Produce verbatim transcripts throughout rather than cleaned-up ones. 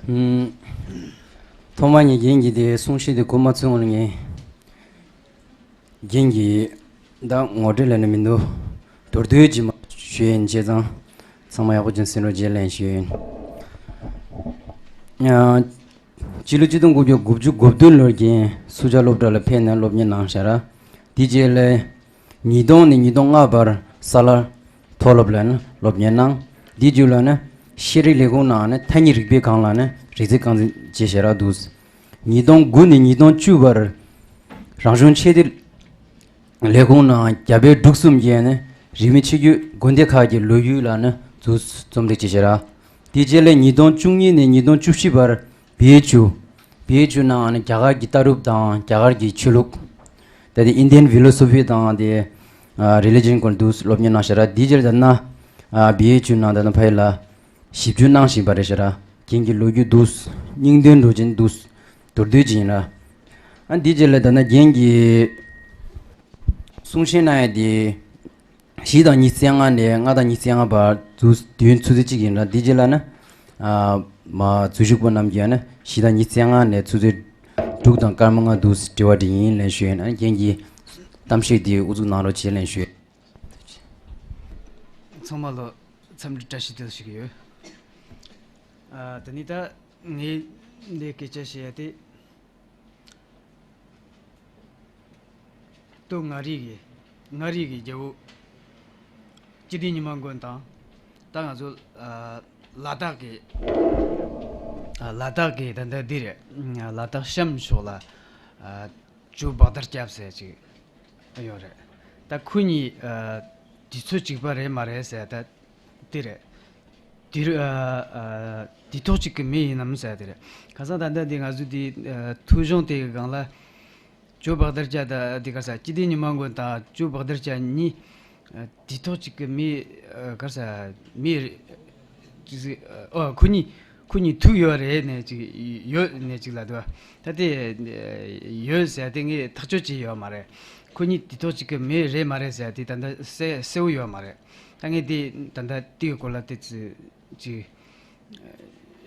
ཨུམ། ཐོག་མར་ངས་རྒན་གྱི་དེ་གསུང་བཤད་དེ་གོ་མ་ཚོད་སྔོན་ལ་ངས་རྒན་གྱི་ད་ངོ་སྤྲོད་ལབ་ན་མི་འདུག་མདོར་བསྡུས་ཅིག་མ་ཞུས་ཡིན། བྱས་ཙང་ཚང་མ་ཡག་པོ་ཅིག་གསན་རོགས་བྱེད་ལན་ཞུས་ཡིན། ཨ། སྤྱི་ལོ་ཆིག་སྟོང་དགུ་བརྒྱ་དགུ་བཅུ་གོ་བདུན་ལོར་རྒན་སུ་ཇཱ་སློབ་གྲྭ་ལ་ཕེབས་ནས་སློབ་གཉེར་གནང་ཤག་ར། དེ་རྗེས་ལ་ཉིས་སྟོང་ནས་ཉིས་སྟོང་ལྔ་བར་ས་ལར་མཐོ་སློབ་ལ་ནི་སློབ་གཉེར་གནང་། དེའི་རྗེས་ལ་ནི་ཤེས་རིག་ལས་ཁུངས་ནང་ནི་ཐ་སྙད་རིག་པའི་སྒང་ལ་ནི་རིག་རྩལ་རྐང་འཛིན་བྱས་ཤག་ར་འདུག་ཉིས་སྟོང་དགུ་ནས་ཉིས་སྟོང་བཅུ་བར་རང་གཞུང་ཆེས་མཐོའི་ལས་ཁུངས་ནང་རྒྱ་བལ་འབྲུག་གསུམ་གྱི་ནི་རིག་གནས་ཆེད་སྒྱུར་དགོན་སྡེ་ཁག་གི་ལོ་རྒྱུས་ལ་ནི་འདུག་རྩོམ་སྒྲིག་བྱས་ཤག་ར། དེའི་རྗེས་ལ་ཉིས་སྟོང་བཅུ་གཉིས་ནས་ཉིས་སྟོང་བཅུ་བཞི་བར་བེའུ་ཆུ། བེའུ་ཆུ་ནང་ནི་རྒྱ་གར་གྱི་ལྟ་གྲུབ་དང་རྒྱ་གར་གྱི་ཆོས་ལུགས། ད་དེ་Indian philosophy དང་དེ་religion སྐོར་འདུག་སློབ་གཉེར་གནང་ཤག་ར། དེའི་རྗེས་ལ་ད་ན་བེའུ་ཆུ་ནང་ད་ན་ཕ་ཡི་ལ་ཞིབ་འཇུག་གནང་བཞིན་པ་རེད་ཤག་ར། རྒན་གྱི་ལོ་རྒྱུས་འདུག་སྙིང་དོན་འགྲོ་ཅན་འདུག་མདོར་བསྡུས་ཅིག་ཡིན་ར། ཨ་འདིའི་རྗེས་ལ་ད་ན་རྒན་གྱི་གསུང་བཤད་གནང་ཡ་དེ། བཞི་དང་ཉི་ཤུ་རྩ་ལྔ་ནས་ལྔ་དང་ཉི་ཤུ་རྩ་ལྔ་བར་དུ་དུས་ཡུན་ཆུ་ཚོད་གཅིག་ཡིན་ལ། འདི་རྗེས་ལ་ནི་ཨ་མ་འཛུལ་ཞུགས་པ་རྣམས་ཀྱིས་ནི་བཞི་དང་ཉི་ཤུ་རྩ་ལྔ་ནས་ཆུ་ཚོད་དྲུག་དང་སྐར་མ་ལྔ་དུ་དྲི་བ་དྲིས་ཡིན་ལན་ཞུ་ཡིན། རྒན་གྱིས་གཏམ་བཤད་འདི་དབུ་འཛུགས་གནང་རོགས་བྱེད་ལན་ཞུ། ཚང་མ་ལ་འཚམས་འདྲི་བཀྲ་ཤིས་བདེ་ལེགས་ཞུ་གི་ཡོད། ཨ་དེ་ནི་ད་ངས་འདི་སྐད་ཆ་བཤད་ཡ་དེ། སྟོད་མངའ་རིས་ཀྱི་མངའ་རིས་ཀྱི་རྒྱལ་པོ་སྤྱི་ཏི་ཉི་མ་མགོན་དང་། ད་ང་ཚོ་ཨ་ལ་དྭགས་ཀྱི་ཨ་ལ་དྭགས་ཀྱི་ད་ལྟ་འདི་རེད། ལ་དྭགས་གཤམ་ཕྱོགས་ལ་ཨ་ཇོ་བྷག་དར་སྐྱབས་ཟེར་ཅིག་ཡོད་རེད། ད་ཁོ་གཉིས་ཨ་དུས་ཚོད་གཅིག་པ་རེད་མ་རེད་ཟེར་ད། དེ་རེད། དེ་རུ་ཨ་ཨ་དུས་ཐོག་གཅིག་གི་མི་ཡིན་ནམ་ཟེར་དེ་རེད། ཁ་སང་ད་ལྟ་འདི་ང་ཚོ་འདི་ཨ་ཐོས་གཞུང་དེ་གི་སྒང་ལ། ཇོ་བྷག་དར་སྐྱབས་དང་འདི་ག་ས་སྤྱི་ཏི་ཉི་མ་མགོན་དང་ཇོ་བྷག་དར་སྐྱབས་གཉིས་ཨ་དུས་ཐོག་གཅིག་གི་མི་ཨ་ག་ས་མི་རེད། ཅིག་ཨ་ཁོ་གཉིས་ཁོ་གཉིས་ཐུག་ཡོད་རེད་ནས་ཅིག་ཡོད་ནས་ཅིག་ལ་འདུག་ད་དེ་ཡོད་ཟེར་དེ་ངས་ཐག་གཅོད་བྱས་ཡོད་མ་རེད། ཁོ་གཉིས་དུས་ཐོག་གཅིག་གི་མི་རེད་མ་རེད་ཟེར་དེ་ད་ལྟ་གསལ་གསལ་བོ་ཡོད་མ་རེད། ད་ངས་དེ་ད་ལྟ་དེའི་སྐོར་ལ་དེ་ཚོ་ཅིག་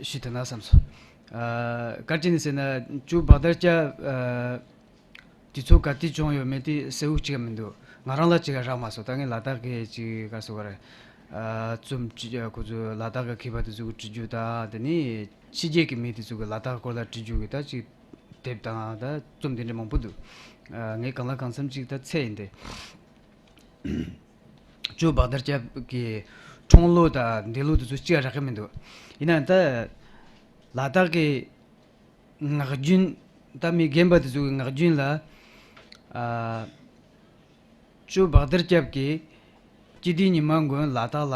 ཞུ་ཐུབ་ན་བསམ་སོང་། ཨ་ག་ཅི་ནས་ཟེར་ན་ཇོ་བྷག་དར་སྐྱབས་ཨ་དུས་ཚོད་ག་དུས་བྱུང་ཡོད་མེད་དེ་གསལ་བོ་གཅིག་མི་འདུག་ང་རང་ལ་གཅིག་རག་མ་སོང་། ད་ངས་ལ་དྭགས་ཀྱི་ཅིག་ག་སོ་ག་རེད། ཨ་རྩོམ་ཅིག་ཁོ་ཚོ་ལ་དྭགས་ཀྱི་མཁས་པ་དེ་ཚོ་གི་བྲིས་རྒྱུ་དང་དེ་ནས་ཕྱི་རྒྱལ་གྱི་མི་དེ་ཚོ་གི་ལ་དྭགས་སྐོར་ལ་བྲིས་རྒྱུ་གི་ད་ཅིག་དེབ་དང་ད་རྩོམ་དེ་འདྲ་མང་པོ་འདུག་ཨ་ངས་གང་ལ་གང་འཚམ་ཅིག་ད་འཚོལ་ཡིན་ཏེ། ཇོ་བྷག་དར་སྐྱབས་ཀྱི་འཁྲུངས་ལོ་དང་འདས་ལོ་དེ་ཚོ་གཅིག་རག་གི་མི་འདུག་ཡིན་ན་ད་ལ་དྭགས་ཀྱི་ངག་རྒྱུན། ད་མི་རྒན་པ་དེ་ཚོ་གི་ངག་རྒྱུན་ལ་ཨ་ཇོ་བྷག་དར་སྐྱབས་ཀྱིས་སྤྱི་ཏི་ཉི་མ་མགོན་ལ་དྭགས་ལ་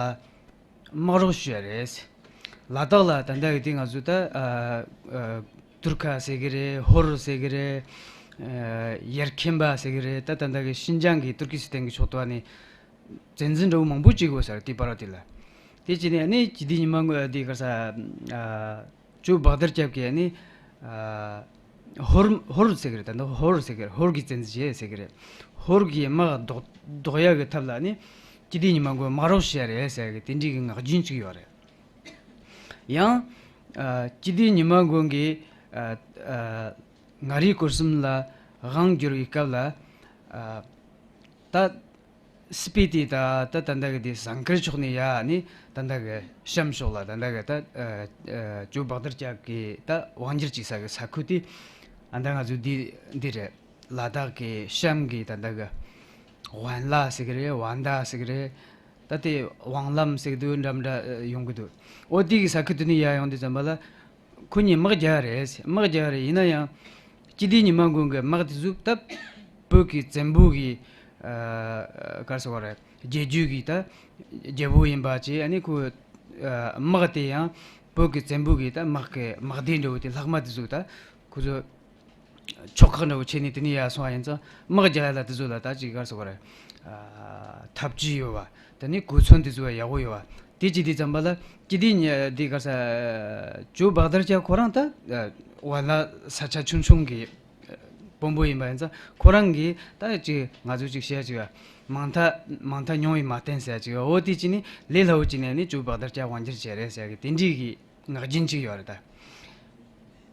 དམག་རོགས་ཞུས་ཡ་རེད། ལ་དྭགས་ལ་ད་ལྟ་ཡོད་དེ་ང་ཚོ་ད་ཨ་ཨ་ཏུར་ཁ་ཟེར་གི་རེད། ཧོར་ཟེར་གི་རེད། ཨ་ཡར་ཁན་པ་ཟེར་གི་རེད། ད་ད་ལྟ་གི་ཤིན་ཅང་གི་ཏུར་ཀི་སི་ཐན་གི་ཕྱོགས་དུ་ཨ་ནི་བཙན་འཛུལ་འདྲ་བོ་མང་པོ་བྱེད་དགོས་ས་རེད་དེ་བར་དེ་ལ། དེ་བྱས་ནས་ཨ་ནི་སྤྱི་ཏི་ཉི་མ་མགོན་དེ་ག་ས་ཨ་ཇོ་བྷག་དར་སྐྱབས་ཀྱིས་ཨ་ནི་ཨ་ཧོར་ཧོར་ཟེར་གི་རེད། ད་ལྟ་ཧོར་ཟེར་གི་རེད། ཧོར་གྱི་བཙན་འཛུལ་བྱས་ཟེར་གི་རེད། ཧོར་གྱི་དམག་ཟློག་ཟློག་ཡག་གི་ཐབས་ལ་ཨ་ནི་སྤྱི་ཏི་ཉི་མ་མགོན་དམག་རོགས་བྱས་རེད་ཟེར་གི་དེ་འདྲའི་གི་ངག་རྒྱུན་ཅིག་ཡོད་རེད། ཡང་ཨ་སྤྱི་ཏི་ཉི་མ་མགོན་གྱིས་ཨ་ཨ་མངའ་རིས་སྐོར་གསུམ་ལ་དབང་བསྒྱུར་བའི་སྐབས་ལ་ཨ་ད་སྤི་ཏི་ད་ད་ད་ལྟ་གི་དེ་ཟངས་དཀར་ཕྱོགས་ནས་ཡ་ནི་ད་ལྟ་གི་གཤམ་ཕྱོགས་ལ་ད་ལྟ་གི་ད་ཨ་ཨ་ཇོ་བྷག་དར་སྐྱབས་ཀྱི་ད་དབང་སྒྱུར་བྱེད་ས་གི་ས་ཁུལ་དེ་ཨ་ད་ང་ཚོ་འདི་འདི་རེད། ལ་དྭགས་ཀྱི་གཤམ་གྱི་ད་ལྟ་གི་ཝན་ལ་ཟེར་གི་རེད། ཝན་ད་ཟེར་གི་རེད། ད་དེ་ཝང་ལམ་ཟེར་གི་འདུག་འདྲ་མི་འདྲ་ཡོང་གི་འདུག་འོ་དེ་གི་ས་ཁུལ་དེ་ནས་ཡར་ཡོང་དུས་ཙམ་པ་ལ་ཁོ་གཉིས་དམག་རྒྱག་རེད། དམག་རྒྱག་རེད། ཡིན་ན་ཡང་སྤྱི་ཏི་ཉི་མ་མགོན་གྱི་དམག་དེ་ཚོ་ད་བོད་ཀྱི་བཙན་པོ་གི་ཨ་ག་རེ་ཟེར་བ་རེད། རྒྱལ་རྒྱུད་ཀྱི་ད་རྒྱལ་པོ་ཡིན་པ་བྱས། ཨ་ནི་ཁོ་ཨ་དམག་དེ་ཡང་བོད་ཀྱི་བཙན་པོ་གི་ད་དམག་གི་དམག་སྡེ་འདྲ་བོ་དེ་ལྷག་མ་དེ་ཚོ་ད་ཁོ་ཚོ་ཕྱོགས་ཁག་འདྲ་བོ་བྱས་ནས་དེ་ནས་ཡར་སོང་བ་ཡིན་ཙང་། དམག་རྒྱག་ཡ་ལ་དེ་ཚོ་ལ་ད་ཅིག་ག་རེ་ཟེར་དགོས་རེད། ཨ་ཐབས་ཇུས་ཡོད་པ། དེ་ནས་གོ་མཚོན་དེ་ཚོ་ཡག་པོ་ཡོད་པ། དེ་ཅིག་དེ་ཙམ་པ་ལ་སྤྱི་ཏི་ཉི་དེ་ག་རེ་ཟེར། ཇོ་བྷག་དར་སྐྱབས་ཁོ་རང་ད་ཝན་ལ་ས་ཆ་ཆུང་ཆུང་གི་དཔོན་པོ་ཡིན་པ་ཡིན་ཙང་། ཁོ་རང་གིས་ད་ཅིག་ང་ཚོ་ཅིག་བཤད་ཅིག་མང་ཐག་མང་ཐག་ཉུང་བའི་མ་བསྟན་ཟེར་ཅིག་འོ་དེ་ཅིག་ནི་ལས་སླ་བོ་ཅིག་ནས་ནི་ཇོ་བྷག་དར་སྐྱབས་དབང་སྒྱུར་བྱས་རེད་ཟེར་གི་དེ་འདྲའི་གི་ངག་རྒྱུན་གཅིག་ཡོད་རེད་ད།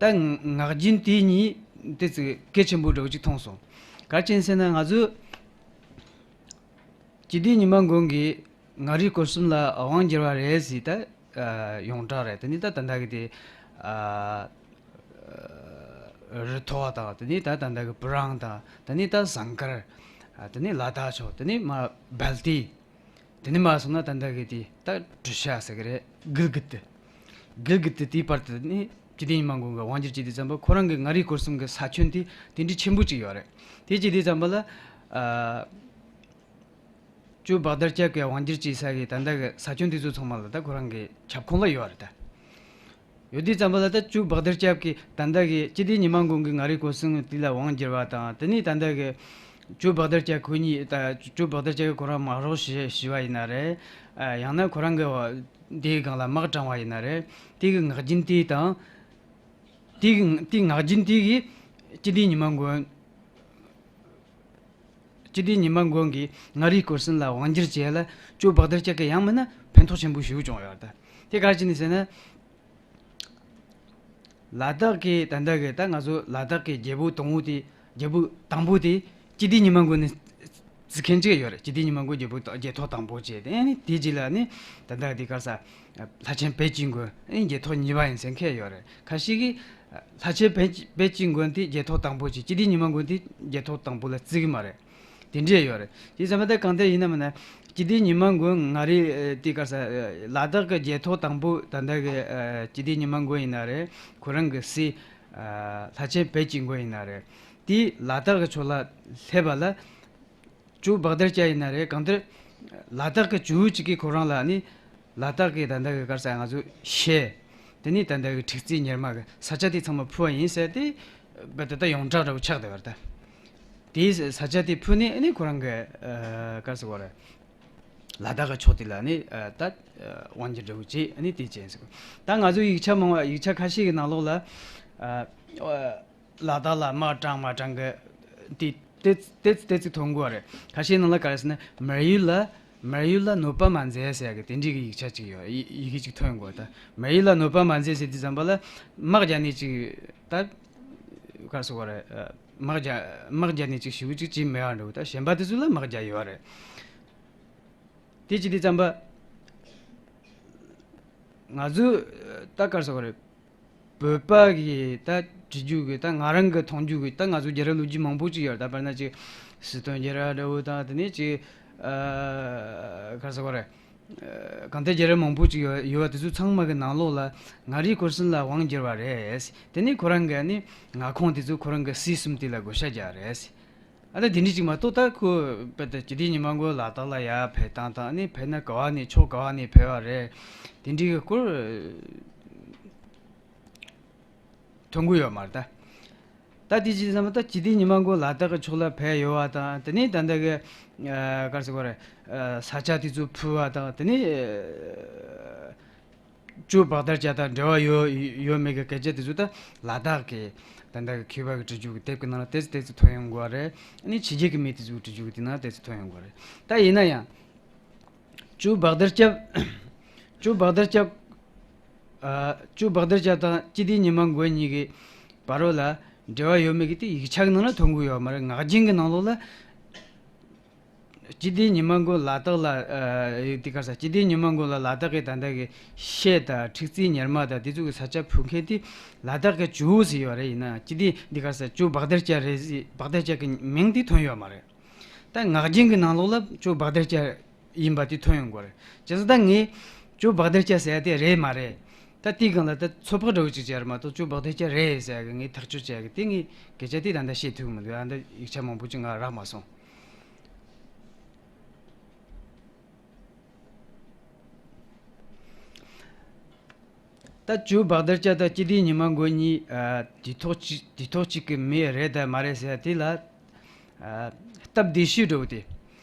ད་ངག་རྒྱུན་དེ་གཉིས་དེ་ཚོ་གལ་ཆེན་པོ་འདྲ་བོ་ཅིག་མཐོང་སོང་། ག་རེ་བྱས་ཟེར་ན། ང་ཚོས་སྤྱི་བདེ་ཉི་མ་མགོན་གྱི་ངག་རིག་སྐོར་གསུམ་ལ་དབང་བསྒྱུར་བ་རེད་ཟེར། ད་ཡོངས་གྲགས་རེད། དེ་ནས་ད་ད་ལྟ་གི་དེ་རི་མཐོ་བ་དང་། དེ་ནས་ད་ད་ལྟ་གི་བུ་རང་དང་། དེ་ནས་ད་ཟངས་དཀར། དེ་ནས་ལ་དྭགས་ཕྱོགས། དེ་ནས་མར་སྦལ་ཏི། དེ་ནས་མར་སོང་ན་ད་ལྟ་གི་དེ་ད་བྲུ་ཤ་ཟེར་གི་རེད། གིལ་གིད། གིལ་གིད་དེའི་བར་དུ་ནི་སྤྱི་བདེ་ཉི་མ་མགོན་གྱིས་དབང་བསྒྱུར་བྱས་དུས་ཙམ་པ། ཁོ་རང་གི་ངག་རིག་སྐོར་གསུམ་གྱི་ས་ཁྱོན་དེ་དེ་འདྲའི་ཆེན་པོ་ཅིག་ཡོད་རེད། དེ་བྱས་དུས་ཙམ་པ་ལ། ཨ། ཇོ་བྷག་དར་སྐྱབས་ཀྱིས་དབང་བསྒྱུར་བྱས་ས་གི་ད་ལྟ་གི་ས་ཁྱོན་དེ་ཚོ་ཚང་མ་ལ་ད་ཁོ་རང་གི་ཁྱབ་ཁོངས་ལ་ཡོད་རེད་ད། ཡོད་དུས་ཙམ་པ་ལ་ད་ཇོ་བྷག་དར་སྐྱབས་ཀྱིས་ད་ལྟ་གི་སྤྱི་བདེ་ཉི་མ་མགོན་གྱི་ངག་རིག་སྐོར་གསུམ་དེ་ལ་དབང་བསྒྱུར་བ་དང་། དེ་ནས་ད་ལྟ་གི་ཇོ་བྷག་དར་སྐྱབས་ཁོ་གཉིས། ད་ཇོ་བྷག་དར་སྐྱབས་ཀྱིས་ཁོ་རང་དམག་རོགས་བྱས་བྱས་པ་ཡིན་ན་རེད། ཨ། ཡང་ན་ཁོ་རང་གི་དེའི་སྒང་ལ་དམག་དྲངས་པ་ཡིན་ན་རེད། དེ་གི་ངག་རྒྱུན་དེ་དང་། དེ་གི་དེ་ངག་རྒྱུན་དེ་གིས་སྤྱི་བདེ་ཉི་མ་མགོན། སྤྱི་བདེ་ཉི་མ་མགོན་གྱི་ངག་རིག་སྐོར་གསུམ་ལ་དབང་བསྒྱུར་བྱས་ལ་ཇོ་བྷག་དར་སྐྱབས་ཀྱིས་ཡང་མིན་ན་ཕན་ཐོགས་ཆེན་པོ་ཞེ་པོ་བྱུང་ཡོད་རེད་ད། དེ་ག་རེ་བྱས་ནས་ཟེར་ན། ལ་དྭགས་ཀྱི་ད་ལྟ་གི་ད་ང་ཚོ་ལ་དྭགས་ཀྱི་རྒྱལ་པོ་དང་པོ་དེ། རྒྱལ་པོ་དང་པོ་དེ་སྤྱི་བདེ་ཉི་མ་མགོན་ནས་བརྩི་མཁན་ཅིག་ཡོད་རེད། སྤྱི་བདེ་ཉི་མ་མགོན་རྒྱལ་པོ་རྒྱལ་ཐོག་དང་པོ་བྱས་ཏེ། ཨ་ནི་དེའི་རྗེས་ལ་ནི་ད་ལྟ་དེ་ག་རེ་ཟེར། ལྷ་ཆེན་བེ་སྐྱིད་མགོན། ཨ་ནི་རྒྱལ་ཐོག་གཉིས་པ་ཡིན་ཟེར་མཁན་ཡོད་རེད། ཁ་ཤས་ཀྱིས་ལྷ་ཆེན་བེ་བེ་སྐྱིད་མགོན་དེ་རྒྱལ་ཐོག་དང་པོ་བྱས། སྤྱི་བདེ་ཉི་མ་མགོན་དེ་རྒྱལ་ཐོག་དང་པོ་ལ་བརྩི་གི་མ་རེད། དེ་འདྲས་ཡོད་རེད། དེ་ཙམ་པ་ད་གང་ལྟར་ཡིན་ན་མིན་ན། སྤྱི་བདེ་ཉི་མ་མགོན་ངག་རིག་དེ་ག་རེ་ཟེར། ལ་དྭགས་ཀྱི་རྒྱལ་ཐོག་དང་པོ་ད་ལྟ་གི་སྤྱི་བདེ་ཉི་མ་མགོན་ཡིན་ན་རེད། ཁོ་རང་གི་སྲས་ལྷ་ཆེན་བེ་སྐྱིད་མགོན་ཡིན་ན་རེད། དེ་ལ་དྭགས་ཀྱི་ཕྱོགས་ལ་སླེབས་པ་ལ། ཇོ་བྷག་དར་སྐྱབས་ཡིན་ན་རེད། གང་ལྟར་ལ་དྭགས་ཀྱི་ཇོ་བོ་གཅིག་གིས་ཁོ་རང་ལ་ནི་ལ་དྭགས་ཀྱི་ད་ལྟ་གི་ག་རེ་ཟེར། ང་ཚོ་ཤེལ། དེ་ནས་ད་ལྟ་གི་ཁྲིག་རྩེ་གཉེར་མ་གི་ས་ཆ་དེ་ཚང་མ་ཕུལ་བ་ཡིན་ཟེར་ཏེ། རྦད་དེ་ད་ཡོངས་གྲགས་འདྲ་བོ་ཆགས་བསྡད་པ་རེད་ད། དེའི་ས་ཆ་དེ་ཕུལ་ནས་ཨ་ནི་ཁོ་རང་གི་ཨ་ག་རེ་ཟེར་དགོས་རེད། ལ་དྭགས་ཀྱི་ཕྱོགས་དེ་ལ་ནི་ཨ་ད་དབང་བསྒྱུར་འདྲ་བོ་བྱས། ཨ་ནི་དེ་བྱས་ཟེར་གོ། ད་ང་ཚོ་ཡིག་ཆ་མང་བ། ཡིག་ཆ་ཁ་ཤས་ཀྱི་ནང་ལོགས་ལ་ཨ་ལ་དྭགས་ལ་དམག་དྲངས་མ་དྲངས་གི་དེ་དེ་དེ་དེ་ཚིག་ཐོན་གོ་རེད། ཁ་ཤས་ནང་ལ་ག་རེ་ཟེར་ན། མར་ཡུལ་ལ་མར་ཡུལ་ལ་གནོད་པ་མ་མཛད་ཟེར་གི་དེ་འདྲའི་གི་ཡིག་ཆ་ཅིག་ཡོད། ཡི་ཡི་གེ་ཅིག་ཐོན་གོ་ད། མར་ཡུལ་ལ་གནོད་པ་མ་མཛད་ཟེར་དུས་ཙམ་པ་ལ་དམག་རྒྱག་ནས་ཅིག་ད་ག་རེ་ཟེར་དགོས་རེད། དམག་རྒྱག་དམག་རྒྱག་ནས་ཅིག་ཞེ་པོ་ཅིག་བྱས་མེད་པ་འདྲ་བོ། ད་གཞན་པ་དེ་ཚོ་ལ་དམག་རྒྱག་ཡོད་རེད། དེ་བྱེད་དུས་ཙམ་པ། ང་ཚོས་ད་ག་རེ་ཟེར་དགོས་རེད། བོད་པ་གི་ད་བྲིས་རྒྱུ་གི། ད་ང་རང་གི་མཐོང་རྒྱུ་གི། ད་ང་ཚོ་རྒྱལ་རབས་ལོ་རྒྱུས་མང་པོ་ཅིག་ཡོད་རེད། ད་དཔེར་ན་ཅིག་སྲིད་དོན་རྒྱལ་རབས་འདྲ་བོ་དང་། དེ་ནས་ཅིག་ཨ་ག་རེ་ཟེར་དགོས་རེད། ཨ་གང་ལྟར་རྒྱལ་རབས་མང་པོ་ཅིག་ཡོད་ཡོད་པ་དེ་ཚོ་ཚང་མ་གི་ནང་ལོགས་ལ་ངག་རིག་སྐོར་གསུམ་ལ་དབང་བསྒྱུར་བ་རེད། དེ་ནས་ཁོ་རང་གི་ནི་མངའ་ཁོངས་དེ་ཚོ་ཁོ་རང་གི་སྲས་གསུམ་དེ་ལ་བགོ་བཤའ་རྒྱག་རེད། ཨ་ད་དེ་འདྲ་ཅིག་མ་གཏོགས། ད་ཁོ་རྦད་དེ་སྤྱི་བདེ་ཉི་མ་མགོན་ལ་དྭགས་ལ་ཡར་ཕེབས་སྟངས་དང་། ཨ་ནི་ཕེབས་ན་ག་བ་ནས་ཕྱོགས་ག་བ་ནས་ཕེབས་པ་རེད། དེ་འདྲའི་གི་སྐོར་ཐོན་གི་ཡོད་མ་རེད་ད། ད་དེ་བྱས་ཙང་ད་སྤྱི་བདེ་ཉི་མ་མགོན་ལ་དྭགས་ཀྱི་ཕྱོགས་ལ་ཕེབས་ཡོད་པ་དང་། དེ་ནས་ད་ལྟ་གི་ཨ་ག་རེ་ཟེར་དགོས་རེད། ཨ་ས་ཆ་དེ་ཚོ་ཕུལ་བ་དང་། དེ་ནས་ཨ་ཇོ་བྷག་དར་སྐྱབས་དང་འབྲེལ་བ་ཡོད་ཡོད་མེད་ཀྱི་སྐད་ཆ་དེ་ཚོ་ད་ལ་དྭགས་ཀྱི་ད་ལྟ་གི་མཁས་པ་གི་བྲིས་རྒྱུ་གི་དེབ་ཀྱི་ནང་ལ་ཏོག་ཙམ་ཏོག་ཙམ་ཐོན་ཡོང་གི་ཡོད་རེད། ཨ་ནི་ཕྱི་རྒྱལ་གྱི་མི་དེ་ཚོ་གི་བྲིས་རྒྱུ་གི་དེ་ནང་ཏོག་ཙམ་ཐོན་ཡོང་གི་ཡོད་རེད། ད་ཡིན་ན་ཡང་ཇོ་བྷག་དར་སྐྱབས། ཇོ་བྷག་དར་སྐྱབས། ཨ་ཇོ་བྷག་དར་སྐྱབས་དང་སྤྱི་བདེ་ཉི་མ་མགོན་གཉིས་ཀྱི་བར་ལ་འབྲེལ་བ་ཡོད་མེད་ཀྱི་དེ་ཡིག་ཆ་གི་ནང་ལ་ཐོན་གི་ཡོད་མ་རེད། ངག་རྒྱུན་གྱི་ནང་ལོགས་ལ། སྤྱི་བདེ་ཉི་མ་མགོན་ལ་དྭགས་ལ། ཨ་དེ་ག་རེ་ཟེར། སྤྱི་བདེ་ཉི་མ་མགོན་ལ་ལ་དྭགས་ཀྱི་ད་ལྟ་གི་ཤེལ་དང་ཁྲིག་རྩེ་གཉེར་མ་དང་དེ་ཚོ་གི་ས་ཆ་ཕུལ་མཁན་དེ་ལ་དྭགས་ཀྱི་ཇོ་བོ་ཟེར་ཡོད་རེད། ཡིན་ན་སྤྱི་བདེ་དེ་ག་རེ་ཟེར། ཇོ་བྷག་དར་སྐྱབས་རེད་ཟེར། བྷག་དར་སྐྱབས་ཀྱི་མིང་དེ་ཐོན་ཡོད་མ་རེད། ད་ངག་རྒྱུན་གྱི་ནང་ལོགས་ལ་ཇོ་བྷག་དར་སྐྱབས་ཡིན་པ་དེ་ཐོན་ཡོང་གི་རེད། བྱས་ཙང་ད་ངས་ཇོ་བྷག་དར་སྐྱབས་ཟེར་ཡ་དེ་རེད་མ་རེད། ད་དེའི་སྒང་ལ་ད་ཚོད་དཔག་འདྲ་བོ་ཅིག་བྱས་ར་མ་གཏོགས། ཇོ་བྷག་དར་སྐྱབས་རེད་ཟེར་ཡ་གི་ངས་ཐག་གཅོད་བྱས་ཡ་གི་དེ་ངས་སྐད་ཆ་དེ་ད་ལྟ་བཤད་ཐུབ་མི་འདུག། ད་ལྟ་ཡིག་ཆ་མང་པོ་ཅིག་ང་རག་མ་སོང་། ད་ཇོ་བྷག་དར་སྐྱབས་དང་སྤྱི་བདེ་ཉི་མ་མགོན་གཉིས་ཨ་དུས་ཐོག་གཅིག་དུས་ཐོག་གཅིག་གི་མི་རེད་དམ་མ་རེད་ཟེར་ཡ་དེ་ལ། ཨ་སྟབས་བདེ་ཤོས་འདྲ་བོ་དེ།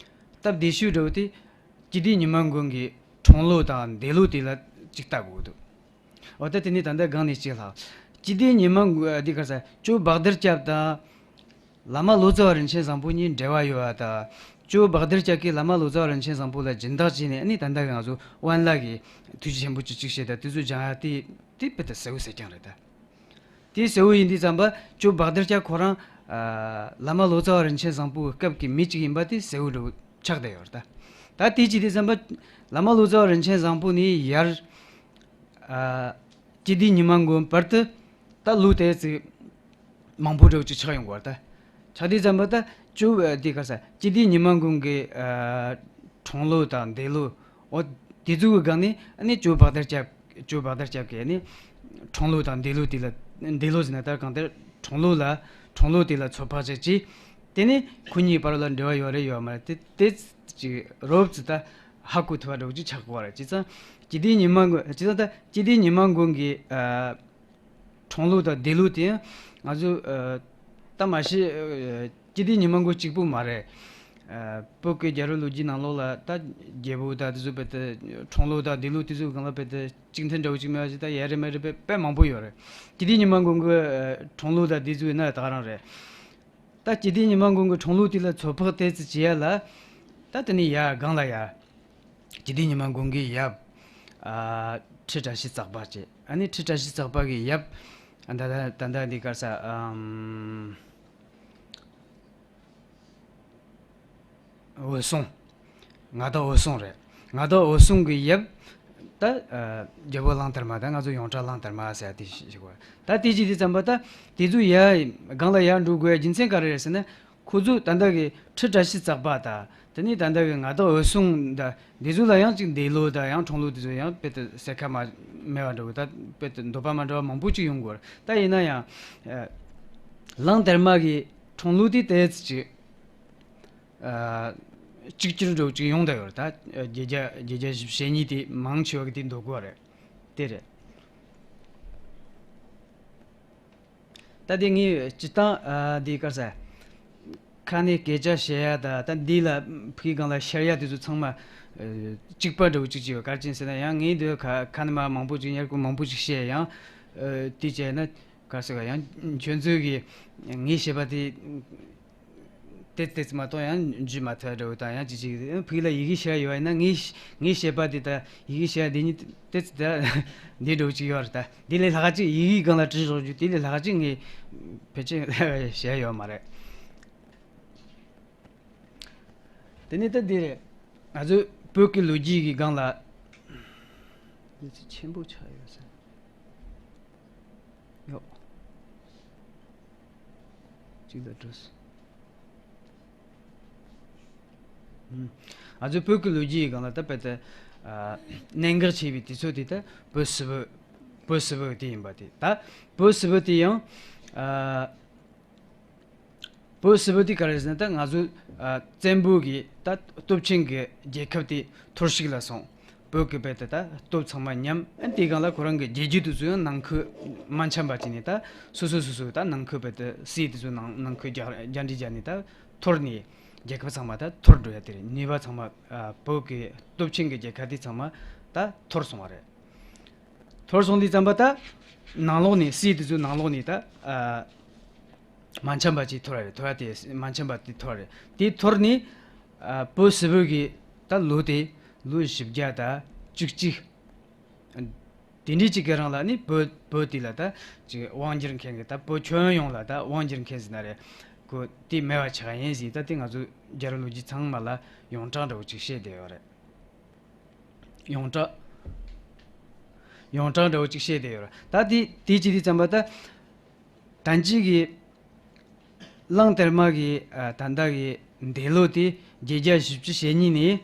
སྟབས་བདེ་ཤོས་འདྲ་བོ་དེ། སྤྱི་བདེ་ཉི་མ་མགོན་གྱི་འཁྲུངས་ལོ་དང་འདས་ལོ་དེ་ལ་ཅིག་ལྟ་དགོས་འདུག། འོ་ད་དེ་ནས་ད་ལྟ་སྒང་ནས་ཅིག་ལྷག། སྤྱི་བདེ་ཉི་མ་མགོན་འདི་ག་རེ་ཟེར། ཇོ་བྷག་དར་སྐྱབས་དང་བླ་མ་ལོ་ཙཱ་བ་རིན་ཆེན་བཟང་པོ་གཉིས་འབྲེལ་བ་ཡོད་པ་དང་། ཇོ་བྷག་དར་སྐྱབས་ཀྱིས་བླ་མ་ལོ་ཙཱ་བ་རིན་ཆེན་བཟང་པོ་ལ་སྦྱིན་བདག་བྱས་ནས། ཨ་ནི་ད་ལྟ་གི་ང་ཚོ་དབེན་བླ་གི་ཐུགས་རྗེ་ཆེན་པོ་ཅིག་ཅིག་བྱས་དང་དེ་ཚོ་སྦྱང་ཡ་དེ་དེ་དཔེ་ད་གསལ་པོ་གསལ་རྐྱང་རེད་ད། དེ་གསལ་བོ་ཡིན་དུས་ཙམ་པ་ཇོ་བྷག་དར་སྐྱབས་ཁོ་རང་ཨ་བླ་མ་ལོ་ཙཱ་བ་རིན་ཆེན་བཟང་པོའི་སྐབས་ཀྱི་མི་གཅིག་ཡིན་པ་དེ་གསལ་བོ་འདྲ་བོ་ཆགས་བསྡད་ཡོད་རེད་ད། ད་དེ་ཅི་དུས་ཙམ་པ་བླ་མ་ལོ་ཙཱ་བ་རིན་ཆེན་བཟང་པོ་ནས་ཡར་ཨ་སྤྱི་ཏི་ཉི་མ་མགོན་བར་དུ་ད་ལོ་དེ་ཙིག་མང་པོ་འདྲ་བོ་ཅིག་ཆགས་ཡོང་གི་ཡོད་རེད་ད། ཆགས་དུས་ཙམ་པ་ད་ཇོ་ཨ་དེ་ག་ས་སྤྱི་ཏི་ཉི་མ་མགོན་གྱི་ཨ་འཁྲུངས་ལོ་དང་འདས་ལོ། འོ་དེ་ཚོ་གི་སྒང་ནས་ཨ་ནི་ཇོ་བྷག་དར་སྐྱབས་ཇོ་བྷག་དར་སྐྱབས་ཀྱི་ཨ་ནི་འཁྲུངས་ལོ་དང་འདས་ལོ་དེ་ལ་འདས་ལོ་ཟེར་ན་ད་གང་ལྟར་འཁྲུངས་ལོ་ལ་འཁྲུངས་ལོ་དེ་ལ་ཚོད་དཔག་བྱས་ཅི། དེ་ནས་ཁོ་གཉིས་བར་ལ་འབྲེལ་བ་ཡོད་རེད་ཡོད་མ་རེད་དེ་དེ་ཅིག་རོབ་ཙིག་ད་ཧ་གོ་ཐུབ་པ་འདྲ་བོ་ཅིག་ཆགས་ཀྱི་ཡོད་རེད། བྱས་ཙང་སྤྱི་ཏི་ཉི་མ་མགོན་བྱས་ཙང་ད་སྤྱི་ཏི་ཉི་མ་མགོན་གྱི་ཨ། འཁྲུངས་ལོ་དང་འདས་ལོ་དེ་ཡང་ང་ཚོ་ཨ་ད་མ་གཞི་ཨ་སྤྱི་ཏི་ཉི་མ་མགོན་གཅིག་པོ་མ་རེད། ཨ་བོད་ཀྱི་རྒྱལ་རབས་ལོ་རྒྱུས་ནང་ལོགས་ལ་ད་རྒྱལ་པོ་དང་དེ་ཚོ་དཔེ་དེ་འཁྲུངས་ལོ་དང་འདས་ལོ་དེ་ཚོ་སྒང་ལ་དཔེ་དེ་གཅིག་མཐུན་འདྲ་བོ་གཅིག་མེད་པ་ཞིག་ད་ཡ་རེ་མ་རེ་དཔེ་དཔེ་མང་པོ་ཡོད་རེད། སྤྱི་ཏི་ཉི་མ་མགོན་གྱི་ཨ་འཁྲུངས་ལོ་དང་དེ་ཚོ་ཡིན་ན་ད་ག་རང་རེད། ད་སྤྱི་ཏི་ཉི་མ་མགོན་གྱི་འཁྲུངས་ལོ་དེ་ལ་ཚོད་དཔག་དེ་ཚོ་བྱེད་ཡ་ལ་ད་དེ་ནས་ཡར་སྒང་ལ་ཡར། སྤྱི་ཏི་ཉི་མ་མགོན་གྱི་ཡབ། ཨ་ཁྲི་བཀྲ་ཤིས་ཙག་པ་བྱས། ཨ་ནི་ཁྲི་བཀྲ་ཤིས་ཙག་པ་གི་ཡབ། ཨ་ད་ད་ད་ད་འདི་ག་རེ་ཟེར། ཨམ། འོད་སྲུང་། མངའ་བདག་འོད་སྲུང་རེད། མངའ་བདག་འོད་སྲུང་གི་ཡབ། ད་ཨ་རྒྱལ་པོ་གླང་དར་མ་ད་ང་ཚོ་ཡོངས་གྲགས་གླང་དར་མ་ཟེར་དེ་ཞིག་གོ། ད་དེ་ཅི་དེ་ཙམ་པ་ད་དེ་ཚོ་ཡར་སྒང་ལ་ཡར་འགྲོ་དགོས་ཡ་རྒྱུ་མཚན་ག་རེ་རེད་ཟེར་ན། ཁོ་ཚོ་ད་ལྟ་གི་ཁྲི་བཀྲ་ཤིས་ཙག་པ་དང་དེ་ནས་ད་ལྟ་གི་མངའ་བདག་འོད་སྲུང་དང་འདི་ཚོ་ལ་ཡང་ཅིག་འདས་ལོ་དང་ཡང་འཁྲུངས་ལོ་དེ་ཚོ་ཡང་དཔེ་དེ་གསལ་ཁ་མ་མེད་པ་འདྲ་བོ་ད་དཔེ་དེ་འདོད་པ་མ་འདྲ་བ་མང་པོ་ཅིག་ཡོང་གི་ཡོད་རེད། ད་ཡིན་ན་ཡང་ཨ་གླང་དར་མ་གི་འཁྲུངས་ལོ་དེ་ཏོག་ཙམ་ཅིག་ཨ་གཅིག་གྱུར་འདྲ་བོ་ཅིག་ཡོང་བསྡད་ཡོད་རེད། ད་བརྒྱད་བརྒྱ་བརྒྱད་བརྒྱ་བཞི་བཅུ་ཞེ་གཉིས་དེ་མང་ཆེ་བ་གི་དེ་འདོད་གི་ཡོད་རེད། དེ་རེད། ད་དེ་ངས་སྤྱིར་བཏང་ཨ་འདི་ག་རེ་ཟེར། ཁ་ནས་སྐད་ཆ་བཤད་ཡ་ད་ད་འདི་ལ་ཕའི་སྒང་ལ་ཤར་ཡ་དེ་ཚོ་ཚང་མ་ཨ་གཅིག་པ་འདྲ་བོ་གཅིག་བྱས་ཡོད། ག་རེ་བྱས་ཟེར་ན་ཡང་ངས་འདི་ཁ་ཁ་ནས་མ་མང་པོ་ཅིག་ཉར་གོ་མང་པོ་ཅིག་བཤད་ཡང་ཨ་དེ་བྱས་ན་ག་རེ་ཟེར་ག་ཡང་ཁྱོད་ཚོས་གི་ངས་བཤད་པ་དེ། ཏེ་ཏེ་མ་གཏོགས་ཡང་འཇུས་མ་ཐུབ་འདྲ་བོ་དང་ཡང་ཅི་ཅིག་ཕུགས་ལ་ཡི་གེ་ཤེས་ཡ་ཡོད་ན་ངས་ངས་བཤད་པ་དེ་ད་ཡི་གེ་ཤེས་ཡ་དེ་ཉིད་ཏེ་ད་འདི་འདྲ་བོ་ཅིག་ཡོད་རེད། ད་དེ་ལས་ལྷག་ཅིག་ཡི་གེའི་སྒང་ལ་བྲིས་བཞག་རྒྱུ་དེ་ལས་ལྷག་ཅིག་ངས་ཕལ་ཆེར་བཤད་ཡ་ཡོད་མ་རེད། དེ་ནས་ད་འདི་རེད། ང་ཚོས་བོད་ཀྱི་ལོ་རྒྱུས་ཀྱི་སྒང་ལ་འདི་ཚོ་ཆེན་པོ་ཆགས་ཡོད་ཟེར། ཡོད། གཅིག་ལ་འགྲོ་སོང་། ཨུམ། ང་ཚོའི་བོད་ཀྱི་ལོ་རྒྱུས་ཀྱི་སྒང་ལ་ད་དཔེ་ད་ཨ་གནད་འགག་ཆེ་བའི་དུས་ཚོད་དེ་ད་བོད་སིལ་བུ། བོད་སིལ་བུ་དེ་ཡིན་པ་དེ་ད་བོད་སིལ་བུ་དེ་ཡང་ཨ། བོད་སིལ་བུ་དེ་ག་རེ་ཟེར་ན་ད་ང་ཚོ་ཨ་བཙན་པོ་གི་ད་སྟོབས་ཆེན་གྱི་རྒྱལ་ཁབ་དེ་འཐོར་ཞིག་ལ་སོང་། བོད་ཀྱི་དཔེ་དེ་ད་སྟོབས་ཚང་མ་ཉམས། ཨ་དེའི་སྒང་ལ་ཁོ་རང་གི་རྒྱལ་རྒྱུད་དེ་ཚོ་ཡང་ནང་ཁུལ་མ་འཆམ་པ་བྱས་ནས་ད་སོ་སོ་སོ་སོ་ད་ནང་ཁུལ་དཔེ་དེ་སྲིད་དེ་ཚོ་ནང་ནང་ཁུལ་རྒྱག་རྒྱག་འདྲི་རྒྱག་ནས་ད་འཐོར་ནས་རྒྱལ་ཁབ་ཚང་མ་ད་འཐོར་འགྲོ་ཡ་དེ་རེད། ནུས་པ་ཚང་མ་ཨ་བོད་ཀྱི་སྟོབས་ཆེན་གྱི་རྒྱལ་ཁབ་དེ་ཚང་མ་ད་འཐོར་སོང་བ་རེད། འཐོར་སོང་དུས་ཙམ་པ་ད་ནང་ལོགས་ནས་སྲིད་དེ་ཚོ་ནང་ལོགས་ནས་ད་ཨ། མ་འཆམ་པ་ཅིག་འཐོར་བ་རེད། འཐོར་བ་དེ་མ་འཆམ་པ་དེ་འཐོར་བ་རེད། དེ་འཐོར་ནས་ཨ་བོད་སིལ་བུ་གི་ད་ལོ་དེ་ལོ་བཞི་བརྒྱ་དང་བཅུ་གཅིག་དེ་འདྲའི་ཅིག་གི་རིང་ལ་ནི་བོད་བོད་དེ་ལ་ད་ཅིག་དབང་སྒྱུར་མཁན་གྱི་ད་བོད་ཁྱོན་ཡོངས་ལ་ད་དབང་སྒྱུར་མཁན་ཟེར་ན་རེད། ཁོ་དེ་མེད་པ་ཆགས་ཡིན་ཟེར། ད་དེ་ང་ཚོ་རྒྱལ་རབས་ལོ་རྒྱུས་ཚང་མ་ལ་ཡོངས་གྲགས་འདྲ་བོ་ཅིག་བཤད་བསྡད་ཡོད་རེད། ཡོངས་གྲགས། ཡོངས་གྲགས་འདྲ་བོ་ཅིག་བཤད་བསྡད་ཡོད་རེད། ད་དེ་དེ་ཅི་དེ་ཙམ་པ་ད། ད་ཅི་གི་གླང་དར་མ་གི་ཨ་ད་ལྟ་གི་འདས་ལོ་དེ་བརྒྱད་བརྒྱ་བཞི་བཅུ་ཞེ་གཉིས་ནས་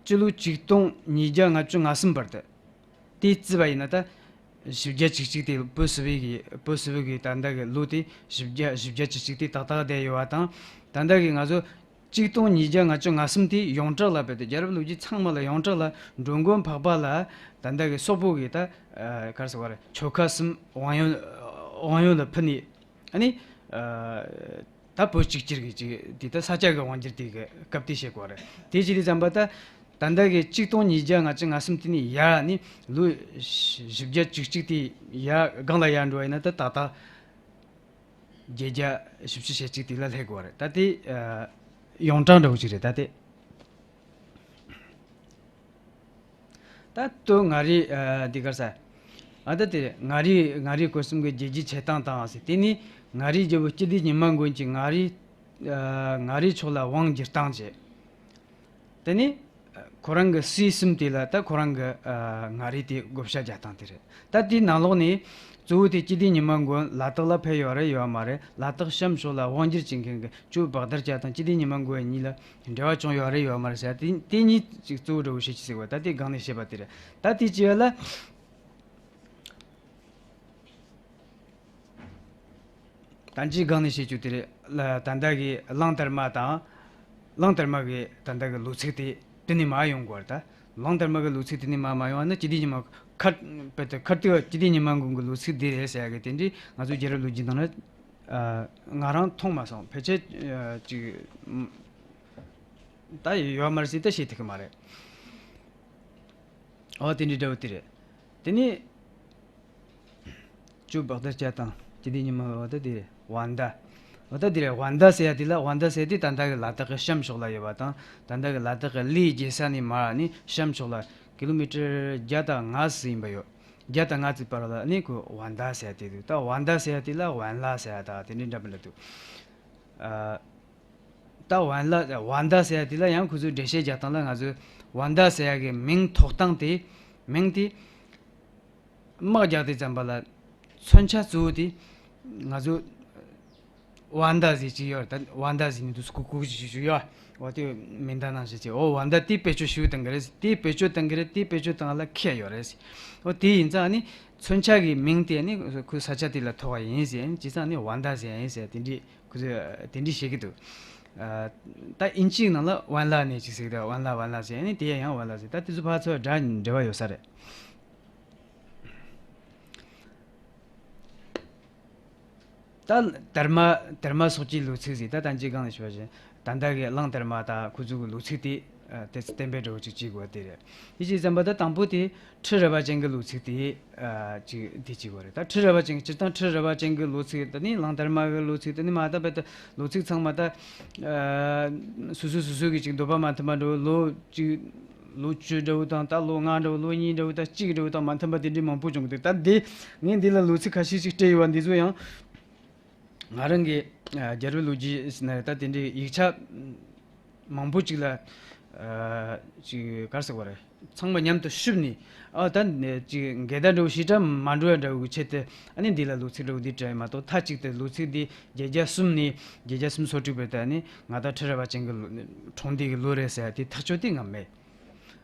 སྤྱི་ལོ་ཆིག་སྟོང་ཉིས་བརྒྱ་ལྔ་བཅུ་ང་གསུམ་བར་དུ། དེ་བརྩིས་པ་ཡིན་ན་ད་བཞི་བརྒྱ་བཅུ་གཅིག་དེ་བོད་སིལ་བུ་གི་བོད་སིལ་བུ་གི་ད་ལྟ་གི་ལོ་དེ་བཞི་བརྒྱ་བཞི་བརྒྱ་བཅུ་གཅིག་དེ་ཏག་ཏག་བསྡད་ཡོད་པ་དང་། ད་ལྟ་གི་ང་ཚོ་ཆིག་སྟོང་ཉིས་བརྒྱ་ལྔ་བཅུ་ང་གསུམ་དེ་ཡོངས་གྲགས་ལ་བོད་དེ་རྒྱལ་རབས་ལོ་རྒྱུས་ཚང་མ་ལ་ཡོངས་གྲགས་ལ་འགྲོ་མགོན་འཕགས་པ་ལ་ད་ལྟ་གི་སོག་པོ་གི་ད་ཨ་ག་རེ་ཟེར་བ་རེད། ཆོལ་ཁ་གསུམ་དབང་ཡོད་དབང་ཡོད་ལ་ཕུལ་ནས་ཨ་ནི་ཨ་ད་བོད་གཅིག་གྱུར་གི་ཅིག་དེ་ད་ས་སྐྱ་གི་དབང་སྒྱུར་དེ་གི་སྐབས་དེ་བཤད་དགོས་རེད། དེ་བྱས་དུས་ཙམ་པ་ད་ད་ལྟ་གི་ཆིག་སྟོང་ཉིས་བརྒྱ་ལྔ་བཅུ་ང་གསུམ་དེ་ནས་ཡར་ནི་ལོ་བཞི་བརྒྱ་བཅུ་གཅིག་དེ་ཡར་སྒང་ལ་ཡར་འགྲོ་བ་ཡིན་ན་ད་ད་ལྟ་བརྒྱད་བརྒྱ་བཞི་བཅུ་ཞེ་གཅིག་དེ་ལ་སླེབས་དགོས་རེད། ད་དེ་ཨ་ཡོངས་གྲགས་འདྲ་བོ་ཅིག་རེད། ད་དེ་ད་ལྟོས་ང་རེ་ཨ་འདི་ག་རེ་ཟེར། ཨ། ད་དེ་མངའ་རིས་མངའ་རིས་སྐོར་གསུམ་གྱི་རྒྱལ་རྒྱུད་འཆད་སྟངས་དང་ཟེར། དེ་ནས་མངའ་རིས་རྒྱལ་པོ་སྤྱི་ལྡེ་ཉི་མ་མགོན་གྱིས་མངའ་རིས། ཨ། མངའ་རིས་ཕྱོགས་ལ་དབང་བསྒྱུར་སྟངས་བྱས། དེ་ནས་ཁོ་རང་གི་སྲས་གསུམ་དེ་ལ་ད་ཁོ་རང་གི། ཨ། མངའ་རིས་དེ་བགོ་བཤའ་རྒྱག་སྟངས་དེ་རེད། ད་དེའི་ནང་ལོགས་ནས་གཙོ་བོ་དེ་སྤྱི་ལྡེ་ཉི་མ་མགོན་ལ་དྭགས་ལ་ཕེབས་ཡོད་རེད་ཡོད་མ་རེད། ལ་དྭགས་གཤམ་ཕྱོགས་ལ་དབང་བསྒྱུར་བྱེད་མཁན་གྱི་ཇོ་བྷག་དར་ཅ་དང་སྤྱི་ལྡེ་ཉི་མ་མགོན་གཉིས་ལ་འབྲེལ་བ་བྱུང་ཡོད་རེད་ཡོད་མ་རེད་ཟེར། དེ་དེ་གཉིས་ཅིག་གཙོ་བོ་འདྲ་བོ་བཤད་ཀྱི་ཟེར་བ། ད་དེ་སྒང་ནས་བཤད་པ་དེ་རེད། ད་དེ་བྱས་ལ། ད་ཅིའི་སྒང་ནས་བཤད་རྒྱུ་དེ་རེད་ལ། ད་ལྟ་གི་གླང་དར་མ་དང་། གླང་དར་མ་གི་ད་ལྟ་གི་ལོ་ཚིགས་དེ་དེ་ནས་མར་ཡོང་དགོས་རེད། ད་གླང་དར་མ་གི་ལོ་ཚིགས་དེ་ནས་མར་མ་ཡོང་བ་ན། སྤྱི་ལྡེ་ཉི་མ་ཁ་དཔེ་དེ་ཁ་ཏུ་སྤྱི་ལྡེ་ཉི་མ་མགོན་གྱི་ལོ་ཚིགས་འདི་རེད་ཟེར་ཡ་གི་དེ་འདྲའི་ང་ཚོ་རྒྱལ་རབས་ལོ་རྒྱུས་ནང་ལ། ཨ། ང་རང་མཐོང་མ་སོང་། ཕལ་ཆེར། ཨ། ཅིག་ད་ཡོད་མ་རེད་ཟེར་ད་བཤད་ཐུབ་ཀྱི་མ་རེད། ཨོ། དེ་འདྲའི་འདྲ་བོ་དེ་རེད། དེ་ནས་ཇོ་བྷག་དར་ཅ་དང་སྤྱི་ལྡེ་ཉི་མ། འོ་ད་དེ་རེད། དབན་ཟླ། འོ་ད་དེ་རེད། དབན་ཟླ་ཟེར་ཡ་དེ་ལ། དབན་ཟླ་ཟེར་ཡ་དེ་ད་ལྟ་གི་ལ་དྭགས་ཀྱི་གཤམ་ཕྱོགས་ལ་ཡོད་པ་དང་། ད་ལྟ་གི་ལ་དྭགས་ཀྱི་གླེ་རྒྱལ་ས་ནས་མར་ནི་གཤམ་ཕྱོགས་ལ་ཀི་ལོ་མི་ཊར་བརྒྱ་དང་ལྔ་ཙམ་ཡིན་པ་ཡོད། བརྒྱ་དང་ལྔ་ཙམ་བར་ལ་ནི་ཁོ་དབན་ཟླ་ཟེར་ཡ་དེ་འདུག། ད་དབན་ཟླ་ཟེར་ཡ་དེ་ལ་དབན་ལ་ཟེར་ཡ་ད་དེ་འདྲའི་འདྲ་མི་འདྲ་འདུག། ཨ། ད་དབན་ལ། དབན་ཟླ་ཟེར་ཡ་དེ་ལ་ཡང་ཁོ་ཚོས་འགྲེལ་བཤད་རྒྱག་སྟངས་ལ། ང་ཚོས་དབན་ཟླ་ཟེར་ཡ་གི་མིང་ཐོགས་སྟངས་དེ། མིང་དེ་དམག་རྒྱག་དུས་ཙམ་པ་ལ་མཚོན་ཆ་གཙོ་བོ་དེ་ང་ཚོ་དབན་ཟླ་ཟེར་གྱི་ཡོད་རེད། ད་དབན་ཟླ་ཟེར་ནས་འདུག། སྐུ་སྐུ་ཞིག་ཞུ་ཡོད། འོ་དེ་མེ་མདའ་ནང་བཞིན་བྱས། འོ་དབན་ཟླ་དེ་བེད་སྤྱོད་ཞུ་བཏང་གི་རེད། དེ་བེད་སྤྱོད་བཏང་གི་རེད། དེ་བེད་སྤྱོད་བཏང་ལ་ཁེལ་ཡོད་རེད། འོ་དེ་ཡིན་ཙང་ནི་མཚོན་ཆ་གི་མིང་དེ་ནི་ཁོའི་ས་ཆ་དེ་ལ་ཐོགས་པ་ཡིན་ཟེར། བྱས་ཙང་ནི་དབན་ཟླ་ཟེར་ཡ་ཡིན་ཟེར། དེ་འདྲའི་ཁོ་ཚོས་དེ་འདྲའི་བཤད་ཀྱི་འདུག། ཨ། ད་དབྱིན་ཇིའི་ནང་ལ་དབན་ལ་ནས་ཅིག་ཟེར་གི་འདུག། དབན་ལ་དབན་ལ་ཟེར་ནས། དེ་ཡང་དབན་ལ་ཟེར། ད་དེ་ཚོ་ཕར་ཚུར་སྒྲ་འབྲེལ་བ་ཡོད་ས་རེད། ད་དར་མ། དར་མ་སོགས་ཀྱི་ལོ་ཚིགས་ཟེར། ད་ད་ཅིའི་སྒང་ནས་ཞུ་བ་བཞིན། ད་ལྟ་གི་གླང་དར་མ་དང་ཁོ་ཚོ་གི་ལོ་ཚིགས་དེ། ཨ། དེ་ཚོ་གཏན་འབེབས་འདྲ་བོ་ཅིག་བྱེད་དགོས་དེ་རེད། དེ་བྱས་ཙམ་པ་ད་དང་པོ་དེ་ཁྲི་རལ་པ་ཅན་གྱི་ལོ་ཚིགས་དེ། ཨ། ཅིག་དེ་བྱེད་དགོས་རེད། ད་ཁྲི་རལ་པ་ཅན། སྤྱིར་བཏང་ཁྲི་རལ་པ་ཅན་གྱི་ལོ་ཚིགས་དེ་ནི། གླང་དར་མ་གི་ལོ་ཚིགས་དེ་ནི་མ། ད་དཔེ་ད་ལོ་ཚིགས་ཚང་མ་ད། ཨ། སོ་སོ་སོ་སོ་གི་ཅིག་འདོད་པ་མ་མཐུན་པ་འདྲ་བོ། ལོ་གཅིག། ལོ་བཅུ་འདྲ་བོ་དང་། ད་ལོ་ལྔ་འདྲ་བོ། ལོ་གཉིས་འདྲ་བོ། ད་གཅིག་འདྲ་བོ་དང་མ་མཐུན་པ་དེ་འདྲའི་མང་པོ་བྱུང་གི་འདུག། ད་འདི་ངས་འདི་ལ་ལོ་ཚིགས་ཁ་ཤས་ཤིག་སྤྲད་ཡོད་པ་འདི་ཚོ་ཡང་། ང་རང་གི། ཨ། རྒྱལ་རབས་ལོ་རྒྱུས་ཟེར་ན་ད་དེ་འདྲའི་ཡིག་ཆ་མང་པོ་ཅིག་ལ། ཨ། ཅིག་ག་རེ་ཟེར་དགོས་རེད། ཚང་མ་མཉམ་དུ་བཤུབས་ནས། ཨ། ད་ནི་ཅིག་འགལ་ཟླ་འདྲ་བོ་ཞེ་དྲག་མ་འགྲོ་ཡ་འདྲ་བོའི་ཆེད་དུ། ཨ་ནི་འདི་ལ་ལོ་ཚིགས་འདྲ་བོ་འདི་སྤྲད་ཡ་མ་གཏོགས། མཐའ་གཅིག་ཏུ་ལོ་ཚིགས་འདི་བརྒྱད་བརྒྱ་གསུམ་ནས་བརྒྱད་བརྒྱ་སུམ་ཅུ་སོ་དྲུག་བར་དུ། ཨ་ནི་ང་ད་ཁྲི་རལ་པ་ཅན་གྱི་ལོ། འཁྲུངས་འདས་ཀྱི་ལོ་རེད་ཟེར་ཡ་དེ་ཐག་ཆོད་དེ་ང་མེད།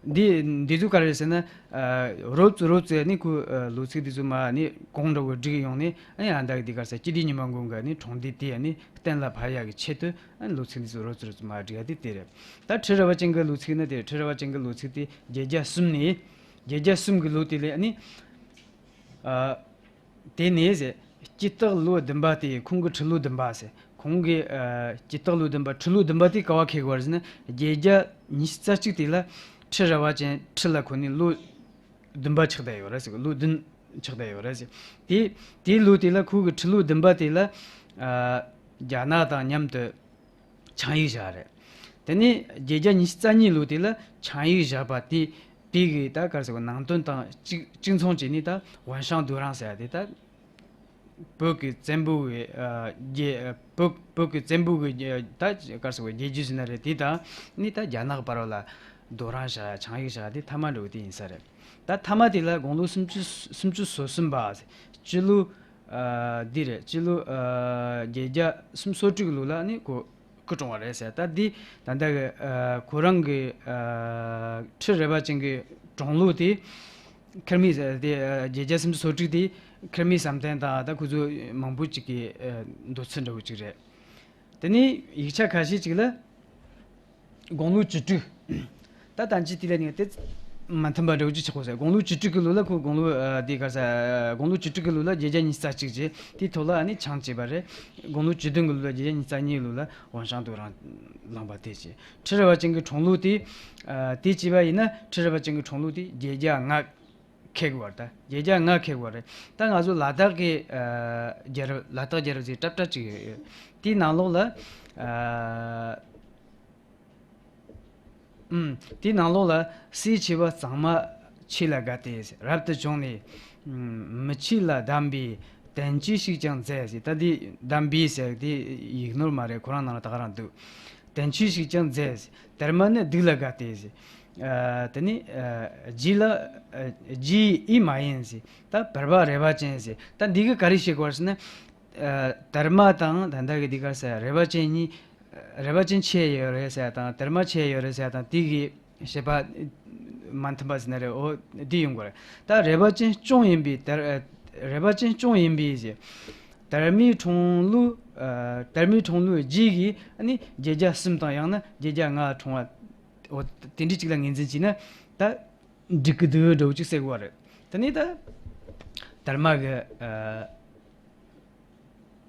འདི་འདི་ཚོ་ག་རེ་རེད་ཟེར་ན། ཨ། རོབ་ཙམ་རོབ་ཙམ་ནི་ཁོའི། ཨ། ལོ་ཚིགས་འདི་ཚོ་མར་ནི་གོང་འདྲ་བོ་བསྒྲིགས་ཡོང་ནས། ཨ་ནི་ཨ་ད་གི་འདི་ག་རེ་ཟེར། སྤྱི་ལྡེ་ཉི་མ་མགོན་གྱི་ནི་འཁྲུངས་འདས་དེ་ནི་གཏན་ལ་ཕབ་ཡག་གི་ཆེད་དུ། ཨ་ནི་ལོ་ཚིགས་འདི་ཚོ་རོབ་ཙམ་རོབ་ཙམ་མར་བསྒྲིགས་ཡ་དེ་དེ་རེད། ད་ཁྲི་རལ་པ་ཅན་གྱི་ལོ་ཚིགས་ནི། དེ་ཁྲི་རལ་པ་ཅན་གྱི་ལོ་ཚིགས་དེ་བརྒྱད་བརྒྱ་གསུམ་ནས། བརྒྱད་བརྒྱ་གསུམ་གྱི་ལོ་དེ་ལ་ནི། ཨ། དེ་ནས་ཟེར། སྤྱི་སྟག་ལོ་བདུན་པ་སྟེ་ཁོང་གི་ཁྲི་ལོ་བདུན་པ་ཟེར། ཁོང་གི། ཨ། སྤྱི་སྟག་ལོ་བདུན་པ། ཁྲི་ལོ་བདུན་པ་དེ་ག་པར་འཁེལ་གྱི་ཡོད་རེད་ཟེར་ན། བརྒྱད་བརྒྱ་ཉི་ཤུ་རྩ་གཅིག་དེ་ལ་ཁྲི་རལ་པ་ཅན་ཁྲི་ལ་ཁོ་ནི་ལོ་བདུན་པ་ཆགས་བསྡད་ཡོད་རེད་ཟེར། ལོ་བདུན་ཆགས་བསྡད་ཡོད་རེད་ཟེར། དེ། དེའི་ལོ་དེ་ལ། ཁོ་གི་ཁྲི་ལོ་བདུན་པ་དེ་ལ། ཨ། རྒྱ་ནག་དང་མཉམ་དུ་ཆིངས་ཡིག་བཞག་རེད། དེ་ནས་བརྒྱད་བརྒྱ་ཉི་ཤུ་རྩ་གཉིས་ལོ་དེ་ལ་ཆིངས་ཡིག་བཞག་པ་དེ། དེ་གི་ད་ག་རེ་ཟེར་དགོས། ནང་དོན་དང་གཅིག་གཅིག་མཚུངས་བྱས་ནས། ད་ཝན་ཤང་རྡོ་རིང་ཟེར་ཡ་དེ། ད་བོད་ཀྱི་བཙན་པོ་གི། ཨ། རྒྱལ། བོད། བོད་ཀྱི་བཙན་པོ་གི། ཨ། ད་ག་རེ་ཟེར་དགོས། རྒྱལ་རྒྱུད་ཟེར་ན་རེད། དེ་དང་ནི་ད་རྒྱ་ནག་བར་ལ་རྡོ་རིང་བཞག། ཆིངས་ཡིག་བཞག་དེ་མཐའ་མ་འདྲ་བོ་དེ་ཡིན་ས་རེད། ད་མཐའ་མ་དེ་ལ་དགུང་ལོ་སུམ་ཅུ། སུམ་ཅུ་སོ་གསུམ་པ། སྤྱི་ལོ། ཨ། འདི་རེད། སྤྱི་ལོ། ཨ། བརྒྱད་བརྒྱ་སུམ་ཅུ་སོ་དྲུག་ལོ་ལ་ནི་ཁོ་སྐུ་གྲོངས་པ་རེད་ཟེར། ད་འདི་ད་ལྟ་གི། ཨ། ཁོ་རང་གི། ཨ། ཁྲི་རལ་པ་ཅན་གྱི་གྲོངས་ལོ་དེ་ཁེར་མོའི་ཟེར་དེ། ཨ། བརྒྱད་བརྒྱ་སུམ་ཅུ་སོ་དྲུག་དེ་ཁེར་མོའི་བསམ་གཏན་དང་། ད་ཁོ་ཚོ་མང་པོ་ཅིག་གི། ཨ། འདོད་ཚུལ་འདྲ་བོ་ཅིག་རེད། དེ་ནས་ཡིག་ཆ་ཁ་ཤས་ཅིག་ལ། དགུང་ལོ་བཅུ་དྲུག། ད་ད་ཅི་དེ་ལ་ནི་དེ་མ་མཐུན་པ་འདྲ་བོ་ཅིག་ཆགས་ཡོད་ས་རེད། དགུང་ལོ་བཅུ་དྲུག་གི་ལོ་ལ་ཁོ་དགུང་ལོ། ཨ། དེ་ག་རེ་ཟེར། དགུང་ལོ་བཅུ་དྲུག་གི་ལོ་ལ་བརྒྱད་བརྒྱ་ཉི་ཤུ་རྩ་གཅིག་བྱས། དེའི་ཐོག་ལ་ཨ་ནི་ཆིངས་བཅད་པ་རེད། དགུང་ལོ་བཅུ་བདུན་གི་ལོ་ལ། བརྒྱད་བརྒྱ་ཉི་ཤུ་རྩ་གཉིས་ལོ་ལ་ཝན་ཤང་རྡོ་རིང་ལངས་པ་དེ་བྱས། ཁྲི་རལ་པ་ཅན་གྱི་གྲོངས་ལོ་དེ། ཨ། དེ་བྱས་པ་ཡིན་ན་ཁྲི་རལ་པ་ཅན་གྱི་གྲོངས་ལོ་དེ་བརྒྱད་བརྒྱ་ལྔ་འཁེལ་གྱི་ཡོད་རེད། ད་བརྒྱད་བརྒྱ་ལྔ་འཁེལ་གྱི་ཡོད་རེད། ད་ང་ཚོ་ལ་དྭགས་ཀྱི། ཨ། རྒྱལ་རབས། ལ་དྭགས་རྒྱལ་རབས་ཟེར་གྲབས་གྲབས་ཅིག་ཡོད། དེའི་ནང་ལོགས་ལ། ཨ། ཨུམ། དེའི་ནང་ལོགས་ལ། སྲས་ཆེ་བ་གཙང་མ་ཆོས་ལ་དགའ་སྟེ། རབ་ཏུ་བྱུང་ནས། མི་ཆོས་ལ་གདམས་པའི་དོན་ཆོས་ཤིག་ཀྱང་མཛད་ཟེར། ད་འདི་གདམས་པའི་ཟེར་དེ་ཡིག་ནོར་མ་རེད། ཁོ་རང་ནང་ལ་ད་ག་རང་འདུག་དོན་ཆོས་ཤིག་ཀྱང་མཛད་ཟེར། དར་མ་ནི་སྡིག་ལ་དགའ་སྟེ་ཟེར། ཨ། དེ་ནི་ཨ་རྗེ་ལ་ཨ་རྗེ་ཡི་ཨེ་མ་ཡིན་ཟེར། ད་བུར་བ་རས་པ་ཅན་ཟེར། ད་འདི་གི་ག་རེ་བཤད་དགོས་ཟེར་ན། ཨ། དར་མ་དང་ད་ལྟ་གི་འདི་ག་ཟེར་རས་པ་ཅན་གཉིས། རས་པ་ཅན་ཆེ་ཡོད་རེད་ཟེར་དང་དར་མ་ཆེ་ཡོད་རེད་ཟེར་དང་དེ་གི་བཤད་པ་མ་མཐུན་པ་ཟེར་ན་རེད། འོ་འདི་ཡོང་གི་རེད། ད་རས་པ་ཅན་སྐྱོང་ཡིན་པའི་དར། རས་པ་ཅན་སྐྱོང་ཡིན་པའི་ཟེར། དར་མའི་འཁྲུངས་ལོ། ཨ། དར་མའི་འཁྲུངས་ལོའི་རྗེས་ཀྱི་ཨ་ནི་བརྒྱད་བརྒྱ་གསུམ་དང་ཡང་ན་བརྒྱད་བརྒྱ་ལྔ་འཁྲུངས་པ། འོ་དེ་འདྲའི་ཅིག་ལ་ངོས་འཛིན་བྱས་ན་ད་འགྲིག་གི་འདུག་འདྲ་བོ་ཅིག་ཟེར་གི་རེད། དེ་ནས་ད་དར་མ་གི་ཨ།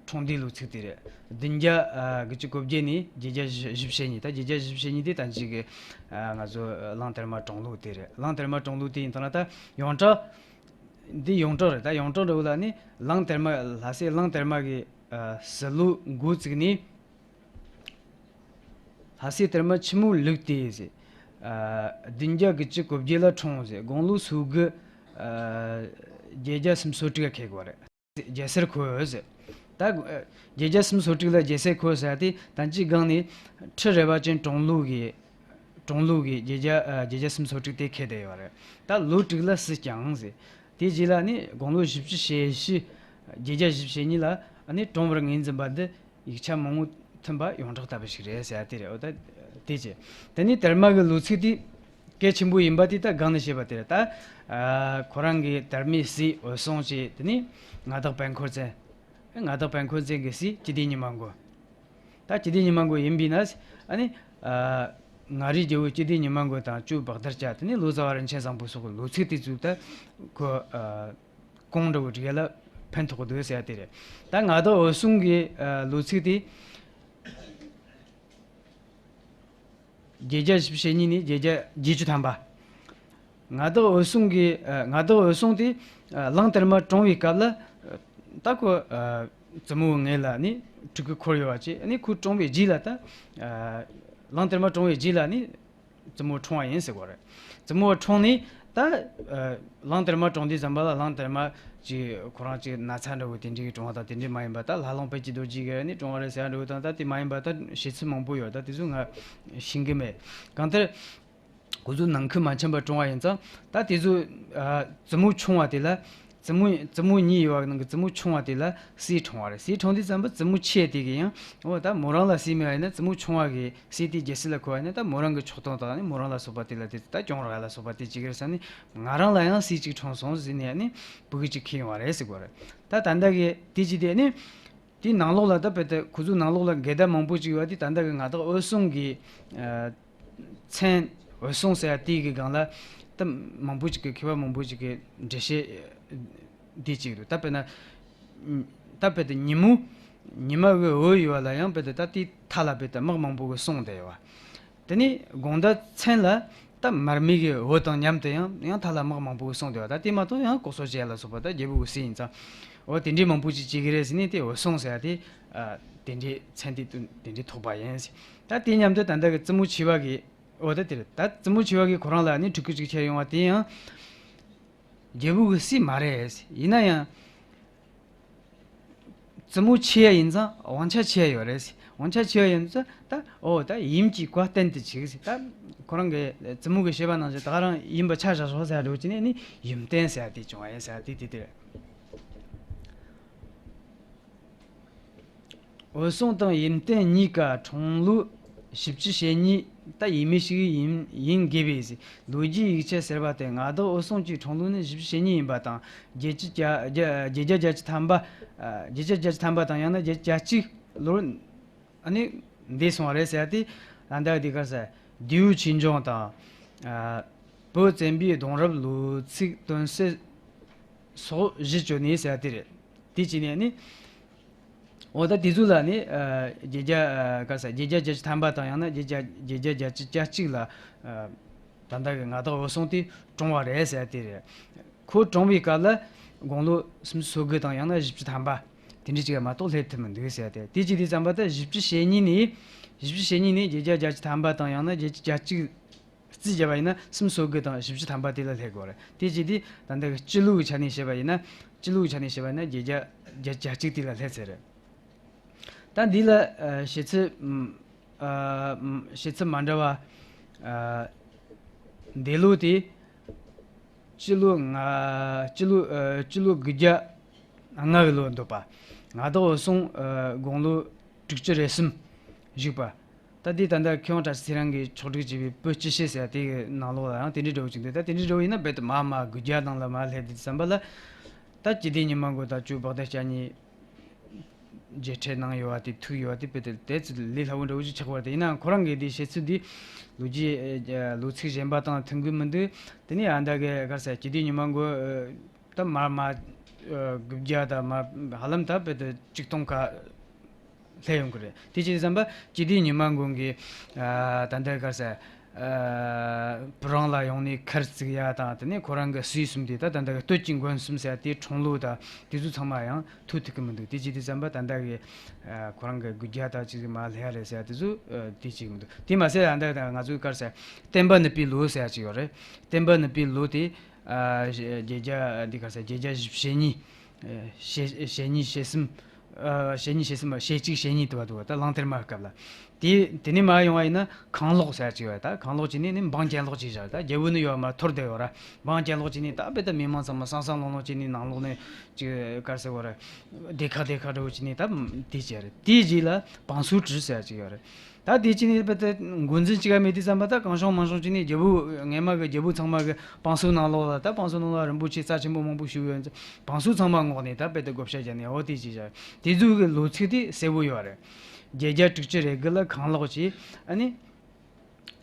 འཁྲུངས་འདས་ལོ་ཚིགས་དེ་རེད། བདུན་བརྒྱ་ཨ་དགུ་བཅུ་གོ་བརྒྱད་ནས་བརྒྱད་བརྒྱ་བཞི་བཅུ་ཞེ་གཉིས། ད་བརྒྱད་བརྒྱ་བཞི་བཅུ་ཞེ་གཉིས་དེ་ད་ཅིག་གི་ཨ་ང་ཚོ་གླང་དར་མ་གྲོང་ལུགས་དེ་རེད། གླང་དར་མ་གྲོང་ལུགས་དེ་ཡིན་དང་ན་ད་ཡོངས་གྲགས། འདི་ཡོངས་གྲགས་རེད། ད་ཡོངས་གྲགས་འདྲ་བོ་ལ་ནི་གླང་དར་མ། ལྷ་སྲས་གླང་དར་མ་གི་ཨ་སྲིད་ལོ་འགོ་བཙུགས་ནས། ལྷ་སྲས་དར་མ་ཆེན་མོའི་ལུགས་དེ་ཟེར། ཨ། བདུན་བརྒྱ་དགུ་བཅུ་གོ་བརྒྱད་ལ་འཁྲུངས་ཟེར། དགུང་ལོ་སོ་དགུ། ཨ། བརྒྱད་བརྒྱ་སུམ་ཅུ་སོ་དྲུག་ལ་འཁེལ་གི་རེད། རྒྱལ་སར་འཁོད་ཟེར། ད་ཨ་བརྒྱད་བརྒྱ་སུམ་ཅུ་སོ་དྲུག་ལ་རྒྱལ་སར་འཁོད་ཟེར་དེ་ད་ཅིའི་སྒང་ནས་ཁྲི་རལ་པ་ཅན་གྲོང་ལུགས་ཀྱི། གྲོང་ལུགས་ཀྱི་བརྒྱད་བརྒྱ་ཨ་བརྒྱད་བརྒྱ་སུམ་ཅུ་སོ་དྲུག་དེ་འཁེལ་བསྡད་ཡོད་རེད། ད་ལོ་དྲུག་ལ་སྲིད་བསྐྱངས་ཟེར། དེའི་རྗེས་ལ་ནི་དགུང་ལོ་བཞི་བཅུ་ཞེ་བཞི། བརྒྱད་བརྒྱ་བཞི་བཅུ་ཞེ་གཉིས་ལ་ནི་གྲོངས་པར་ངོས་འཛིན་པ་འདི་ཡིག་ཆ་མང་པོ་མཐུན་པ་ཡོངས་གྲགས་ལྟ་བུ་ཞིག་རེད་ཟེར་ཡ་དེ་རེད། འོ་ད་དེ་བྱས། དེ་ནས་དར་མ་གི་ལོ་ཚིགས་དེ་གལ་ཆེན་པོ་ཡིན་པ་དེ་ད་སྒང་ནས་བཤད་པ་དེ་རེད། ད་ཨ་ཁོ་རང་གི་དར་མའི་སྲས་འོད་སྲུང་བྱས། དེ་ནས་མངའ་བདག་པད་འཁོར་བཙན། མངའ་བདག་པད་འཁོར་བཙན་གྱི་སྲས་སྤྱི་ལྡེ་ཉི་མ་མགོན། ད་སྤྱི་ལྡེ་ཉི་མ་མགོན་ཡིན་པས་ན། ཨ་ནི་ཨ་མངའ་རིས་རྒྱལ་པོ་སྤྱི་ལྡེ་ཉི་མ་མགོན་དང་ཅོ་བག་དར་བཅས། དེ་ནས་ལོ་ཙཱ་བ་རིན་ཆེན་བཟང་པོ་སོགས་ཀྱི་ལོ་ཚིགས་དེ་ཚོ་ད་ཁོ་ཨ་གོང་འདྲ་བོ་བསྒྲིག་ཡ་ལ་ཕན་ཐོགས་འདུག་ཟེར་ཡ་དེ་རེད། ད་མངའ་བདག་འོད་སྲུང་གི་ཨ་ལོ་ཚིགས་དེ་བརྒྱད་བརྒྱ་བཞི་བཅུ་ཞེ་གཉིས་ནས་བརྒྱད་བརྒྱ་བརྒྱད་ཅུ་ཐམ་པ། མངའ་བདག་འོད་སྲུང་གི་ཨ་མངའ་བདག་འོད་སྲུང་དེ་ཨ་གླང་དར་མ་གྲོངས་པའི་སྐབས་ལ་ཨ་ད་ཁོ་ཨ་བཙུན་མོ་ངེད་ལ་ནི་ཕྲུ་གུ་འཁོར་ཡོད་པ་བྱས། ཨ་ནི་ཁོ་གྲོངས་པའི་རྗེས་ལ་ད་ཨ་གླང་དར་མ་གྲོངས་པའི་རྗེས་ལ་ནི་བཙུན་མོ་འཁྲུངས་པ་ཡིན་ཟེར་གོ་རེད། བཙུན་མོ་འཁྲུངས་ནས་ད་ཨ་གླང་དར་མ་གྲོངས་དུས་ཙམ་པ་ལ་གླང་དར་མ་ཅིག་ཁོ་རང་ཅིག་ན་ཚ་འདྲ་བོ་དེ་འདྲའི་གྲོངས་པ་དང་དེ་འདྲའི་མ་ཡིན་པ། ད་ལྷ་ལུང་པཎ་ཆེན་རྡོ་རྗེ་གིས་ནི་གྲོངས་པ་རེད་ཟེར་འདྲ་བོ་དང་། ད་དེ་མ་ཡིན་པ་ད་བཤད་ཚུལ་མང་པོ་ཡོད། ད་དེ་ཚོ་ང་ཤེས་ཀྱི་མེད། གང་ལྟར། ཁོ་ཚོ་ནང་ཁུལ་མ་འཆམ་པར་གྲོངས་པ་ཡིན་ཙང་། ད་དེ་ཚོ་ཨ་བཙུན་མོ་ཆུང་བ་དེ་ལ། བཙུན་མོ་བཙུན་མོ་གཉིས་ཡོད་པ་ནང་གི་བཙུན་མོ་ཆུང་བ་དེ་ལ་སྲས་འཁྲུངས་པ་རེད། སྲས་འཁྲུངས་དུས་ཙམ་པ་བཙུན་མོ་ཆེ་དེ་གིས་ཡང་འོ་ད་མོ་རང་ལ་སྲས་མེད་པ་ཡིན་ན། བཙུན་མོ་ཆུང་བ་གི་སྲས་དེ་རྒྱལ་སྲིད་ལ་འཁོད་པ་ཡིན་ན། ད་མོ་རང་གི་ཕྱོགས་གཏོགས་དང་ནི་མོ་རང་ལ་སོགས་པ་དེ་ལ་དེ་ད་གྱོང་རག་ལ་སོགས་པ་དེ་ཅིག་རེད་བསམ་ནས། ང་རང་ལ་ཡང་སྲས་གཅིག་འཁྲུངས་སོང་ཟེར་ནས་ནི་ཕྲུ་གུ་གཅིག་འཁྱེར་ཡོང་བ་རེད་ཟེར་གོ་རེད། ད་ད་ལྟ་གི་དེ་ཅི་དེ་ནི། དེའི་ནང་ལོགས་ལ་ད་དཔེ་དེ་ཁོ་ཚོའི་ནང་ལོགས་ལ་འགལ་ཟླ་མང་པོ་ཅིག་ཡོད་པ་དེ། ད་ལྟ་གི་མངའ་བདག་འོད་སྲུང་གི་ཨ་མཚན་འོད་སྲུང་ཟེར་ཡ་དེའི་གི་སྒང་ལ་ད་མང་པོ་ཅིག་གི་མཁས་པ་མང་པོ་ཅིག་གི་འགྲེལ་བཤད་འདི་གཅིག་འདུག་ད་དཔེར་ན། ད་དཔེ་དེ་ཉི་མོ། ཉི་མ་གི་འོད་ཡོད་པ་ལ་ཡང་དཔེ་དེ་ད་དེའི་མཐའ་ལ་དཔེ་དེ་དམག་མང་པོ་གི་སྲུང་བསྡད་ཡོད་པ། དེ་ནས་དགོང་དག་མཚན་ལ་ད་མར་མེ་གི་འོད་དང་མཉམ་དུ་ཡང་ཡང་མཐའ་ལ་དམག་མང་པོ་གི་སྲུང་བསྡད་པ། ད་དེ་མ་གཏོགས་ཡང་ལྐོག་གསོད་བྱེད་ཡ་ལ་སོགས་པ་ད་རྒྱལ་པོ་གི་སྲས་ཡིན་ཙང་། འོ་དེ་འདྲའི་མང་པོ་ཅིག་བྱེད་ཀྱི་རེད་ཟེར་ནས་དེ་འོད་སྲུང་ཟེར་ཡ་དེ་ཨ་དེ་འདྲའི་མཚན་དེ་དེ་འདྲའི་ཐོགས་པ་ཡིན་ཟེར། ད་དེ་མཉམ་དུ་ད་ལྟ་གི་བཙུན་མོ་ཆེ་བ་གི། འོ་ད་དེ་རེད། ད་བཙུན་མོ་ཆེ་བ་གི་ཁོ་རང་ལ་ནི་ཕྲུ་གུ་ཅིག་འཁྱེར་ཡོང་བ་དེ་ཡང་རྒྱལ་པོ་གི་སྲས་མ་རེད་ཟེར། ཡིན་ན་ཡང་། བཙུན་མོ་ཆེ་ཡ་ཡིན་ཙང་དབང་ཆ་ཆེ་ཡ་ཡོད་རེད་ཟེར། དབང་ཆ་ཆེ་ཡ་ཡིན་ཙང་ད་འོ་ད་ཡུམ་གྱི་བཀའ་བསྟན་དུ་བཅུག་ཟེར། ད་ཁོ་རང་གི་བཙུན་མོ་གི་བཤད་པ་ནང་བཞིན་ད་ག་རང་ཡིན་པ་ཆ་བཞག་ཤོག་ཟེར་འགྲོ་གི་ནས་ནི་ཡུམ་བསྟན་ཟེར་ཡ་དེ་བྱུང་བ་ཡིན་ཟེར་ཡ་དེ་དེ་དེ་རེད། འོད་སྲུང་དང་ཡུམ་བསྟན་གཉིས་ཀ་འཁྲུངས་ལོ་བཞི་བཅུ་ཞེ་གཉིས། ད་ཡས་མས་ཤིག་ཡིན་ཡིན་དགོས་པས་ཟེར། ལོ་རྒྱུས་ཡིག་ཆ་ཟེར་བ་དེ་མངའ་བདག་འོད་སྲུང་གི་འཁྲུངས་ལོ་ནི་བཞི་བཅུ་ཞེ་གཉིས་ཡིན་པ་དང་། བརྒྱད་ཅུ་གྱ་བརྒྱད་བརྒྱད་བརྒྱ་བརྒྱད་ཅུ་ཐམ་པ། ཨ་བརྒྱད་བརྒྱ་བརྒྱད་ཅུ་ཐམ་པ་དང་ཡང་ན་བརྒྱད་བརྒྱ་གཅིག་ལོར་ཨ་ནི་འདས་སོང་བ་རེད་ཟེར་ཏེ། ད་ལྟ་འདི་གར་ཟེར་རྡེའུ་ཆོས་འབྱུང་དང་། ཨ་བོད་བཙན་པོའི་གདུང་རབས་ལོ་ཚིགས་དོན་གསལ་སོགས་གཞི་བཅོལ་ནས་ཟེར་ཏེ་རེད། དེ་བྱས་ནས་ནི། འོ་ད་དེ་ཚོ་ལ་ནི་ཨ་བརྒྱད་བརྒྱ་ཨ་ག་ས་བརྒྱད་བརྒྱ་བརྒྱད་ཅུ་ཐམ་པ་དང་ཡང་ན་བརྒྱད་བརྒྱ་བརྒྱད་བརྒྱ་བརྒྱད་ཅུ་གྱ་གཅིག་ལ་ཨ་ད་ལྟ་གི་མངའ་བདག་འོད་སྲུང་དེ་གྲོངས་པ་རེད་ཟེར་དེ་རེད། ཁོ་གྲོངས་པའི་སྐབས་ལ་དགུང་ལོ་སུམ་ཅུ་སོ་དགུ་དང་ཡང་ན་བཞི་བཅུ་ཐམ་པ་དེ་འདྲ་ཅིག་མ་གཏོགས་སླེབས་ཐུབ་མི་འདུག་ཟེར་ཏེ། དེ་ཅི་དེ་ཙམ་པ་ད་བཞི་བཅུ་ཞེ་གཉིས་ནས་བཞི་བཅུ་ཞེ་གཉིས་ནས་བརྒྱད་བརྒྱ་བརྒྱད་ཅུ་ཐམ་པ་དང་ཡང་ན་བརྒྱད་བརྒྱ་གྱ་གཅིག་ རྩིས་བྱས་པ་ཡིན་ན་སུམ་སོ་དགུ་དང་བཞི་བཅུ་ཐམ་པ་དེ་ལ་སླེབས་དགོས་རེད། དེ་བྱས་དུས་ད་ལྟ་གི་སྤྱི་ལོའི་ཆ་ནས་བཤད་པ་ཡིན་ན། སྤྱི་ལོའི་ཆ་ནས་བཤད་པ་ཡིན་ན་བརྒྱད་བརྒྱ་བརྒྱད་བརྒྱད་ཅུ་གཅིག་དེ་ལ་སླེབས་ཚར་རེད། ད་འདི་ལ་ཨ་བཤད་ཚུལ་ཨ་བཤད་ཚུལ་མ་འདྲ་བ། ཨ་འདས་ལོ་དེ་སྤྱི་ལོ་ལྔ་སྤྱི་ལོ་ཨ་སྤྱི་ལོ་དགུ་བརྒྱ་ལྔ་གི་ལོ་འདོད་པ། ང་དག་འོད་སྲུང་ཨ་དགུང་ལོ་དྲུག་ཅུ་རེ་གསུམ་བཞུགས་པ། ད་ལྟའི་ད་ལྟ་མཁས་དབང་བཀྲ་ཤིས་ཚེ་རིང་གིས་ཕྱོགས་སྒྲིག་བྱས་པའི་བོད་སྤྱི་བཤད་ཟེར་ཡ་དེའི་ནང་ལོགས་ལ་ཡང་དེ་འདྲའི་འདྲ་བོ་ཅིག་འདུག་ད་དེ་འདྲའི་འདྲ་བོ་ཡིན་ན་རྦད་དེ་མར་མར་དགུ་བརྒྱ་ནང་ལ་མར་སླེབས་དུས་ཙམ་པ་ལ། ད་སྤྱི་ལྡེ་ཉི་མ་མགོན་དང་ཇོ་བོ་བདེ་སྐྱབས་གཉིས་མཇལ་འཕྲད་གནང་ཡོད་པ་དེ་ཐུག་ཡོད་པ་དེ་རྦད་དེ་དེ་ཚོ་ལས་སླ་བོ་འདྲ་བོ་ཅིག་ཆགས་པ་རེད། ཡིན་ནའང་ཁོ་རང་གི་དེ་བཤད་ཚུལ་འདི་ལོ་རྒྱུས་ཨེ་ལོ་ཚིགས་གཞན་པ་དང་མཐུན་གི་མི་འདུག་དེ་ནས་ཨ་མདའ་གི་ག་རེ་ཟེར། སྤྱི་ལྡེ་ཉི་མ་མགོན་ཨེ་ད་མར་མར་ཨེ་དགུ་བརྒྱ་དང་མར་ཧ་ལམ་ད་རྦད་དེ་ཆིག་སྟོང་ཁ་སླེབས་ཡོང་གི་རེད། དེ་བྱས་ཙམ་པ་སྤྱི་ལྡེ་ཉི་མ་མགོན་གྱི་ཨ་ད་ལྟ་ག་རེ་ཟེར། ཨ་བུ་རང་ལ་ཡོང་ནས་མཁར་བརྩིགས་ཡ་དང་། དེ་ནས་ཁོ་རང་གི་སྲས་གསུམ་དེ་ད་ད་ལྟ་གི་སྟོད་ཀྱི་མགོན་གསུམ་ཟེར་ཡ་དེའི་འཁྲུངས་ལོ་དང་དེ་ཚོ་ཚང་མ་ཡང་ཐུག་ཐུབ་ཀྱི་མི་འདུག་དེ་བྱས་དུས་ཙམ་པ་ད་ལྟ་གི་ཨ་ཁོ་རང་གི་དགུ་བརྒྱ་དང་གཅིག་མར་སླེབས་ཡ་རེད་ཟེར་ཡ་དེ་ཚོ་ཨ་དེ་བྱེད་ཀྱི་མི་འདུག་དེ་མ་ཟད་ད་ལྟ་ང་ཚོའི་ག་རེ་ཟེར། བསྟན་པ་ནུབ་པའི་ལོ་ཟེར་ཡ་ཅིག་ཡོད་རེད། བསྟན་པ་ནུབ་པའི་ལོ་དེ་ཨ་བརྒྱད་བརྒྱ་འདི་ག་རེ་ཟེར། བརྒྱད་བརྒྱ་བཞི་བཅུ་ཞེ་གཉིས། ཨེ་ཞེ་ཞེ་གཉིས་ཞེ་གསུམ། ཨ་ཞེ་གཉིས་ཞེ་གསུམ་པ་ཞེ་གཅིག་ཞེ་གཉིས་དུ་བ་དུ་བ་ད་གླང་དར་མ་སྐབས་ལ། དེ་དེ་ནས་མར་ཡོང་བ་ཡིན་ན་གང་ལོག་ཟེར་ཅིག་ཡོད། ད་གང་ལོག་ཅིག་ནས་ནི་འབངས་གྱེན་ལོག་ཅིག་བཞག་ད་རྒྱལ་པོ་ནི་ཡོད་མ་འཐོར་བསྡད་ཡོད་ར། འབངས་གྱེན་ལོག་ཅིག་ནས་ད་དཔེ་ད་མི་མང་ཚང་མ་སང་སང་ལོང་ལོང་ཅིག་ནས་ནང་ལོག་ནས་ཅིག་ག་རེ་ཟེར་བ་ར། སྡེ་ཁག་སྡེ་ཁག་འདྲ་བོ་ཅིག་ནས་ད་དེ་བྱས་རེད། དེའི་རྗེས་ལ་བང་སོའི་གྲུ་ཟེར་ཅིག་ཡོད་རེད། ད་དེ་ཅི་ནས་དཔེ་དེ་འགོ་འཛིན་གཅིག་ག་མེད་དུས་ཙམ་པ་ད་གང་བྱུང་མང་བྱུང་ཅི་ནས་རྒྱལ་པོ་སྔས་མ་གི་རྒྱལ་པོ་ཚང་མ་གི་བང་སོའི་ནང་ལོགས་ལ་ད་བང་སོའི་ནང་ལ་རིན་པོ་ཆེ་རྩ་ཆེན་པོ་མང་པོ་བཞུགས་ཡོད། བང་སོ་ཚང་མ་བསྔོགས་ནས་ད་དཔེ་དེ་བགོ་བཤའ་བརྒྱབ་ནས་འོ་དེ་ཅི་བྱ། དེ་ཚོ་གི་ལོ་ཚིགས་དེ་གསལ་བོ་ཡོད་རེད། བརྒྱད་བརྒྱ་དྲུག་ཅུ་རེ་དགུ་ལ་གང་ལོག་བྱས། ཨ་ནི་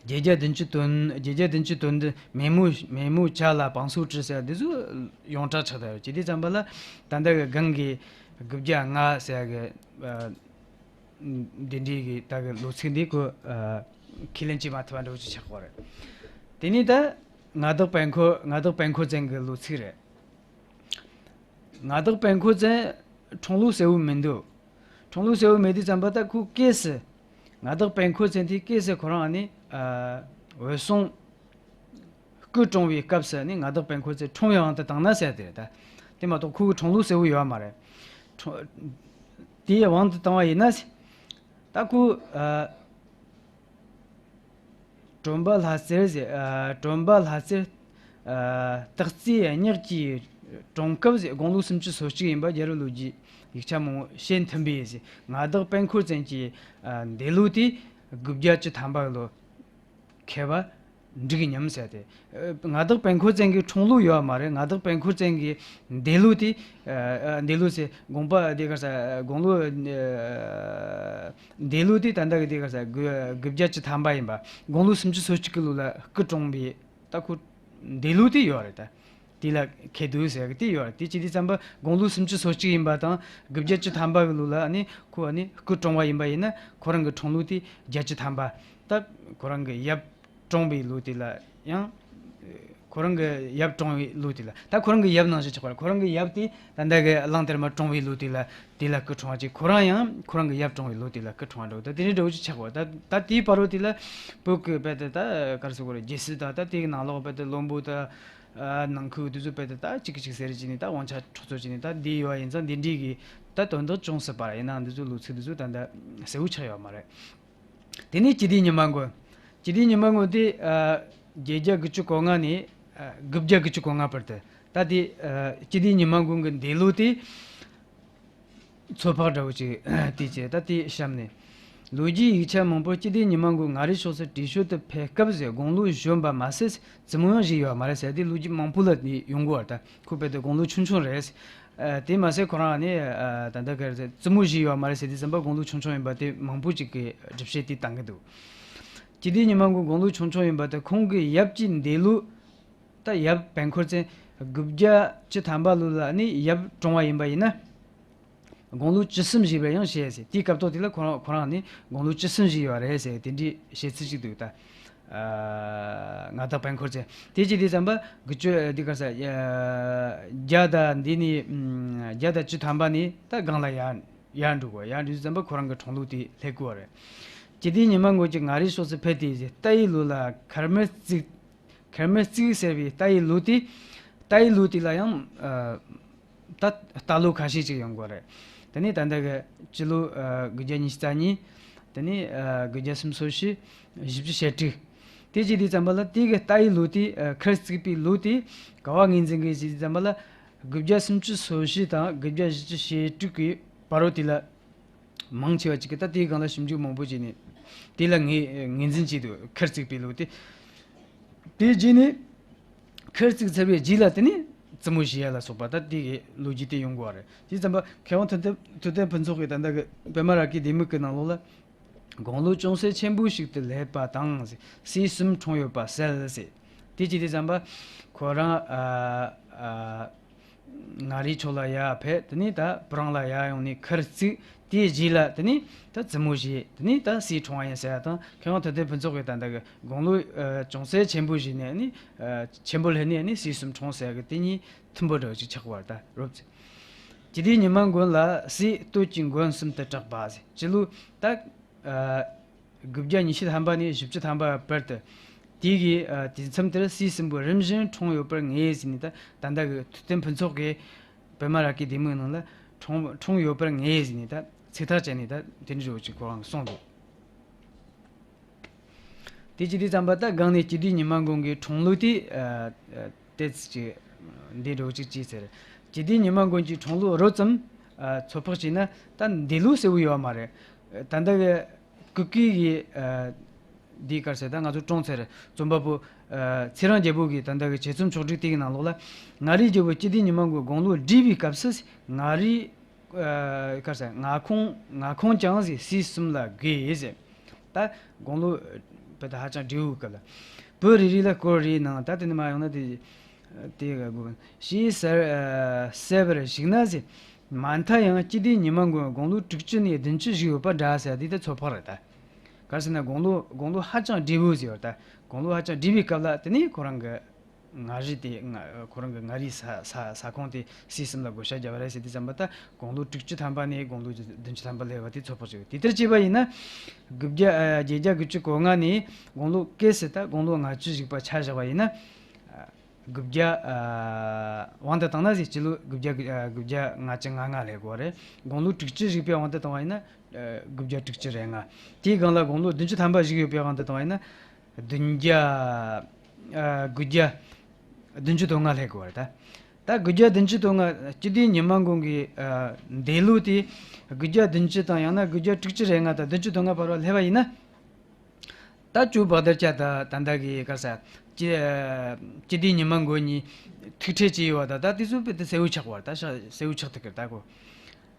བརྒྱད་བརྒྱ་བདུན་ཅུ་དོན་བརྒྱད་བརྒྱ་བདུན་ཅུ་དོན་བདུན་མེ་མོ་མེ་མོ་བྱ་ལ་བང་སོའི་གྲུ་ཟེར་འདི་ཚོ་ཡོངས་གྲགས་ཆགས་བསྡད་ཡོད། ཅི་དེ་ཙམ་པ་ལ་ད་ལྟ་གི་སྒང་གི་དགུ་བརྒྱ་ལྔ་ཟེར་གི་ཨ། འདི་འདྲའི་གི་ད་གི་ལོ་ཚིགས་འདི་ཁོ་ཨ་ཁས་ལེན་བྱེད་མ་ཐུབ་པ་འདྲ་བོ་ཅིག་ཆགས་ཀྱི་ཡོད་རེད། དེ་ནས་ད་མངའ་བདག་དཔལ་འཁོར་མངའ་བདག་དཔལ་འཁོར་བཙན་གི་ལོ་ཚིགས་རེད། མངའ་བདག་དཔལ་འཁོར་བཙན་འཁྲུངས་ལོ་གསལ་བོ་མི་འདུག་འཁྲུངས་ལོ་གསལ་བོ་མེད་དུས་ཙམ་པ་ད་ཁོ་སྐྱེས་སུ། མངའ་བདག་དཔལ་འཁོར་བཙན་དེ་སྐྱེས་སུ་ཁོ་རང་ནི་ཨ་འོད་སྲུང་སྐུ་གྲོངས་པའི་སྐབས་སུ་ནི་མངའ་བདག་དཔལ་འཁོར་བཙན་འཁྲུངས་པའི་དབང་དུ་བཏང་ན་ཟེར་དེ་རེད་ད། དེ་མ་གཏོགས་ཁོ་གི་འཁྲུངས་ལོ་གསལ་བོ་ཡོད་མ་རེད། འཁྲུངས་དེའི་དབང་དུ་བཏང་བ་ཡིན་ན་ཟེར། ད་ཁོ་ཨ་དྲོན་པ་ལྷ་རྩེར་ཟེར་ཨ་དྲོན་པ་ལྷ་རྩེར་ཨ་སྟག་རྩེའི་གཉགས་ཀྱི་གྲོངས་སྐབས་ཟེར་དགུང་ལོ་སུམ་ཅུ་སོ་གཅིག་ཡིན་པ་རྒྱལ་རབས་ལོ་རྒྱུས་ཡིག་ཆ་མང་པོ་བཤད་མཐུན་པས་ཟེར། མངའ་བདག་དཔལ་འཁོར་བཙན་གྱི་ཨ་འདས་ལོ་དེ་དགུ་བརྒྱ་བཅུ་ཐམ་པ་གི་ལོ། མཁས་པ་འགྲིག་སྙམ་ཟེར་ཏེ། ཨ་མངའ་བདག་དཔལ་འཁོར་བཙན་གྱི་འཁྲུངས་ལོ་ཡོད་མ་རེད། མངའ་བདག་དཔལ་འཁོར་བཙན་གྱི་འདས་ལོ་དེ་ཨ་ཨ་འདས་ལོ་ཟེར་དགོངས་པ་དེ་ག་ས་དགུང་ལོ་ཨ་འདས་ལོ་དེ་ད་ལྟ་གི་དེ་ག་ས་དགུ་དགུ་བརྒྱ་བཅུ་ཐམ་པ་ཡིན་པ། དགུང་ལོ་སུམ་ཅུ་སོ་གཅིག་གི་ལོ་ལ་སྐུ་གྲོངས་པའི་ད་ཁོ་འདས་ལོ་དེ་ཡོད་རེད་ད། དེ་ལ་མཁས་འདུག་ཟེར་གི་དེ་ཡོད་རེད། དེ་ཅི་དེ་ཙམ་པ་དགུང་ལོ་སུམ་ཅུ་སོ་གཅིག་ཡིན་པ་དང་དགུ་བརྒྱ་བཅུ་ཐམ་པ་གི་ལོ་ལ་ཨ་ནི་ཁོ་ཨ་ནི་སྐུ་གྲོངས་པ་ཡིན་པ་ཡིན་ན་ཁོ་རང་གི་འཁྲུངས་ལོ་དེ་བརྒྱད་ཅུ་ཐམ་པ། ད་ཁོ་རང་གི་ཡབ་གྲོངས་པའི་ལོ་དེ་ལ་ཡང་། ཁོ་རང་གི་ཡབ་གྲོངས་པའི་ལོ་དེ་ལ་ད་ཁོ་རང་གི་ཡབ་ནང་བཞིན་ཆགས་པ་རེད། ཁོ་རང་གི་ཡབ་དེ་ད་ལྟ་གི་གླང་དར་མ་གྲོངས་པའི་ལོ་དེ་ལ་དེ་ལ་སྐུ་གྲོངས་པ་ཅིག་ཁོ་རང་ཡང་ཁོ་རང་གི་ཡབ་གྲོངས་པའི་ལོ་དེ་ལ་སྐུ་གྲོངས་པ་འདྲ་བོ་ད་དེ་འདྲའི་འདྲ་བོ་ཅིག་ཆགས་པ། ད་ད་དེའི་བར་དུ་དེ་ལ་བོད་ཀྱི་རྦད་དེ་ད་ག་རེ་ཟེར་དགོས་རེད། རྒྱལ་སྲིད་དང་ད་དེའི་ནང་ལོགས་རྦད་དེ་བློན་པོ་ད་ཨ་ནང་ཁུལ་དེ་ཚོ་རྦད་དེ་ད་གཅིག་གིས་གཅིག་ཟེར་གྱིས་ནས་ད་དབང་ཆ་འཕྲོག་རྩོད་བྱས་ནས་ད་འདི་ཡོད་པ་ཡིན་ཙང་འདི་འདྲའི་གི་ད་དོན་དག་ཅུང་ཟད་པ་ར། ཡིན་ནའང་འདི་ཚོའི་ལོ་ཚིགས་འདི་ཚོ་ད་ལྟ་གསལ་བོ་ཆགས་ཡོད་མ་རེད། དེ་ནས་སྤྱི་ལྡེ་ཉི་མ་མགོན། སྤྱི་ལྡེ་ཉི་མ་མགོན་དེ་ཨ་བརྒྱད་བརྒྱ་དགུ་བཅུ་གོ་ལྔ་ནས་ཨ་དགུ་བརྒྱ་དགུ་བཅུ་གོ་ལྔ་བར་དུ། ད་དེ་ཨ་སྤྱི་ལྡེ་ཉི་མ་མགོན་གྱི་འདས་ལོ་དེ་ཚོད་དཔག་འདྲ་བོ་ཅིག་དེ་བྱས་ད་དེ་གཤམ་ནས། ལོ་རྒྱུས་ཡིག་ཆ་མང་པོར་སྤྱི་ལྡེ་ཉི་མ་མགོན་མངའ་རིས་ཕྱོགས་སུ་བྲོས་བྱོལ་དུ་ཕེབས་སྐབས་ཟེར་དགུང་ལོ་གཞོན་པ་མ་ཟད་བཙུན་མོ་ཡང་བཞེས་ཡོད་མ་རེད་ཟེར། དེ་ལོ་རྒྱུས་མང་པོ་ལ་དེ་ཡོང་གི་ཡོད་རེད། ད་ཁོ་རྦད་དེ་དགུང་ལོ་ཆུང་ཆུང་རེད། ཨ་དེ་མ་ཟད་ཁོ་རང་ནི་ཨ་ད་ལྟ་ག་རེ་ཟེར་བཙུན་མོ་བཞེས་ཡོད་མ་རེད་ཟེར་དུས་ཙམ་པ་དགུང་ལོ་ཆུང་ཆུང་ཡིན་པ་དེ་མང་པོ་ཅིག་གིས་སྒྲུབ་བྱེད་དེ་བཏང་གི་འདུག་སྤྱི་ལྡེ་ཉི་མ་མགོན་དགུང་ལོ་ཆུང་ཆུང་ཡིན་པ་དེ་ཁོང་གི་ཡབ་ཀྱི་འདས་ལོ། ད་ཡབ་དཔལ་འཁོར་བཙན་དགུ་བརྒྱ་བཅུ་ཐམ་པ་ལོ་ལ་ནི་ཡབ་གྲོངས་པ་ཡིན་པ་ཡིན་ན། དགུང་ལོ་བཅུ་གསུམ་བཞེས་པར་ཡང་བཤད་ཟེར། དེའི་སྐབས་ཐོག་དེ་ལ་ཁོ་རང་ཁོ་རང་ནི་དགུང་ལོ་བཅུ་གསུམ་བཞེས་ཡོད་རེད་ཟེར་དེ་འདྲའི་བཤད་ཚུལ་ཅིག་འདུག་ད་ཨ་མངའ་བདག་དཔལ་འཁོར་བཙན་དེ་ཅི་དེ་ཙམ་པ་དགུ་བཅུ་འདི་ག་ས་ཨ་བརྒྱ་དང་འདི་ནི་ཨམ་བརྒྱ་དང་བཅུ་ཐམ་པ་ནི་ད་སྒང་ལ་ཡར་ཡར་འགྲོ་གོ་ཡར་འགྲོ་ཙམ་པ་ཁོ་རང་གི་འཁྲུངས་ལོ་དེ་སླེབས་གོ་རེད། སྤྱི་ཟླའི་ཉི་མ་མགོན་གྱིས་མངའ་རིས་ཕྱོགས་སུ་ཕེབས་ཏེ། རྟའི་ལོ་ལ་མཁར་རྨེལ་བརྩིགས། མཁར་རྨེལ་བརྩིགས་ཟེར་བའི་རྟའི་ལོ་དེ། རྟའི་ལོ་དེ་ལ་ཡང་ཨ་ད་རྟ་ལོ་ཁ་ཤས་ཅིག་ཡོང་གི་རེད། དེ་ནས་ད་ལྟ་གི་སྤྱི་ལོ་ཨ་དགུ་བརྒྱ་ཉི་ཤུ་རྩ་གཉིས། དེ་ནས་ཨ་དགུ་བརྒྱ་སུམ་ཅུ་སོ་བཞི། བཞི་བཅུ་ཞེ་དྲུག། དེ་བྱས་དུས་ཙམ་པ་ལ་དེ་གི་རྟའི་ལོ་དེ་ཨ་མཁར་བརྩིགས་པའི་ལོ་དེ་ག་བ་ངོས་འཛིན་གི་ཟེར་དུས་ཙམ་པ་ལ། དགུ་བརྒྱ་སུམ་ཅུ་སོ་བཞི་དང་དགུ་བརྒྱ་བཞི་བཅུ་ཞེ་དྲུག་གི་བར་རོ་དེ་ལ། མང་ཆེ་བ་ཅིག་གིས་ད་དེའི་སྒང་ལ་ཞིབ་འཇུག་མང་པོ་བྱས་ནས་དེ་ལ་ངོས་ངོས་འཛིན་བྱས་འདུག་མཁར་བརྩིགས་པའི་ལོ་དེ། དེ་རྗེས་ནས་མཁར་བརྩིགས་ཚར་བའི་རྗེས་ལ་དེ་ནས་བཙུན་མོ་བཞེས་ཡ་ལ་སོགས་པ་ད་དེ་གི་ལོ་རྒྱུས་དེ་ཡོང་གི་རེད། དེ་ཙམ་པ་མཁས་དབང་ཐུབ་བསྟན་ཐུབ་བསྟན་ཕུན་ཚོགས་ཀྱིས་ད་ལྟ་གི་པདྨ་རཱ་གའི་ལྡེ་མིག་གི་ནང་ལོགས་ལ། དགུང་ལོ་ཅུང་ཟད་ཆེན་པོ་ཞིག་ཏུ་སླེབས་པ་དང་། སྲས་གསུམ་འཁྲུངས་ཡོད་པ་གསལ་ཟེར། དེ་བྱས་དུས་ཙམ་པ་ཁོ་རང་ཨ་ཨ། མངའ་རིས་ཕྱོགས་ལ་ཡར་ཕེབས། དེ་ནས་ད་སྤུ་རངས་ལ་ཡར་ཡོང་ནས་མཁར་བརྩིགས། དེའི་རྗེས་ལ་དེ་ནས་ད་བཙུན་མོ་བཞེས། དེ་ནས་ད་སྲས་འཁྲུངས་པ་ཡིན་ཟེར་ཡ་དང་། མཁས་དབང་ཐུབ་བསྟན་ཕུན་ཚོགས་ཀྱིས་ད་ལྟ་གི་དགུང་ལོ་ཨ་ཅུང་ཟད་ཆེན་པོ་བཞེས་ནས་ནི་ཨ་ཆེན་པོ་སླེབས་ནས་ནི་སྲས་གསུམ་འཁྲུངས་ཟེར་ཡ་གི་དེ་གཉིས་མཐུན་པོ་འདྲ་བོ་ཅིག་ཆགས་པ་རེད། ད་རོབ་ཙམ། སྤྱི་ཟླའི་ཉི་མ་མགོན་ལ་སྲས་སྟོད་ཀྱི་མགོན་གསུམ་དུ་གྲགས་པ་ཟེར། སྤྱི་ལོ་ད་ཨ་དགུ་བརྒྱ་ཉི་ཤུ་ཐམ་པ་ནས་བཞི་བཅུ་ཐམ་པ་བར་དུ། དེ་གི་ཨ་དུས་མཚམས་དེར་སྲས་གསུམ་པོ་རིམ་བཞིན་འཁྲུངས་ཡོད་པར་ངེས་ཟེར་ནས། ད་ད་ལྟ་གི་ཐུབ་བསྟན་ཕུན་ཚོགས་ཀྱིས་པདྨ་རཱ་གའི་ལྡེ་མིག་ནང་ལ་འཁྲུངས་འཁྲུངས་ཡོད་པར་ངེས་ཟེར་ནས་ད་ཚིག་ཐག་བཅད་ནས་ད་དེ་འདྲ་བོ་ཅིག་ཁོ་རང་གིས་གསུངས་འདུག་དེ་བྱས་དུས་ཙམ་པ་ད་སྒང་ནས་སྤྱི་ཟླའི་ཉི་མ་མགོན་གྱི་འཁྲུངས་ལོ་དེ་ཨ་ཨ་ཏོག་ཙམ་ཅིག་འདི་འདྲ་བོ་ཅིག་བྱས་ཟེར། སྤྱི་ཟླའི་ཉི་མ་མགོན་གྱི་འཁྲུངས་ལོ་རོབ་ཙམ་ཨ་ཚོད་དཔག་བྱས་ན་ད་འདས་ལོ་གསལ་བོ་ཡོད་མ་རེད། ད་ལྟ་གི་སྐུ་སྐུའི་གི་ཨ་འདི་ག་རེ་ཟེར། ད་ང་ཚོ་ཀྲོང་གསར་རྩོམ་པ་པོ་ཨ་ཚེ་རིང་རྒྱལ་པོ་གིས་ད་ལྟ་གི་ཆེད་རྩོམ་ཕྱོགས་བསྒྲིགས་དེ་གི་ནང་ལོགས་ལ། མངའ་རིས་རྒྱལ་པོ་སྤྱི་ཟླའི་ཉི་མ་མགོན་དགུང་ལོ་བགྲེས་པའི་སྐབས་སུ། མངའ་རིས་ཨ་ག་རེ་ཟེར། མངའ་ཁོངས་མངའ་ཁོངས་ཀྱང་ཟེར། སྲས་གསུམ་ལ་བགོས་ཟེར། ད་དགུང་ལོ་བོད་ད་ཧ་ཅང་བགྲེས་པོའི་སྐབས་ལ། བུ་རེ་རེ་ལ་སྐོར་རེ་གནང་། ད་དེ་ནས་མར་ཡོང་ན་དེ་དེ་ག་དགོས། ཞེས་གསལ་ཨ་གསལ་བར་གཞིགས་ན་ཟེར། མ་མཐའ་ཡང་སྤྱི་ཟླའི་ཉི་མ་མགོན་དགུང་ལོ་དྲུག་ཅུ་ནས་བདུན་ཅུ་བཞུགས་ཡོད་པ་འདྲ་ཟེར། དེ་ད་ཚོད་དཔག་རེད། ད་ག་རེ་ཟེར་ན་དགུང་ལོ་དགུང་ལོ་ཧ་ཅང་བགྲེས་པོ་ཟེར་བ། ད་དགུང་ལོ་ཧ་ཅང་བགྲེས་པའི་སྐབས་ལ་དེ་ནས་ཁོ་རང་གི་མངའ་རིས་དེ་མངའ་ཁོ་རང་གི་མངའ་རིས་ས་ས་ས་ཁོངས་དེ་སྲས་གསུམ་ལ་བགོ་བཤའ་བརྒྱབ་པ་རེད་ཟེར་དུས་ཙམ་པ། ད་དགུང་ལོ་དྲུག་ཅུ་ཐམ་པ་ནས་དགུང་ལོ་བདུན་ཅུ་ཐམ་པ་སླེབས་པ་དེ་ཚོད་དཔག་བྱེད་དགོས། དེ་ལྟར་བྱས་པ་ཡིན་ན། དགུ་བརྒྱ་ཨ་བརྒྱད་བརྒྱ་དགུ་བཅུ་གོ་ལྔ་ནས་དགུང་ལོ་གལ་སྲིད་ད་དགུང་ལོ་ལྔ་བཅུ་བཞུགས་པ་ཆ་བཞག་པ་ཡིན་ན། ཨ་དགུ་བརྒྱ་ཨ་དབང་དུ་བཏང་ན་ཟེར། སྤྱི་ལོ་དགུ་བརྒྱ་ཨ་དགུ་བརྒྱ་ལྔ་བཅུ་ང་ལྔ་སླེབས་དགོས་རེད། དགུང་ལོ་དྲུག་ཅུ་བཞུགས་པའི་དབང་དུ་བཏང་བ་ཡིན་ན། ཨ་དགུ་བརྒྱ་དྲུག་ཅུ་རེ་ལྔ། དེའི་སྒང་ལ་དགུང་ལོ་བདུན་ཅུ་ཐམ་པ་བཞུགས་ཡོད་པའི་དབང་དུ་བཏང་བ་ཡིན་ན། བདུན་བརྒྱ། ཨ་དགུ་བརྒྱ་བདུན་ཅུ་དོན་ལྔ་སླེབས་དགོས་པ་རེད། ད་ད་དགུ་བརྒྱ་བདུན་ཅུ་དོན་ལྔ། སྤྱི་ཟླའི་ཉི་མ་མགོན་གྱི་ཨ་འདས་ལོ་དེ་དགུ་བརྒྱ་བདུན་ཅུ་དང་ཡང་ན་དགུ་བརྒྱ་དྲུག་ཅུ་རེ་ལྔ་དང་བདུན་ཅུ་དོན་ལྔ་བར་བ་སླེབས་པ་ཡིན་ན། ད་ཇོ་བྷ་དར་ཅ་དང་ད་ལྟ་གི་ག་རེ་ཟེར། སྤྱི་སྤྱི་ཟླའི་ཉི་མ་མགོན་གཉིས་ཐུག་འཕྲད་བྱས་ཡོད་པ་དང་། ད་དེ་ཚོ་དཔེ་དེ་གསལ་བོ་ཆགས་པ་རེད། ད་ཤ་གསལ་བོ་ཆགས་ཐུབ་ཀྱི་རེད། ད་ཁོ་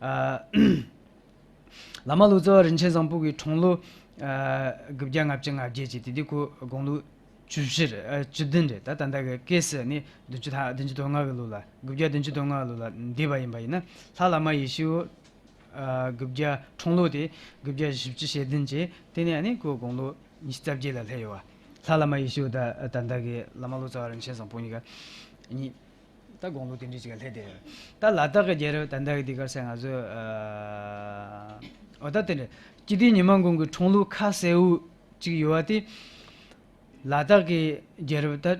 ཨ། བླ་མ་ལོ་ཙཱ་བ་རིན་ཆེན་བཟང་པོ་གི་འཁྲུངས་ལོ་ཨ་དགུ་བརྒྱ་ལྔ་བཅུ་ང་བརྒྱད་ཅིག་དེ་དུས་ཁོ་དགུང་ལོ་བཅུ་བཞི་རེད། ཨ་བཅུ་བདུན་རེད། ད་ད་ལྟ་གི་གལ་སྲིད་ནི་བདུན་ཅུ་ཐ་བདུན་ཅུ་དོན་ལྔ་གི་ལོ་ལ། དགུ་བརྒྱ་བདུན་ཅུ་དོན་ལྔ་གི་ལོ་ལ་འདས་པ་ཡིན་པ་ཡིན་ན། ལྷ་བླ་མ་ཡེ་ཤེས་པོ་ཨ་དགུ་བརྒྱ། འཁྲུངས་ལོ་དེ་དགུ་བརྒྱ་བཞི་བཅུ་ཞེ་བདུན་བྱས། དེ་ནས་ཨ་ནི་ཁོ་དགུང་ལོ་ཉི་ཤུ་རྩ་བརྒྱད་ལ་སླེབས་ཡོད་པ། ལྷ་བླ་མ་ཡེ་ཤེས་པོ་དང་ད་ལྟ་གི་བླ་མ་ལོ་ཙཱ་བ་རིན་ཆེན་བཟང་པོ་གཉིས་ཀ་གཉིས། ད་དགུང་ལོ་དེ་འདྲ་ཅིག་ལ་སླེབས་བསྡད་ཡོད། ད་ལ་དྭགས་ཀྱི་རྒྱལ་རབས་ད་ལྟ་གི་འདི་ག་རེ་ཟེར། ང་ཚོས་ཨ་འོ་ད་དེ་འདྲ་སྤྱི་ཟླའི་ཉི་མ་མགོན་གྱི་འཁྲུངས་ལོ་ཁ་གསལ་བོ་ཅིག་ཡོད་པ་དེ། ལ་དྭགས་ཀྱི་རྒྱལ་རབས། ད་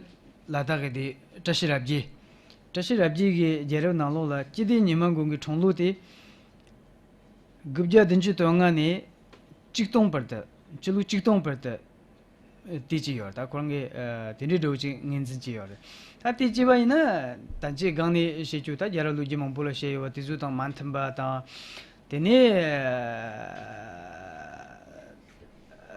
ལ་དྭགས་ཀྱི་དེ་བཀྲ་ཤིས་རབ་རྒྱས། བཀྲ་ཤིས་རབ་རྒྱས་ཀྱི་རྒྱལ་རབས་ནང་ལོགས་ལ་སྤྱི་ཟླའི་ཉི་མ་མགོན་གྱི་འཁྲུངས་ལོ་དེ་དགུ་བརྒྱ་བདུན་ཅུ་དོན་ལྔ་ནས་གཅིག་སྟོང་བར་དུ། སྤྱི་ལོ་གཅིག་སྟོང་བར་དུ་དེ་ཅིག་ཡོད་རེད། ད་ཁོ་རང་གིས་ཨ་དེ་འདྲའི་འདྲ་བོ་ཅིག་ངོས་འཛིན་བྱས་ཡོད་རེད། ད་དེ་བྱས་པ་ཡིན་ན་ད་ཅི་སྒང་ནས་བཤད་རྒྱུ། ད་རྒྱལ་རབས་ལོ་རྒྱུས་མང་པོ་ལ་བཤད་ཡོད་པ་དེ་ཚོ་དང་མ་མཐུན་པ་དང་། དེ་ནས་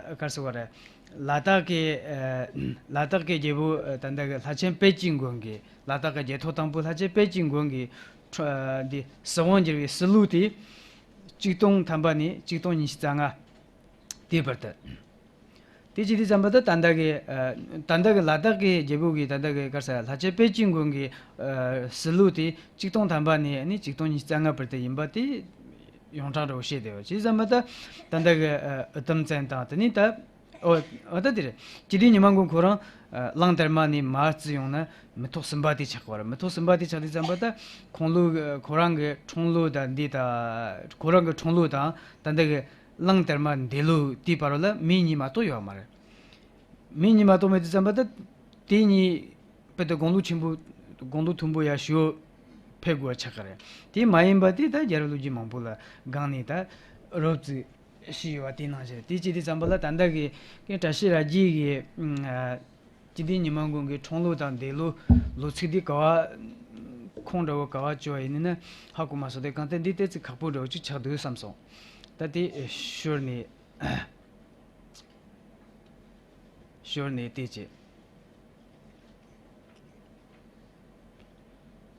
ཨ་ག་རེ་ཟེར་བ་རེད། ལ་དྭགས་ཀྱི་ཨ་ལ་དྭགས་ཀྱི་རྒྱལ་པོ་ཨ་ད་ལྟ་གི་ལྷ་ཆེན་པད་ཀྱི་མགོན་གྱི། ལ་དྭགས་ཀྱི་རྒྱལ་ཐོབ་དང་པོ་ལྷ་ཆེན་པད་ཀྱི་མགོན་གྱི་འཁྲུ་ཨ་འདི་སྲིད་དབང་བསྒྱུར་བའི་སྲིད་ལོ་དེ་གཅིག་སྟོང་ཐམ་པ་ནས་གཅིག་སྟོང་ཉི་ཤུ་རྩ་ལྔ། དེའི་བར་དུ། དེ་བྱེད་དུས་ཙམ་པ་ད་ད་ལྟ་གི་ཨ་ད་ལྟ་གི་ལ་དྭགས་ཀྱི་རྒྱལ་པོ་གི་ད་ལྟ་གི་ག་རེ་ཟེར། ལྷ་ཆེན་པད་ཀྱི་མགོན་གྱི་ཨ་སྲིད་ལོ་དེ་གཅིག་སྟོང་ཐམ་པ་ནས་ནི་གཅིག་སྟོང་ཉི་ཤུ་རྩ་ལྔ་བར་དུ་ཡིན་པ་དེ་ཡོངས་གྲགས་འདྲ་བོ་བཤད་བསྡད་ཡོད། བྱས་ཙམ་པ་ད་ད་ལྟ་གི་ཨ་དབུ་ཐུམ་བཙན་དང་། དེ་ནས་ད་ཨོ་ཨོ་ད་དེ་རེད། སྤྱི་ཟླའི་ཉི་མ་མགོན་ཁོ་རང་ཨ་གླང་དར་མ་ནས་མར་བརྩིས་ཡོང་ན་མི་ཐོག་གསུམ་པ་དེ་ཆགས་པ་རེད། མི་ཐོག་གསུམ་པ་དེ་ཆགས་དུས་ཙམ་པ་ད་ཁོང་ལོ་ཁོ་རང་གི་འཁྲུངས་ལོ་དང་འདི་ད་ཁོ་རང་གི་འཁྲུངས་ལོ་དང་ད་ལྟ་གི་གླང་དར་མ་འདས་ལོ་དེའི་བར་ལ་མི་གཉིས་མ་གཏོགས་ཡོད་མ་རེད། མི་གཉིས་མ་གཏོགས་མེད་དུས་ཙམ་པ་ད་དེ་གཉིས་དཔེ་དེ་དགུང་ལོ་ཆེན་པོ་དགུང་ལོ་མཐོན་པོ་ཡར་ཞུ་ཕེབས་དགོས་པ་ཆགས་ཀྱི་རེད། དེ་མ་ཡིན་པ་དེ་ད་རྒྱལ་རབས་ལོ་རྒྱུས་མང་པོ་ལ་དགོངས་ནས་ད་རོབ་ཙམ་ཞུས་ཡོད་པ་དེ་ནང་བཞིན་དེ་བྱེད་དུས་ཙམ་པ་ལ་ད་ལྟ་གི་གི་བཀྲ་ཤིས་ར་རྒྱས་ཀྱི་ཨ། སྤྱི་ལྡན་ཉི་མ་མགོན་གྱི་འཁྲུངས་ལོ་དང་འདས་ལོ་ལོ་ཚིགས་འདི་ག་བ་ཁུངས་འདྲ་བོ་ག་བ་བཅོལ་བ་ཡིན་ན་ཧ་གོ་མ་སོང་། དེ་གང་ལྟར་འདི་ཏོག་ཙམ་ཁག་པོ་འདྲ་བོ་ཅིག་ཆགས་འདུག་བསམ་སོང་། ད་དེ་ཤོར་ནས་ཤོར་ནས་དེ་བྱེད།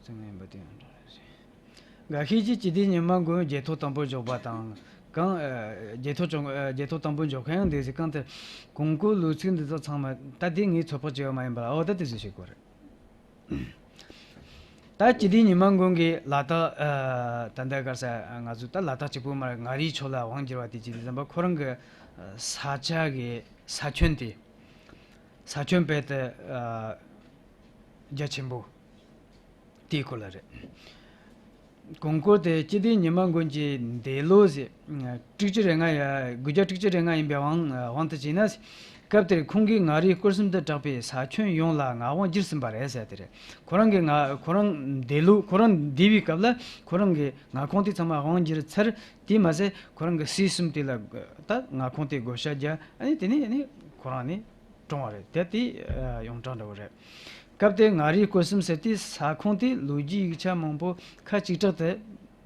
ཚང་མས་འབུལ་དུ་ཡང་འགྲོ་རེ་ཞིག་དགའ་ཤོས་ཀྱི་སྤྱི་ལྡན་ཉི་མ་མགོན་རྒྱལ་ཐོག་དང་པོ་འཇོག་པ་དང་། གང་། ཨ། རྒྱལ་ཐོག་ཅུང་། ཨ། རྒྱལ་ཐོག་དང་པོ་འཇོག་མཁན་ཡང་འདུག་ཟེར། གང་ལྟར་གོང་བཀུར་ལོ་ཚིགས་འདི་དག་ཚང་མ་ད་དེ་ངས་ཚོད་དཔག་བྱས་པ་མ་ཡིན་པར། འོ་ད་དེ་ཚོ་ཞིག་གོ་རེད། ད་སྤྱི་ལྡན་ཉི་མ་མགོན་གྱི་ལ་དྭགས། ཨ། ད་ལྟ་ག་རེ་ཟེར། ང་ཚོ་ད་ལ་དྭགས་གཅིག་པུ་མ་རེད། མངའ་རིས་ཕྱོགས་ལ་དབང་བསྒྱུར་བ་དེ་བྱེད་དུས་ཙམ་པ་ཁོ་རང་གི་ས་ཆ་གི་ས་ཁྱོན་དེ། ས་ཁྱོན་དཔེ་དེ། ཨ། རྒྱ་ཆེན་པོ། དེའི་སྐོར་ལ་རེད། གོང་བཀུར་དེ་སྤྱི་ལྡན་ཉི་མ་མགོན་གྱི་འདས་ལོ་ཟེར། དྲུག་ཅུ་རེ་ལྔ་ཡ། དགུ་བརྒྱ་དྲུག་ཅུ་རེ་ལྔ་ཡིན་པའི་དབང་དབང་དུ་བྱས་ན། སྐབས་དེར་ཁོང་གིས་མངའ་རིས་སྐོར་གསུམ་དུ་གྲགས་པའི་ས་ཁྱོན་ཡོངས་ལ་མངའ་དབང་བསྒྱུར་ཟིན་པ་རེད་ཟེར་དེ་རེད། ཁོ་རང་གི་མངའ་ཁོ་རང་འདས་ལོ་ཁོ་རང་འདས་པའི་སྐབས་ལ་ཁོ་རང་གི་མངའ་ཁོངས་དེ་ཚང་མ་དབང་བསྒྱུར་ཚར། དེས་མ་ཟད་ཁོ་རང་གི་སྲས་གསུམ་དེ་ལ་ད་མངའ་ཁོངས་དེ་བགོ་བཤའ་རྒྱག་ཨ་ནི་དེ་ནས་ཨ་ནི་ཁོ་རང་ནི་གྲོངས་པ་རེད། དེ་དེ་ཡོངས་གྲགས་འདྲ་བོ་རེད། སྐབས་དེར་མངའ་རིས་སྐོར་གསུམ་ཟེར་དུས་ས་ཁོངས་དེ་ལོ་རྒྱུས་ཡིག་ཆ་མང་པོ་ཁ་གཅིག་གྲགས་དུ་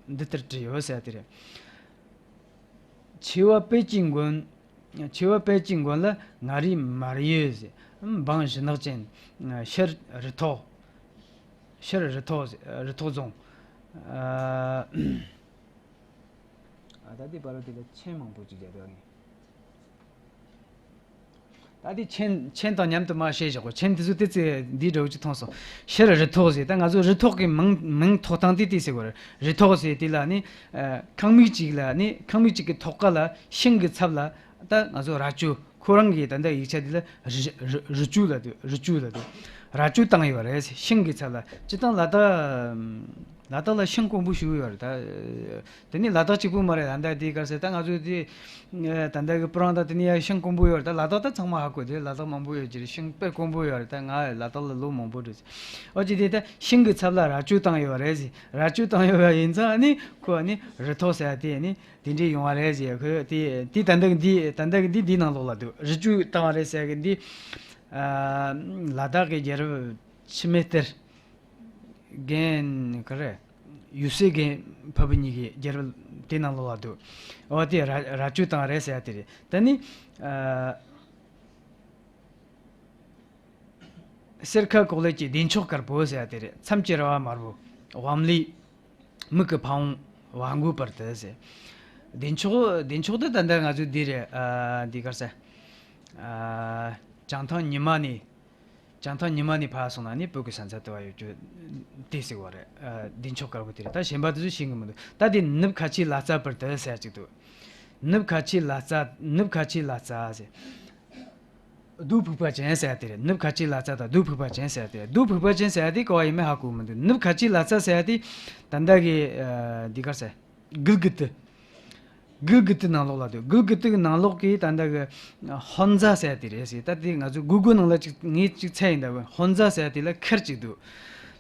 འདི་ལྟར་བྲིས་ཡོད་ཟེར་དེ་རེད། ཆེ་བ་དཔལ་གྱི་མགོན། ཆེ་བ་དཔལ་གྱི་མགོན་ལ་མངའ་རིས་མར་ཡོད་ཟེར། འབངས་གཞི་ནག་ཅན། ཤར་རི་ཐོག་ཤར་རི་ཐོག་རི་ཐོག་རྫོང་། ཨ། ཨ། ད་ལྟའི་བར་དེ་ལ་མཆན་མང་པོ་ཅིག་བརྒྱབ་ཡོད་ངེས། ད་ལྟའི་མཆན་མཆན་དང་མཉམ་དུ་མར་བཤད་བཞག་གོ། མཆན་དེ་ཚོ་ཏོག་ཙམ་འདིའི་འདྲ་བོ་ཅིག་མཐོང་སོང་། ཤར་རི་ཐོག་ཟེར། ད་ང་ཚོ་རི་ཐོག་གི་མིང་མིང་ཐོགས་སྟངས་དེ་དེ་ཟེར་གོ་རེད། རི་ཐོག་ཟེར་དེ་ལ་ནི། ཨ། ཁང་མིག་ཅིག་ལ་ནི་ཁང་མིག་ཅིག་གི་ཐོག་ཁ་ལ་ཤིང་གི་ཚབ་ལ་ད་ང་ཚོ་ར་ཅོ། ཁོ་རང་གི་ད་ལྟ་ཡིག་ཆ་དེ་ལ་རི་རི་རི་ཅོ་ལབ་འདུག་རི་ཅོ་ལབ་འདུག་ར་ཅོ་བཏང་ཡོད་རེད། ཤིང་གི་ཚབ་ལ། སྤྱིར་བཏང་ལ་དྭགས་ལ་དྭགས་ལ་ཤིང་དཀོན་པོ་ཞིག་ཡོད་རེད་ད། དེ་ནི་ལ་དྭགས་གཅིག་པུ་མ་རེད། ད་ལྟ་དེ་ག་རེ་ཟེར། ད་ང་ཚོ་དེ་ད་ལྟ་གི་པུ་རང་ད་དེ་ནི་ཡ་ཤིང་དཀོན་པོ་ཡོད་རེད། ད་ལ་དྭགས་ད་ཚང་མ་ཧ་གོ། དེ་ལ་དྭགས་མང་པོ་ཡོད་ཀྱི་རེད། ཤིང་དཔེ་དཀོན་པོ་ཡོད་རེད། ད་ང་ལ་དྭགས་ལ་ལོ་མང་པོ་འགྲོ་ཟེར། ཨོ་ཅི་དེ་ད་ཤིང་གི་ཚབ་ལ་ར་ཅོ་བཏང་ཡོད་རེད་ཟེར། ར་ཅོ་བཏང་ཡོད་པ་ཡིན་ཙང་ཨ་ནི་ཁོ་ཨ་ནི་རི་ཐོག་ཟེར་ཡ་དེ་ཨ་ནི་དེ་འདྲས་ཡོང་བ་རེད་ཟེར། ཁོས་དེ་དེ་ད་ལྟ་གི་འདི་ད་ལྟ་གི་འདི་འདི་ནང་ལོགས་ལ་འདུག་རི་ཅོ་བཏང་བ་རེད་ཟེར་གི་འདི། ཨ། ལ་དྭགས་ཀྱི་རྒྱལ་རབས་འཆི་མེད་གཏེར། རྒན་ག་རེ། ཡུལ་སྲས་རྒན་ཕ་བུ་གཉིས་ཀྱི་རྒྱལ་རབས་དེ་ནང་ལོགས་ལ་འདུག་འོ་དེ་ར་ར་ཅོ་བཏང་རེད་ཟེར་ཡ་དེ་རེད། ད་ནི། ཨ། གསེར་ཁ་གོག་ལེབ་ཀྱི་བདེ་མཆོག་དཀར་པོ་ཟེར་ཡ་དེ་རེད། མཚམས་ཀྱི་ར་བ་དམར་པོ། བམ་ལི། མིག་གི་ཕ་བོང་བ་མགོའི་བར་དུ་ཟེར། བདེ་མཆོག་བདེ་མཆོག་དེ་ད་ལྟ་ང་ཚོ་འདི་རེད། ཨ། འདི་ག་རེ་ཟེར། ཨ། བྱང་ཐང་ཉི་མ་ནས། བྱང་ཐང་ཉི་མ་ནས་ཕར་སོང་ན་ནི་བོད་ཀྱི་ས་མཚམས་དེ་བ་ཡོད་རྒྱུ་དེ་ཟེར་བ་རེད། ཨ། བདེ་མཆོག་དཀར་པོ་དེ་རེད། ད་གཞན་པ་དེ་ཚོ་ཤེས་གི་མི་འདུག་ད་དེ་ནུབ་ཁ་ཆེའི་ལ་རྩྭ་བར་དུ་ཟེར་ཡ་ཅིག་འདུག་ནུབ་ཁ་ཆེའི་ལ་རྩྭ། ནུབ་ཁ་ཆེའི་ལ་རྩྭ་ཟེར། རྡོ་ཕུག་པ་ཅན་ཟེར་ཡ་དེ་རེད། ནུབ་ཁ་ཆེའི་ལ་རྩྭ་དང་རྡོ་ཕུག་པ་ཅན་ཟེར་ཡ་དེ་རེད། རྡོ་ཕུག་པ་ཅན་ཟེར་ཡ་དེ་ག་བ་ཡིན་མིན་ཧ་གོ་མི་འདུག་ནུབ་ཁ་ཆེའི་ལ་རྩྭ་ཟེར་ཡ་དེ་ད་ལྟ་གི། ཨ། འདི་ག་རེ་ཟེར། གུལ་གི་ཏི། གུལ་གི་ཏི་ནང་ལོགས་ལ་འདུག་གུལ་གི་ཏི་གི་ནང་ལོགས་ཀྱི་ད་ལྟ་གི་ཧོན་ཛ་ཟེར་ཡ་དེ་རེད་ཟེར། ད་དེ་ང་ཚོ་གུ་གུལ་ནང་ལ་ཅིག་ངས་ཅིག་བཙལ་ཡིན། ད་ཧོན་ཛ་ཟེར་ཡ་དེ་ལ་ཁེར་ཅིག་འདུག་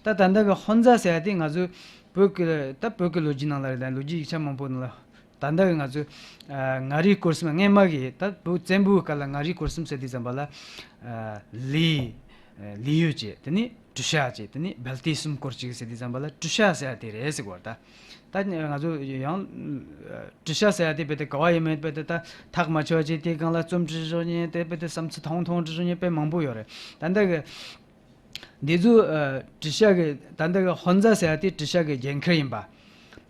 ད་ད་ལྟ་གི་ཧོན་ཛ་ཟེར་ཡ་དེ་ང་ཚོ་བོད་ཀྱི། ད་བོད་ཀྱི་ལོ་རྒྱུས་ནང་ལ་རེད། ད་ལོ་རྒྱུས་ཡིག་ཆ་མང་པོ་ནང་ལ། ད་ལྟ་གི་ང་ཚོས། ཨ། མངའ་རིས་སྐོར་གསུམ། སྔས་མ་གི་ད་བོད་བཙན་པོའི་སྐབས་ལ་མངའ་རིས་སྐོར་གསུམ་ཟེར་དུས་ཙམ་པ་ལ། ཨ། ལི། ལི་ཡུལ་བྱས། དེ་ནས་ཀྲི་ཤ་བྱས། དེ་ནས་སྦལ་ཏི་གསུམ་སྐོར་གཅིག་ཟེར་དུས་ཙམ་པ་ལ་ཀྲི་ཤ་ཟེར་ཡ་དེ་རེད་ཟེར་གོ། ད་ད་ང་ཚོ་ཡང་ཀྲི་ཤ་ཟེར་ཡ་དེ་དཔེ་དེ་ག་བ་ཡིན་མིན་དཔེ་དེ་ད་ཐག་མ་ཆོད་པ་བྱས། དེ་སྒང་ལ་རྩོམ་འབྲི་རོགས་ཉན། དེ་དཔེ་དེ་བསམ་ཚུལ་ཐུང་ཐུང་འབྲི་རོགས་ཉན་དཔེ་མང་པོ་ཡོད་རེད། ད་ལྟ་གི་འདི་ཚོ། ཨ། ཀྲི་ཤ་གི། ད་ལྟ་གི་ཧོན་ཛ་ཟེར་ཡ་དེ་ཀྲི་ཤ་གི་རྒྱལ་ཁབ་ཡིན་པ།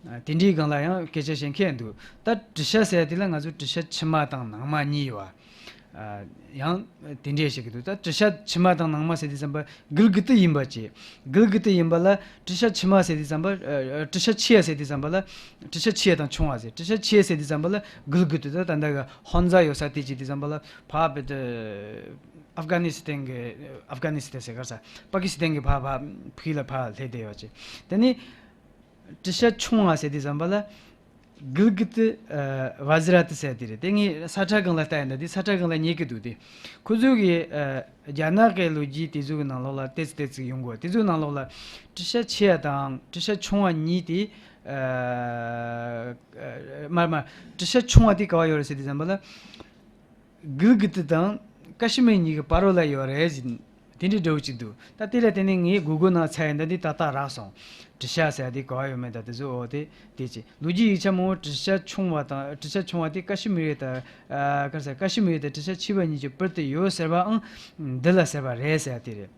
ཨ། དེ་འདྲའི་སྒང་ལ་ཡང་སྐད་ཆ་བཤད་མཁན་འདུག་ད་ཀྲི་ཤ་ཟེར་ཡ་དེ་ལ་ང་ཚོ་ཀྲི་ཤ་ཕྱི་མ་དང་ནང་མ་གཉིས་ཡོད་པ། ཨ། ཡང་དེ་འདྲས་བཤད་ཀྱི་འདུག་ད་ཀྲི་ཤ་ཕྱི་མ་དང་ནང་མ་ཟེར་དུས་ཙམ་པ་གུལ་གི་ཏི་ཡིན་པ་བྱས། གུལ་གི་ཏི་ཡིན་པ་ལ་ཀྲི་ཤ་ཕྱི་མ་ཟེར་དུས་ཙམ་པ། ཨ། ཀྲི་ཤ་ཆེ་ཡ་ཟེར་དུས་ཙམ་པ་ལ། ཀྲི་ཤ་ཆེ་ཡ་དང་ཆུང་བ་ཟེར། ཀྲི་ཤ་ཆེ་ཡ་ཟེར་དུས་ཙམ་པ་ལ་གུལ་གི་ཏི། ད་ད་ལྟ་གི་ཧོན་ཛ་ཡོད་ས་དེ་བྱས་དུས་ཙམ་པ་ལ་ཕར་དཔེ་དེ། ཨབ་གྷ་ནི་སི་ཐན་གྱི། ཨབ་གྷ་ནི་སི་ཐན་ཟེར་ག་རེ་ཟེར། པ་ཀི་སི་ཐན་གྱི་ཕར་ཕར་ཕུད་ལ་ཕར་སླེབས་བསྡད་ཡོད་ཅེས། དེ་ནས་ཀྲི་ཤ་ཆུང་བ་ཟེར་དུས་ཙམ་པ་ལ་ གུལ་གུ་ཏི་ཝ་ཛི་ར་ཏི་ཟེར་དེ་རེད། དེ་ངས་ས་ཁྲ་སྒང་ལ་ལྟ་ཡིན་ད། དེ་ས་ཁྲ་སྒང་ལ་རྙེད་ཀྱི་འདུག། དེ་ཁོ་ཚོ་གི་རྒྱ་ནག་གི་ལོ་རྒྱུས་དེ་ཚོ་གི་ནང་ལོགས་ལ་ཏེ་ཙི་ཏེ་ཙི་ཡོང་གོ། དེ་ཚོའི་ནང་ལོགས་ལ་ཏྲི་ཤ་ཆེ་བ་དང་ཏྲི་ཤ་ཆུང་བ་གཉིས་དེ། མར་མར་ཏྲི་ཤ་ཆུང་བ་དེ་ག་བ་ཡོད་རེད་ཟེར་དུས་ཙམ་པ་ལ། གུལ་གུ་ཏི་དང་ཀ་ཤི་མིར་གཉིས་ཀྱི་བར་ལ་ཡོད་རེད་ཟེར། དེ་འདྲའི་འདྲ་བོ་ཅིག་འདུག། ད་དེ་ལ་བརྟེན་ནས་ངས་གུ་གུལ་ནང་བཙལ་ཡིན་ད། འདི་ཏག་ཏག་རག་སོང་། ཏྲི་ཤ་ཟེར་དེ་ག་བ་ཡོད་མེད་ད་དེ་ཚོ། འོ་དེ་དེ་ཅི་ལོ་རྒྱུས་ཡིག་ཆ་མང་པོ་ཏྲི་ཤ་ཆུང་བ་དང་། ཏྲི་ཤ་ཆུང་བ་དེ་ཀ་ཤི་མིར་དང་། ཨ། ག་རེ་ཟེར། ཀ་ཤི་མིར་དང་ཏྲི་ཤ་ཆེ་བ་གཉིས་ཀྱི་བར་དུ་ཡོད་ཟེར་བའང་འདི་ལ་ཟེར་བ་རེད་ཟེར་དེ་རེད།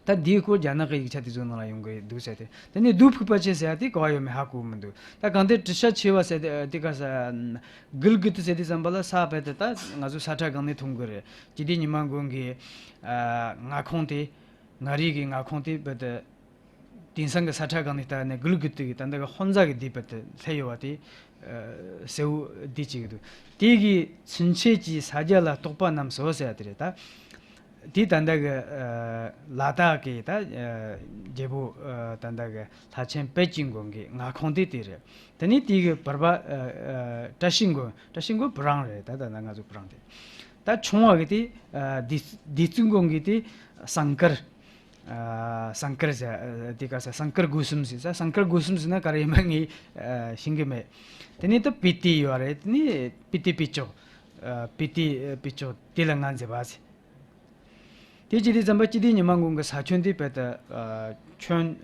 ད་འདིའི་སྐོར་རྒྱ་ནག་གི་ཡིག་ཆ་དེ་ཚོའི་ནང་ལ་ཡོང་གི་འདུག་ཟེར་ཏེ། དེ་ནས་རྡོ་ཕུག་པ་ཅན་ཟེར་ཡ་དེ་ག་བ་ཡོད་མེད་ཧ་གོ་མི་འདུག། ད་གང་ལྟར་ཏྲི་ཤ་ཆེ་བ་ཟེར་ཏེ་དེ་ག་ས་གུལ་གུ་ཏི་ཟེར་དུས་ཙམ་པ་ལ་ས་བལ་ཏེ་ད་ང་ཚོ་ས་ཁྲ་སྒང་ནས་མཐོང་གི་རེད། སྤྱི་བདེ་ཉི་མ་མགོན་གྱི་མངའ་ཁོངས་དེ། མངའ་རིས་ཀྱི་མངའ་ཁོངས་དེ་བལ་ཏེ། དེང་སང་གི་ས་ཁྲ་སྒང་ནས་ལྟ་ནས་གུལ་གུ་ཏི་གི་ད་ལྟ་གི་ཧོན་ཛ་གི་སྡེ་བལ་ཏེ་སླེབས་ཡོད་པ་དེ་གསལ་བོ་བསྡད་ཅིག་འདུག། དེ་གི་ཚུན་ཆད་ཀྱི་ས་རྒྱ་ལ་གཏོགས་པ་རྣམས་སོ་ཟེར་ཡ་དེ་རེད་ད། དེ་ད་ལྟ་གི་ལ་དྭགས་ཀྱི་ད་རྒྱལ་པོ་ད་ལྟ་གི་ལྷ་ཆེན་དཔལ་གྱི་མགོན་གྱི་མངའ་ཁོངས་དེ་དེ་རེད། དེ་ནས་དེ་གི་བར་པ་བཀྲ་ཤིས་མགོན། བཀྲ་ཤིས་མགོན་བུ་རང་རེད། ད་ད་ལྟ་ང་ཚོ་བུ་རང་དེ། ད་ཆུང་བ་གི་དེ་བདེ་བདེ་སྩོལ་མགོན་གྱི་དེ་ཟངས་དཀར། ཟངས་དཀར་ཟེར་དེ་ག་ས་ཟངས་དཀར་སྒོ་གསུམ་ཟེར་ས། ཟངས་དཀར་སྒོ་གསུམ་ཟེར་ན་ག་རེ་ཡིན་པ་ངས་ཤེས་ཀྱི་མེད། དེ་ནས་ད་པི་ཏི་ཡོད་རེད། དེ་ནས་པི་ཏི་པི་ཅོ། པི་ཏི་པི་ཅོ་དེ་ལ་ང་མཛེས་པ་ཟེར། དེ་བྱས་དུས་ཙམ་པ་སྤྱི་བདེ་ཉི་མ་མགོན་གྱི་ས་ཁྱོན་དེ་བལ་ཏེ་ཁྱོན་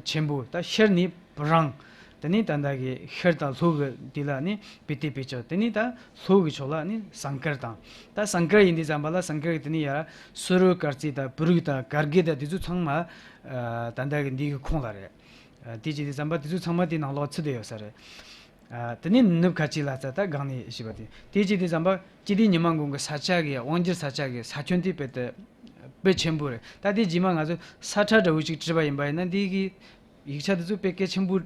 ཆེན་པོ་ད་ཤར་ནས་བུ་རང་། དེ་ནས་ད་ལྟ་གི་ཤར་དང་ལྷོ་གི་དེ་ལ་ནི་པི་ཏི་པི་ཅོ། དེ་ནས་ད་ལྷོ་གི་ཕྱོགས་ལ་ནི་ཟངས་དཀར་དང་། ད་ཟངས་དཀར་ཡིན་དུས་ཙམ་པ་ལ་ཟངས་དཀར་གི་དེ་ནས་ཡར་སུ་རུ་དཀར་རྩེ་དང་བུ་རུག་དང་གར་གེ་དང་དེ་ཚོ་ཚང་མ་ད་ལྟ་གི་འདི་གི་ཁོངས་ལ་རེད། དེ་བྱས་དུས་ཙམ་པ་དེ་ཚོ་ཚང་མ་དེ་ནང་ལོགས་ཚུད་དེ་ཡོད་ས་རེད། དེ་ནས་ནུབ་ཁ་ཆེ་ལ་རྩ་ད་སྒང་ནས་ཞེས་པ་དེ། དེ་བྱས་དུས་ཙམ་པ་སྤྱི་བདེ་ཉི་མ་མགོན་གྱི་ས་ཆ་གི་དབང་སྒྱུར་ས་ཆ་གི་ས་ཁྱོན་དེ་དཔེ་དེ་དཔེ་ཆེན་པོ་རེད། ད་དེ་རྗེས་མ་ང་ཚོ་ས་ཁྲ་འདྲ་བོ་ཅིག་བྲིས་པ་ཡིན་པ་ཡིན་ན་འདི་གི་ཡིག་ཆ་དེ་ཚོ་དཔེ་གལ་ཆེན་པོ་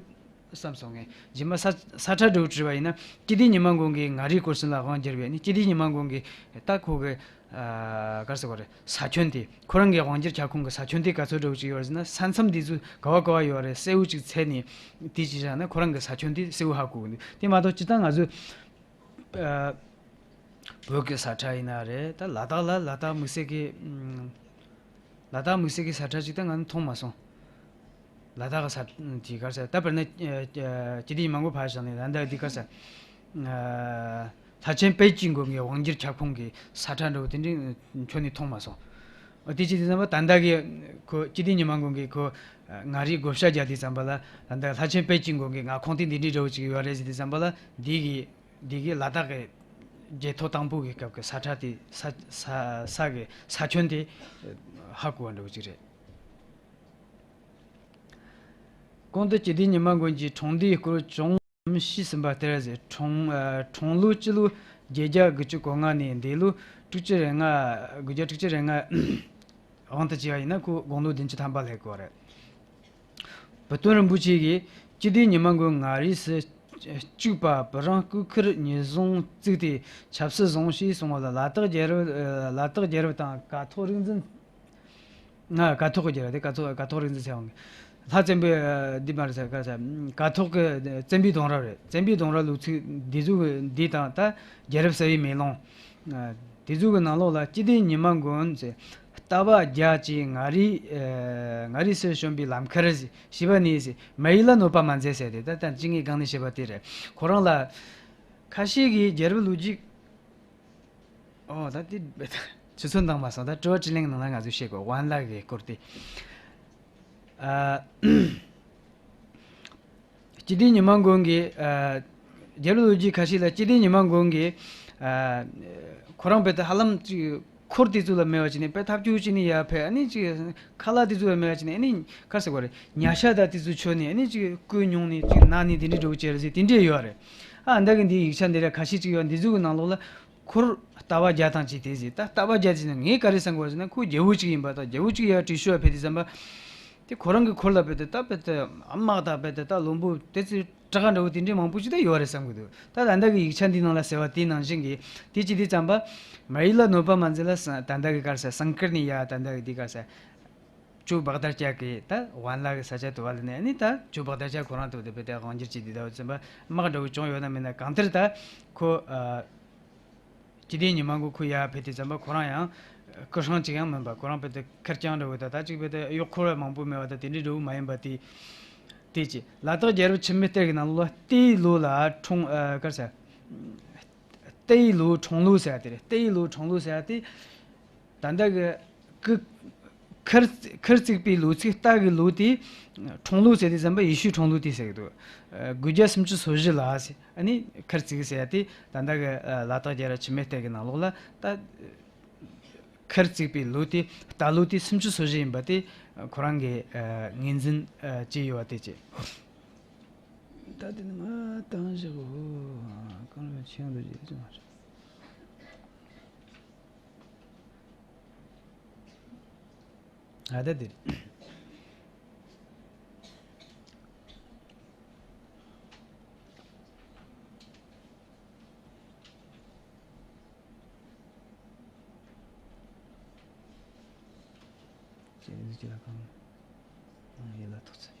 བསམ་སོང་ངས། རྗེས་མ་ས་ས་ཁྲ་འདྲ་བོ་བྲིས་པ་ཡིན་ན་སྤྱི་བདེ་ཉི་མ་མགོན་གྱི་མངའ་རིས་སྐོར་གསུམ་ལ་དབང་བསྒྱུར་བའི་ནི་སྤྱི་བདེ་ཉི་མ་མགོན་གྱི་ད་ཁོ་གི་ག་རེ་ཟེར་དགོས་རེད། ས་ཁྱོན་དེ་ཁོ་རང་གི་དབང་སྒྱུར་ཁྱབ་ཁོངས་ཀྱི་ས་ཁྱོན་དེ་ག་ཚོད་འདྲ་བོ་ཅིག་ཡོད་རེད་ཟེར་ན། ས་མཚམས་དེ་ཚོ་ག་བ་ག་བ་ཡོད་རེད་གསལ་བོ་ཅིག་འཚོལ་ནས་དེ་ཅིག་བཞག་ན་ཁོ་རང་གི་ས་ཁྱོན་དེ་གསལ་བོ་ཧ་གོ་གི་འདུག། དེ་མ་གཏོགས་སྤྱིར་བཏང་ང་ཚོས་ཨ་བོད་ཀྱི་ས་ཁྲ་ཡིན་ན་རེད། ད་ལ་དྭགས་ལ་ལ་དྭགས་དམིགས་བསལ་གྱི་ཨམ་ལ་དྭགས་དམིགས་བསལ་གྱི་ས་ཁྲ་ཅིག་ད་ང་ནི་མཐོང་མ་སོང་། ལ་དྭགས་ས་དེ་ག་རེ་ཟེར། ད་དཔེར་ན་ཨ་ཨ་སྤྱི་བདེ་ཉི་མ་མགོན་ཕར་བཞག་ནས་ད་ལྟ་འདི་ག་རེ་ཟེར། ཨ་ལྷ་ཆེན་དཔལ་གྱི་མགོན་གྱི་དབང་སྒྱུར་ཁྱབ་ཁོངས་ཀྱི་ས་ཁྲ་འདྲ་བོ་དེ་འདྲའི་ཁྱོན་ནས་མཐོང་མ་སོང་། འོ་དེ་བྱས་དུས་ཙམ་པ་ད་ལྟ་གི་ཁོ་སྤྱི་བདེ་ཉི་མ་མགོན་གྱི་ཁོ་མངའ་རིས་བགོ་བཤའ་རྒྱག་དུས་ཙམ་པ་ལ་ད་ལྟ་ལྷ་ཆེན་དཔལ་གྱི་མགོན་གྱི་མངའ་ཁོངས་དེ་འདི་འདྲའི་འདྲ་བོ་ཅིག་ཡོད་རེད་ཟེར་དུས་ཙམ་པ་ལ་འདི་གི་འདི་གི་ལ་དྭགས་ཀྱི་རྒྱལ་ཐོ་དང་པོ་གི་སྐབས་ཀྱི་ས་ཁྲ་དེ་ས་ས་ས་གི་ས་ཁྱོན་དེ་ཧ་གོ་བ་འདྲ་བོ་ཅིག་རེད། གོང་དུ་སྤྱི་བདེ་ཉི་མ་མགོན་གྱིས་འཁྲུངས་འདས་སྐོར་ཅུང་ཙམ་ཞུས་ཟིན་པ་ལྟར་ཟེར། འཁྲུངས་ཨ་འཁྲུངས་ལོ་སྤྱི་ལོ་བརྒྱད་བརྒྱ་དགུ་བཅུ་གོ་ལྔ་ནས་འདས་ལོ་དྲུག་ཅུ་རེ་ལྔ། དགུ་བརྒྱ་དྲུག་ཅུ་རེ་ལྔ་དབང་དུ་བྱས་པ་ཡིན་ན་ཁོ་དགུང་ལོ་བདུན་ཅུ་ཐམ་པ་སླེབས་དགོས་རེད། བུ་སྟོན་རིན་པོ་ཆེ་གིས་སྤྱི་བདེ་ཉི་མ་མགོན་མངའ་རིས་སུ་བཅུག་པ་བུ་རང་སྐུ་ཁུར་ཉི་བཟུང་བཙུགས་ཏེ་ཆབ་སྲིད་བཟུང་ཞེས་གསུངས་པ་ལ། ལ་དྭགས་རྒྱལ་རབས་ལ་དྭགས་རྒྱལ་རབས་དང་ཀཿཐོག་རིག་འཛིན། ང་ཀཿཐོག་གི་རྒྱལ་རབས་དེ་ཀཿཐོག་ཀཿཐོག་རིག་འཛིན་ཟེར་བ། ལྷ་བཙན་པོའི་འདི་མ་རེད་ཟེར་ག་ཟེར། ཀཿཐོག་གི་བཙན་པོའི་གདུང་རབས་རེད། བཙན་པོའི་གདུང་རབས་ལོ་ཚིགས་འདི་ཚོ་གི་འདི་དང་ད་རྒྱལ་རབས་གསལ་བའི་མེ་ལོང་། དེ་ཚོ་གི་ནང་ལོགས་ལ་སྤྱི་བདེ་ཉི་མ་མགོན་ཟེར། རྟ་པ་བརྒྱ་བཅས་མངའ་རིས་མངའ་རིས་སུ་བྱོན་པའི་ལམ་ཁར་ཞེས་པ་ནས་ཟེར། མ་ཡིག་ལ་གནོད་པ་མ་མཛད་ཟེར་ཏེ་ད་ད་ཅི་ངས་སྒང་ནས་བཤད་པ་དེ་རེད། ཁོ་རང་ལ་ཁ་ཤས་ཀྱིས་རྒྱལ་རབས་ལོ་རྒྱུས། ཨོ་ད་དེ་ཆུ་ཚོད་འདང་མ་སོང་། ད་དྲི་བ་དྲིས་ལན་ནང་ལ་ང་ཚོས་བཤད་དགོས། ཝན་ལ་གི་སྐོར་དེ། ཨ་སྤྱི་བདེ་ཉི་མ་མགོན་གྱི་ཨ་རྒྱལ་པོ་ལོ་རྒྱུས་ཁ་ཤས་ལ་སྤྱི་བདེ་ཉི་མ་མགོན་གྱི་ཨ་ཁོ་རང་དཔེ་དེ་ཧ་ལམ་ཅིག་འཁོར་དེ་ཚོ་ལ་མེད་པ་བྱས་ནས་དཔེ་ཐབས་སྐྱོ་བྱས་ནས་ཡར་ཕེབས། ཨ་ནི་ཅིག་ཁ་ལག་དེ་ཚོ་ལ་མེད་པ་བྱས་ནས་ཨ་ནི་ག་རེ་ཟེར་དགོས་རེད། ཉ་ཤ་དང་དེ་ཚོ་མཆོད་ནས་ཨ་ནི་ཅིག་སྐུ་ཉུང་ནས་ཅིག་ན་ནས་དེ་འདྲའི་འགྲོ་བྱས་རེད་ཟེར་དེ་འདྲས་ཡོད་རེད། ཨ་ད་གི་འདི་ཡིག་ཆ་འདི་ར་ཁ་ཤས་ཅིག་ཡོད། འདི་ཚོ་གི་ནང་ལོགས་ལ། འཁོར་རྟ་པ་བརྒྱ་དང་བཅས་ཏེ་ཟེར། ད་རྟ་པ་བརྒྱ་ཟེར་ན་ངས་ག་རེ་བསམ་གོ་ཟེར་ན་ཁོ་རྒྱལ་པོ་གཅིག་ཡིན་པ་དང་། རྒྱལ་པོ་གཅིག་ཡར་དྲི་ཤོག་ཕེབས་དུས་ཙམ་པ་དེ་ཁོ་རང་གི་འཁོར་ལ་ཕེབས་ཏེ་ད་ཕེབས་ཏེ་དམག་དང་ཕེབས་ཏེ་ད་བློན་པོ་དེ་ཚོའི་དྲག་འདྲ་བོ་དེ་འདྲའི་མང་པོ་ཞིག་ད་ཡོད་རེད་བསམ་གི་འདུག། ད་ད་ལྟ་གི་ཡིག་ཆ་འདི་ནང་ལ་ཟེར་བ་དེ་ནང་བཞིན་གྱི་དེ་བྱེད་དུས་ཙམ་པ་མ་ཡིག་ལ་གནོད་པ་མ་མཛད་ལ་ད་ལྟ་གི་ག་རེ་ཟེར་ཟངས་དཀར་ནས་ཡར་ད་ལྟ་གི་འདི་ག་རེ་ཟེར། ཇོ་བྷག་དར་ཅ་གི་ད་ཝན་ལ་གི་ས་ཆ་དུ་བ་ལ་ནས་ནི་ད་ཇོ་བྷག་དར་ཅ་ཁོ་རང་དུ་དེ་བས་ད་དབང་སྒྱུར་བྱས་དེ་ད་བ་ཚན་པ་དམག་འདྲ་བོ་བྱུང་ཡོད་ན་མིན་ན། གང་ལྟར་ད་ཁོ་ཨ་སྤྱི་བདེ་ཉི་མ་གུ་ཁོ་ཡ་ཕེ་དེ་ཚན་པ་ཁོ་རང་ཡང་སྐུ་སྲུང་ཅིག་ཡང་མིན་པ། ཁོ་རང་བས་ད་ཁེར་རྐྱང་འདྲ་བོ་ད་ད་ཅིག་བས་ད་གཡོག་འཁོར་བ་མང་པོ་མེད་བ་ད་དེ་འདྲའི་འདྲ་བོ་མ་ཡིན་པ་དེ། དེ་ཅི་ལ་དྭགས་རྒྱལ་རབས་འཆི་མེད་གཏེར་གྱི་ནང་ལོགས་ལ་རྟའི་ལོ་ལ་འཁྲུངས་ཨ་ག་རེ་ཟེར། རྟའི་ལོ་འཁྲུངས་ལོ་ཟེར་ཡ་དེ་རེད། རྟའི་ལོ་འཁྲུངས་ལོ་ཟེར་ཡ་དེ། ད་ལྟ་གི་ཀི་ཁར་ཁར་བརྩིགས་པའི་ལོ་ཚིགས་རྟ་གི་ལོ་དེ་འཁྲུངས་ལོ་ཟེར་དུས་ཙམ་པ་ཡེ་ཤུའི་འཁྲུངས་ལོ་དེ་ཟེར་གི་འདུག་ཨ་དགུ་བརྒྱ་སུམ་ཅུ་སོ་བཞི་ལ་ཟེར། ཨ་ནི་ཁར་བརྩིགས་ཟེར་ཡ་དེ་ད་ལྟ་གི་ཨ་ལ་དྭགས་རྒྱལ་རབས་འཆི་མེད་གཏེར་གྱི་ནང་ལོགས་ལ་ད་ཁར་བརྩིགས་པའི་ལོ་དེ་རྟ་ལོ་དེ་སུམ་ཅུ་སོ་བཞི་ཡིན་པ་དེ་ཁོ་རང་གིས་ཨ་ངོས་འཛིན་ཨ་བྱས་ཡོད་པ་དེ་བྱས། ད་དེ་ནི་མ་བཏང་བཞག་གོ། གང་ལ་ཆེན་པོ་ཞིག་ཅང་མ་རེད། ཨ་ད་དེ་རེད། ཅེས་ཟེར་གྱི་ལ་གང་། ཨང་ཡེ་ལ་ཐོག་ཚེ།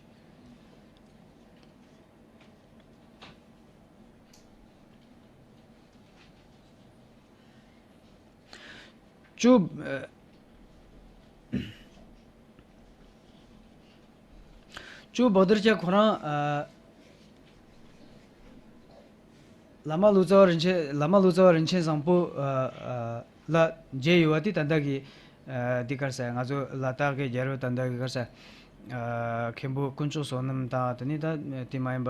ཅོ། ཨ། ཅོ་བྷག་དར་ཅ་ཁོ་རང་ཨ། བླ་མ་ལོ་ཙཱ་བ་རིན་ཆེན་བླ་མ་ལོ་ཙཱ་བ་རིན་ཆེན་བཟང་པོ་ཨ་ཨ་ལ་མཇལ་ཡོད་པ་དེ་ད་ལྟ་གི་ཨ་འདི་ག་རེ་ཟེར། ང་ཚོ་ལ་དྭགས་ཀྱི་རྒྱལ་རབས་ད་ལྟ་གི་ག་རེ་ཟེར། ཨ་མཁན་པོ་དཀོན་མཆོག་བསོད་ནམས་དང་དེ་ནས་ད་དེ་མ་ཡིན་པ་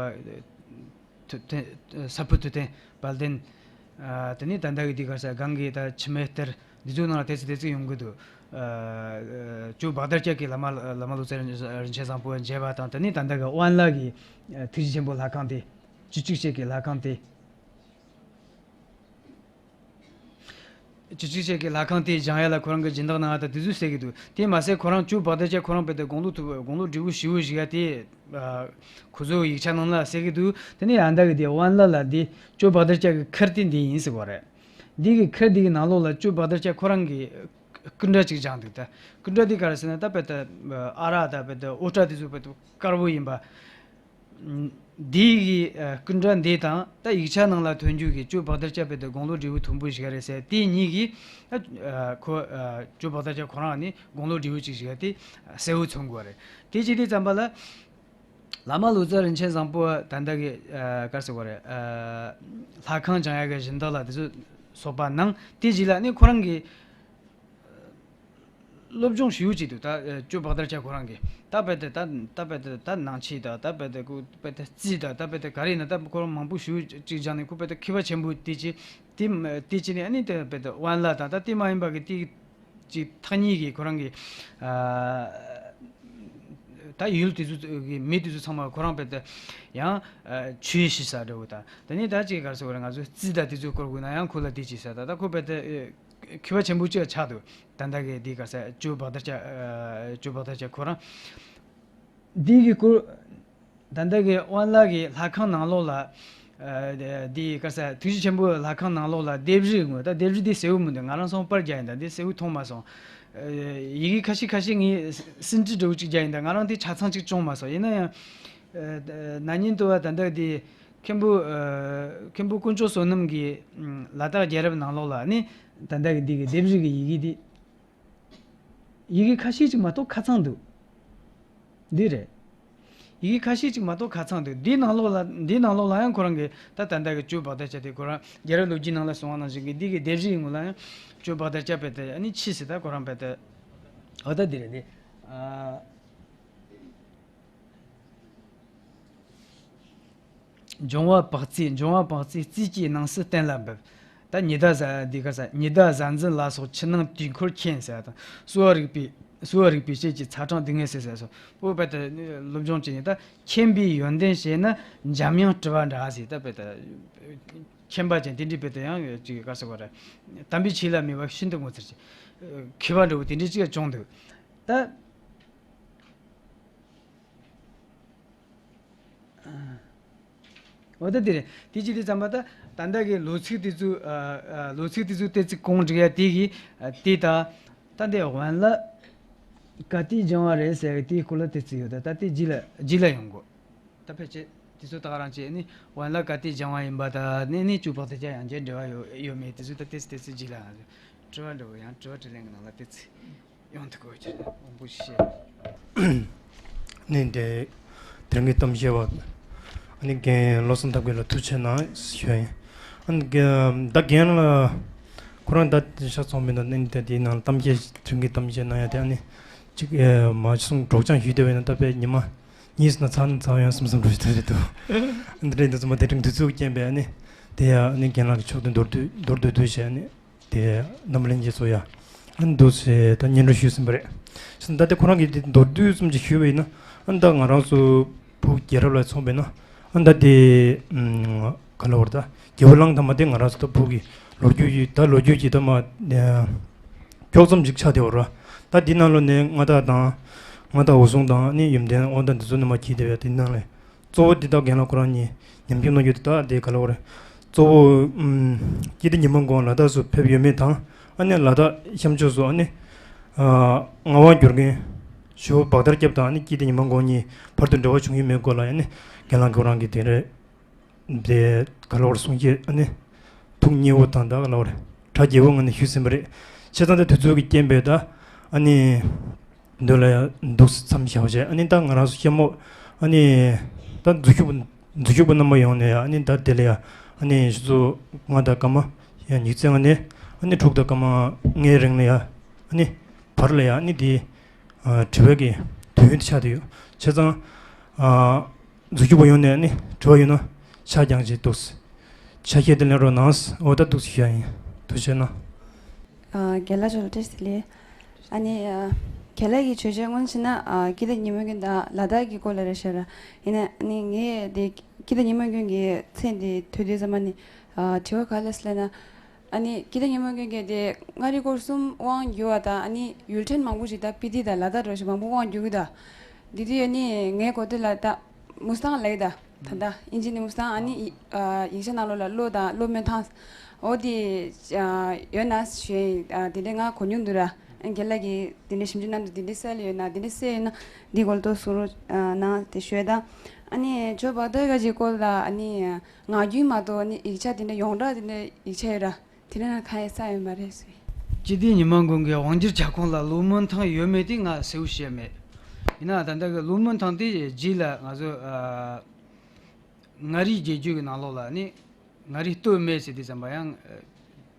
ཐུབ་བསྟན། ས་ཕུ་ཐུབ་བསྟན། དཔལ་ལྡན། ཨ་དེ་ནས་ད་ལྟ་གི་འདི་ག་རེ་ཟེར། གང་གི་ད་འཆི་མེད་གཏེར་འདི་ཚོའི་ནང་ལ་ཏོག་ཙམ་ཏོག་ཙམ་ཡོང་གི་འདུག་ཨ་ཅོ་བྷག་དར་ཅ་གི་བླ་མ་བླ་མ་ལོ་ཙཱ་རིན་ཆེན་བཟང་པོ་མཇལ་བ་དང་། དེ་ནས་ད་ལྟ་གི་དབེན་ལ་གི་ཨ་ཐུགས་རྗེ་ཆེན་པོ་ལྷ་ཁང་དེ། བཅུ་གཅིག་ཞལ་གྱི་ལྷ་ཁང་དེ། བཅུ་གཅིག་ཞལ་གྱི་ལྷ་ཁང་དེ་བཞེངས་ཡ་ལ་ཁོ་རང་གི་སྦྱིན་བདག་གནང་ཡ་དང་དེ་ཚོ་གསལ་གྱི་འདུག་དེ་མ་ཟད་ཁོ་རང་ཅོ་བྷག་དར་ཅ་ཁོ་རང་དཔེ་དེ་དགུང་ལོ་མཐོ་པོ་དགུང་ལོ་བགྲེས་པོ་ཞེ་པོ་ཞིག་ཡ་དེ། ཨ་ཁོ་ཚོ་ཡིག་ཆ་ནང་ལ་གསལ་གྱི་འདུག་དེ་ནས་ཨ་མདའ་གི་དེ་དབེན་ལ་ལ་དེ་ཅོ་བྷག་དར་ཅ་གི་མཁར་དེ་འདི་ཡིན་ཟེར་གོ་རེད། འདི་གི་མཁར་འདི་གི་ནང་ལོགས་ལ་ཅོ་བྷག་དར་ཅ་ཁོ་རང་གི་སྐུ་འདྲ་ཅིག་བཞེངས་འདུག་ད་སྐུ་འདྲ་དེ་ག་རེ་ཟེར་ན་ད་དཔེ་དེ་ཨ་རག་ད་དཔེ་དེ་འོ་སྐྲ་དེ་ཚོ་དཔེ་དེ་དཀར་པོ་ཡིན་པ། འདི་གི་ཨ་སྐུ་འདྲ་འདི་དང་ད་ཡིག་ཆ་ནང་ལ་ཐོན་རྒྱུ་གི་ཅོ་བྷག་དར་ཅ་དཔེ་དེ་དགུང་ལོ་བགྲེས་པོ་མཐོན་པོ་ཞིག་རེད་ཟེར། དེ་གཉིས་ཀྱིས་ཨ་ཁོ་ཨ་ཅོ་བྷག་དར་ཅ་ཁོ་རང་ནི་དགུང་ལོ་བགྲེས་པོ་ཅིག་ཞིག་དེ་གསལ་བོ་མཚོན་དགོས་རེད། དེ་བྱས་དུས་ཙམ་པ་ལ་བླ་མ་ལོ་ཙཱ་རིན་ཆེན་བཟང་པོ་ད་ལྟ་གི་ཨ་ག་རེ་ཟེར་དགོས་རེད། ཨ་ལྷ་ཁང་བཞེངས་ཡ་གི་སྦྱིན་བདག་ལ་དེ་ཚོ་སོགས་པ་གནང་། དེ་རྗེས་ལ་ནི་ཁོ་རང་གི་སློབ་སྦྱོང་ཞེ་པོ་ཅིག་འདུག་ད་ཨ་ཅོ་བྷག་དར་ཅ་ཁོ་རང་གིས་ད་དཔེ་དེ་ད་ད་དཔེ་དེ་ད་ནང་ཆོས་དང་ད་དཔེ་དེ་ཁོ་དཔེ་དེ་རྩིས་དང་ད་དཔེ་དེ་ག་རེ་ཡིན་ན་ད་ཁོ་རང་མང་པོ་ཞེ་པོ་ཅིག་སྦྱངས་ནས་ཁོ་དཔེ་དེ་མཁས་པ་ཆེན་པོ་དེ་ཅི་དེ་དེ་ཅི་ནས་ཨ་ནི་དེ་དཔེ་དེ་དབེན་ལ་དང་ད་དེ་མ་ཡིན་པ་གི་དེ་ཅིག་ཐག་ཉེ་གི་ཁོ་རང་གི་ཨ་ད་ཡུལ་དེ་ཚོ་གི་མི་དེ་ཚོ་ཚང་མ་ཁོ་རང་དཔེ་དེ་ཡང་ཨ་ཆོས་ཞུ་ས་འདྲ་བོ་དང་དེ་ནས་ད་ཅིག་ག་རེ་ཟེར་དགོས་རེད། ང་ཚོ་རྩིས་དང་དེ་ཚོའི་སྐོར་དགོས་ན་ཡང་ཁོ་ལ་དེ་ཅིག་ཟེར་ད་ད་ཁོ་དཔེ་དེ། མཁས་པ་ཆེན་པོ་གཅིག་ཆགས་འདུག་ད་ལྟ་གི་འདི་ག་རེ་ཟེར་ཅོ་བྷག་དར་ཅ་ཨ་ཅོ་བྷག་དར་ཅ་ཁོ་རང་འདི་གི་སྐོར། ད་ལྟ་གི་དབེན་ལ་གི་ལྷ་ཁང་ནང་ལོགས་ལ་ཨ་འདི་ག་རེ་ཟེར་ཐུགས་རྗེ་ཆེན་པོའི་ལྷ་ཁང་ནང་ལོགས་ལ་ལྡེབས་རིས་ངོ་ད་ལྡེབས་རིས་འདི་གསལ་བོ་མི་འདུག་ང་རང་སོང་པར་རྒྱག་ཡིན་ད་འདི་གསལ་བོ་མཐོང་མ་སོང་། ཨ་ཡི་གེ་ཁ་ཤས་ཁ་ཤས་ངས་ཟིན་བྲིས་འདྲ་བོ་གཅིག་རྒྱག་ཡིན་ད་ང་རང་དེ་ཆ་ཚང་གཅིག་བྱུང་མ་སོང་། ཡིན་ན་ཡང་ཨ་ན་ནིང་དུ་བ་ད་ལྟ་འདི། མཁན་པོ་ཨ་མཁན་པོ་དཀོན་མཆོག་བསོད་ནམས་ཀྱིས་ཨ་ལ་དྭགས་རྒྱལ་རབས་ནང་ལོགས་ལ་ནི་ད་ལྟ་གི་འདི་གི་ལྡེབས་རིས་ཀྱི་ཡི་གེ་འདི། ཡི་གེ་ཁ་ཤས་ཅིག་མ་གཏོགས་ཁ་ཚང་འདུག་འདི་རེད། ཡི་གེ་ཁ་ཤས་ཅིག་མ་གཏོགས་ཁ་ཚང་འདུག་འདིའི་ནང་ལོགས་ལ་འདིའི་ནང་ལོགས་ལ་ཡང་ཁོ་རང་གི་ད་ད་ལྟ་གི་ཅོ་བྷག་དར་ཅ་དེ་ཁོ་རང་རྒྱལ་རབས་ལོ་རྒྱུས་ནང་ལ་གསུངས་པ་ནང་བཞིན་གི་འདི་གི་ལྡེབས་རིས་ངོ་ལ་ཡང་ཅོ་བྷག་དར་ཅ་དཔེ་དེ་ཨ་ནི་ཕྱིས་སུ་ད་ཁོ་རང་དཔེ་དེ་འོ་ད་འདི་རེད་འདི། ཨ། འབྱུང་བ་བག་ཚེ། འབྱུང་བ་བག་ཚེ་རྩིས་ཀྱི་སྣང་སྲིད་གཏན་ལ་འབེབས། ད་ཉི་ཟླ་གཟའ་འདི་ག་ས་ཉི་ཟླ་གཟའ་འཛིན་ལ་སོགས་ཕྱི་ནང་དུས་འཁོར་མཁྱེན་ཟེར་དང་གསོ་བ་རིག་པའི་གསོ་བ་རིག་པའི་དཔྱད་ཀྱི་ཚ་གྲང་སྡུག་བསྔལ་ཟེར་ཟེར་སོ། འོ་དཔེ་དེ་སློབ་སྦྱོང་བྱས་ནས་ད་མཁྱེན་པའི་ཡོན་ཏན་ཤེས་ན་འཇམ་དབྱངས་སྤྲུལ་པ་འདྲ་ཟེར། ད་དཔེ་དེ་མཁྱེན་པ་ཅན་དེ་འདྲའི་དཔེ་དེ་ཡང་ཅིག་ག་ཟེར་བ་རེད། དམ་པའི་ཆོས་ལ་མོས་པ་ཤིན་ཏུ་ངོ་མཚར་ཅན། མཁས་པ་འདྲ་བོ་དེ་འདྲའི་ཅིག་བྱུང་འདུག་ད། འོ་ད་དེ་རེད། དེ་ཅི་དེ་ཙམ་པ་ད་ད་ལྟ་གི་ལོ་ཚིགས་དེ་ཚོ་ཨ་ཨ་ལོ་ཚིགས་དེ་ཚོ་ཏོག་ཙམ་གོང་འགྲིག་ཡ་དེ་གི་ཨ་དེ་ད་ད་འདི་དབེན་ལ་ ག་དུས་སྦྱང་བ་རེད་ཟེར་གི་དེའི་སྐོར་ལ་དེ་ཚོ་ཡོད། ད་ད་དེ་རྗེས་ལ་རྗེས་ལ་ཡོང་དགོས། ད་ཕལ་ཆེར་དེ་ཚོ་ད་ག་རང་བྱས་ནི་ཝན་ལ་ག་དུས་སྦྱང་བ་ཡིན་པ་དང་ནི་ནི་བཅུ་བག་དེ་ཅག་ཡང་བྱས་འབྲེལ་བ་ཡོད་ཡོད་མེད་དེ་ཚོ་ད་དེ་ཚོ་དེ་ཚོ་རྗེས་ལ་ང་ཚོ་དྲི་བ་འདྲ་བོ་ཡང་དྲི་བ་དྲིས་ལན་གི་ནང་ལ་དེ་ཚོ་ཡོང་ཐུབ་དགོས་ཀྱི་རེད། དབང་པོ་ཤེས། ནི་འདི་དེ་རིང་གི་གཏམ་བཤད་པ་ཨ་ནི་རྒན་བློ་བཟང་ཐབས་མཁས་ལ་ཐུགས་རྗེ་གནང་ཞུ་ཡ་ཡིན། ཨ་ནི་རྒན་ད་རྒན་ལ་ཁོ་རང་ད་ཤ་ཚོང་མི་ད་ནི་ད་དེའི་ནང་གཏམ་བཤད་དེ་རིང་གི་གཏམ་བཤད་གནང་ཡ་དེ་ཨ་ནི་གཅིག་མ་གསུང་སྒྲོག་སྦྱང་ཞུས་བསྡད་པ་ཡིན་ན་ད་དཔེ་ཉི་མ་གཉིས་ན་ཚར་ན་ཚར་ཡང་བསམ་བསམ་འགྲོ་ཞིག་ད་རེད་འདུག་འདི་འདྲ་ཡིན་དུས་ཙམ་པ་དེ་རིང་དུས་ཚོད་རྐྱེན་པས་ཨ་ནི་དེ་ཡ་ཨ་ནི་རྒན་ལགས་ཀྱི་ཕྱོགས་དེ་མདོར་བསྡུས་མདོར་བསྡུས་བསྡུས་བྱས་ཨ་ནི། དེ་རྣམ་པ་ལྷན་རྒྱས་ཚོ་ཡ། ཨ་འདུག་སེ་ད་སྙན་སྒྲོན་ཞུས་ཟིན་པ་རེད། ད་དེ་ཁོ་རང་གིས་དེ་མདོར་བསྡུས་ཙམ་ཅིག་ཞུས་པ་ཡིན་ན། ཨ་ད་ང་རང་ཚོ་བོད་རྒྱལ་རབས་ལ་མཚོན་པ་ཡིན་ན། ཨ་ད་དེ་ག་ལ་བར་ད་རྒྱལ་པོ་གླང་དར་མ་དེ་ང་རང་ཚོ་ད་བོད་ཀྱི་ལོ་རྒྱུས་ཀྱི་ད་ལོ་རྒྱུས་ཀྱི་ད་མ་ཀྱོག་ཙམ་ཅིག་ཆགས་བསྡད་པ་རེད། ད་འདི་ནང་ལོགས་ནས་མངའ་བདག་དང་། མངའ་བདག་འོད་སྲུང་དང་ནི་ཡུམ་བརྟན་དབང་ཐང་འདི་ཚོ་ནས་མར་གྱེས་བསྡད་པའི་དེ་ནང་ལས། གཙོ་བོ་འདི་དག་རྒན་ལགས་ཁོ་རང་གཉིས་ཉམས་ཞིབ་གནང་རྒྱུ་དེ་དག་དེ་ག་ལ་བར། གཙོ་བོ་ཨུམ། སྐྱིད་ལྡེ་ཉི་མ་མགོན་ལ་དྭགས་སུ་ཕེབས་ཡོད་མེད་དང་ཨ་ནི་ལ་དྭགས་གཤམ་ཕྱོགས་སུ་ཨ་ནི། ཨ་མངའ་དབང་བསྒྱུར་མཁན་ཞུ་བོ་བག་དར་སྐྱབས་དང་ཨ་ནི་སྐྱིད་ལྡེ་ཉི་མ་མགོན་གཉིས་བར་དུ་འབྲེལ་བ་བྱུང་ཡོད་མེད་སྐོར་ལ་ཨ་ནི་རྒན་ལགས་ཁོ་རང་གིས་དེ་རེད། དེ་ག་ལ་བར་གསུང་བཤད་ཨ་ནི་ཐུགས་མཉེས་པོ་དང་ད་ག་ལ་བར་གྲ་རྒྱས་པོ་ངང་ནས་ཞུས་ཟིན་པ་རེད། བྱས་ཙང་དེ་དུས་ཚོད་ཀྱི་རྐྱེན་པས་ད་ཨ་ནི་འདི་ལ་ཡང་འདུག་མཚམས་བཞག་བྱས་ཨ་ནི་ད་ང་རང་ཚོ་ཤེས་མོ་ཨ་ནི་ད་འཛུལ་ཞུགས་འཛུལ་ཞུགས་པ་རྣམ་པ་ཡོང་ནས་ཨ་ནི་ད་དེ་ལ་ཡང་ཨ་ནི་ཞུ་ཚོ་ང་ད་སྐར་མ་ཡང་ཉི་ཚེ་ང་ནས་ཨ་ནི་དྲུག་དང་སྐར་མ་ལྔའི་རིང་ལ་ཡང་ཨ་ནི་བར་ལ་ཡང་ཨ་ནི་དེ་དྲི་བའི་གི་དུས་ཡུན་དེ་ཆགས་བསྡད་ཡོད། བྱས་ཙང་། འཛུལ་རྒྱུ་པོ་ཡོང་ནས་ནི་དྲི་བ་ཡོད་ན་ཆ་རྐྱང་ཅིག་འདུག་ཆ་ཤས་དེ་ལེན་རོགས་གནང་། འོ་ད་འདུག་ཞུ་ཡ་ཡིན། ཐུགས་རྗེ་གནང་། ཨ་རྒན་ལགས་ཁྱོད་ལ་བཀྲ་ཤིས་བདེ་ལེགས། ཨ་ནི་ཨ་རྒན་ལགས་ཀྱི་བརྗོད་བྱ་དངོས་གནས་བྱས་ན་ཨ་སྐྱིད་ལྡེ་ཉི་མ་མགོན་དང་ལ་དྭགས་ཀྱི་སྐོར་ལ་རེད་ཤག་ར། ཡིན་ན་ཨ་ནི་ངས་དེ་སྐྱིད་ལྡེ་ཉི་མ་མགོན་གྱི་མཚན་དེ་ཐོས་དུས་ཙམ་པ་ནི་ཨ་དྲི་བ་ག་རེ་སླེབས་ལབ་ན། ཨ་ནི་སྐྱིད་ལྡེ་ཉི་མ་མགོན་གྱིས་དེ་མངའ་རིས་སྐོར་གསུམ་དབང་བསྒྱུར་བ་དང་ཨ་ནི་ཡུལ་ཕྲན་མང་པོ་ཞིག་ད་སྤི་ཏི་དང་ལ་དྭགས་འདྲ་ཞིག་མང་པོ་དབང་བསྒྱུར་གྱི་ད། འདི་དུས་ཨ་ནི་ངའི་གོ་ཐོས་ལ་ད་མུ་སྟེགས་ལབ་ཀྱི་ད་ད་ད་ཨིན་ཇི་ནས་མུ་སྟེགས་ཨ་ནི་ཡི་ཨ་ཡིག་ཆ་ནང་ལོགས་ལ་གློ་དང་གློ་སྨོན་ཐང་འོ་དེ་ཨ་ཡོད་ན་ཞུ་ཡ་ཡིན། ཨ་དེ་འདྲ་ང་གོ་མྱོང་འདུག་ར། ཨ་རྒན་ལགས་ཀྱིས་དེ་འདྲ་ཞིབ་འཇུག་གནང་འདུག་དེ་འདྲ་གསལ་ཡོད་ན་དེ་འདྲ་གསལ་ཡོད་ན་འདི་སྐོར་ལ་ཏོག་གསུང་རོགས་ཨ་གནང་དེ་ཞུ་ཡ་ད། ཨ་ནི་ཇོ་བྷག་དར་ཀ་གི་སྐོར་ལ་ཨ་ནི། ངག་རྒྱུན་མ་གཏོགས་ནི་ཡིག་ཆ་དེ་འདྲ་ཡོངས་གྲགས་དེ་འདྲ་ཡིག་ཆ་ཡོད་ར། དེ་འདྲ་ན་ཁ་ཡ་ས་ཡོད་མ་རེད་ཟེར། སྤྱི་བདེ་ཉི་མ་མགོན་གྱི་དབང་སྒྱུར་ཁྱབ་ཁོངས་ལ་ལོ་མོན་ཐང་ཡོད་མེད་དེ་ང་གསལ་བོ་ཤེས་མེད། ཡིན་ན་ད་ལྟ་གི་ལོ་མོན་ཐང་དེ་རྗེས་ལ་ང་ཚོ་ཨ་མངའ་རིས་རྒྱལ་རྒྱུད་ཀྱི་ནང་ལོགས་ལ་ནི་མངའ་རིས་སྟོད་སྨད་ཟེར་དུས་ཙམ་པ་ཡང་།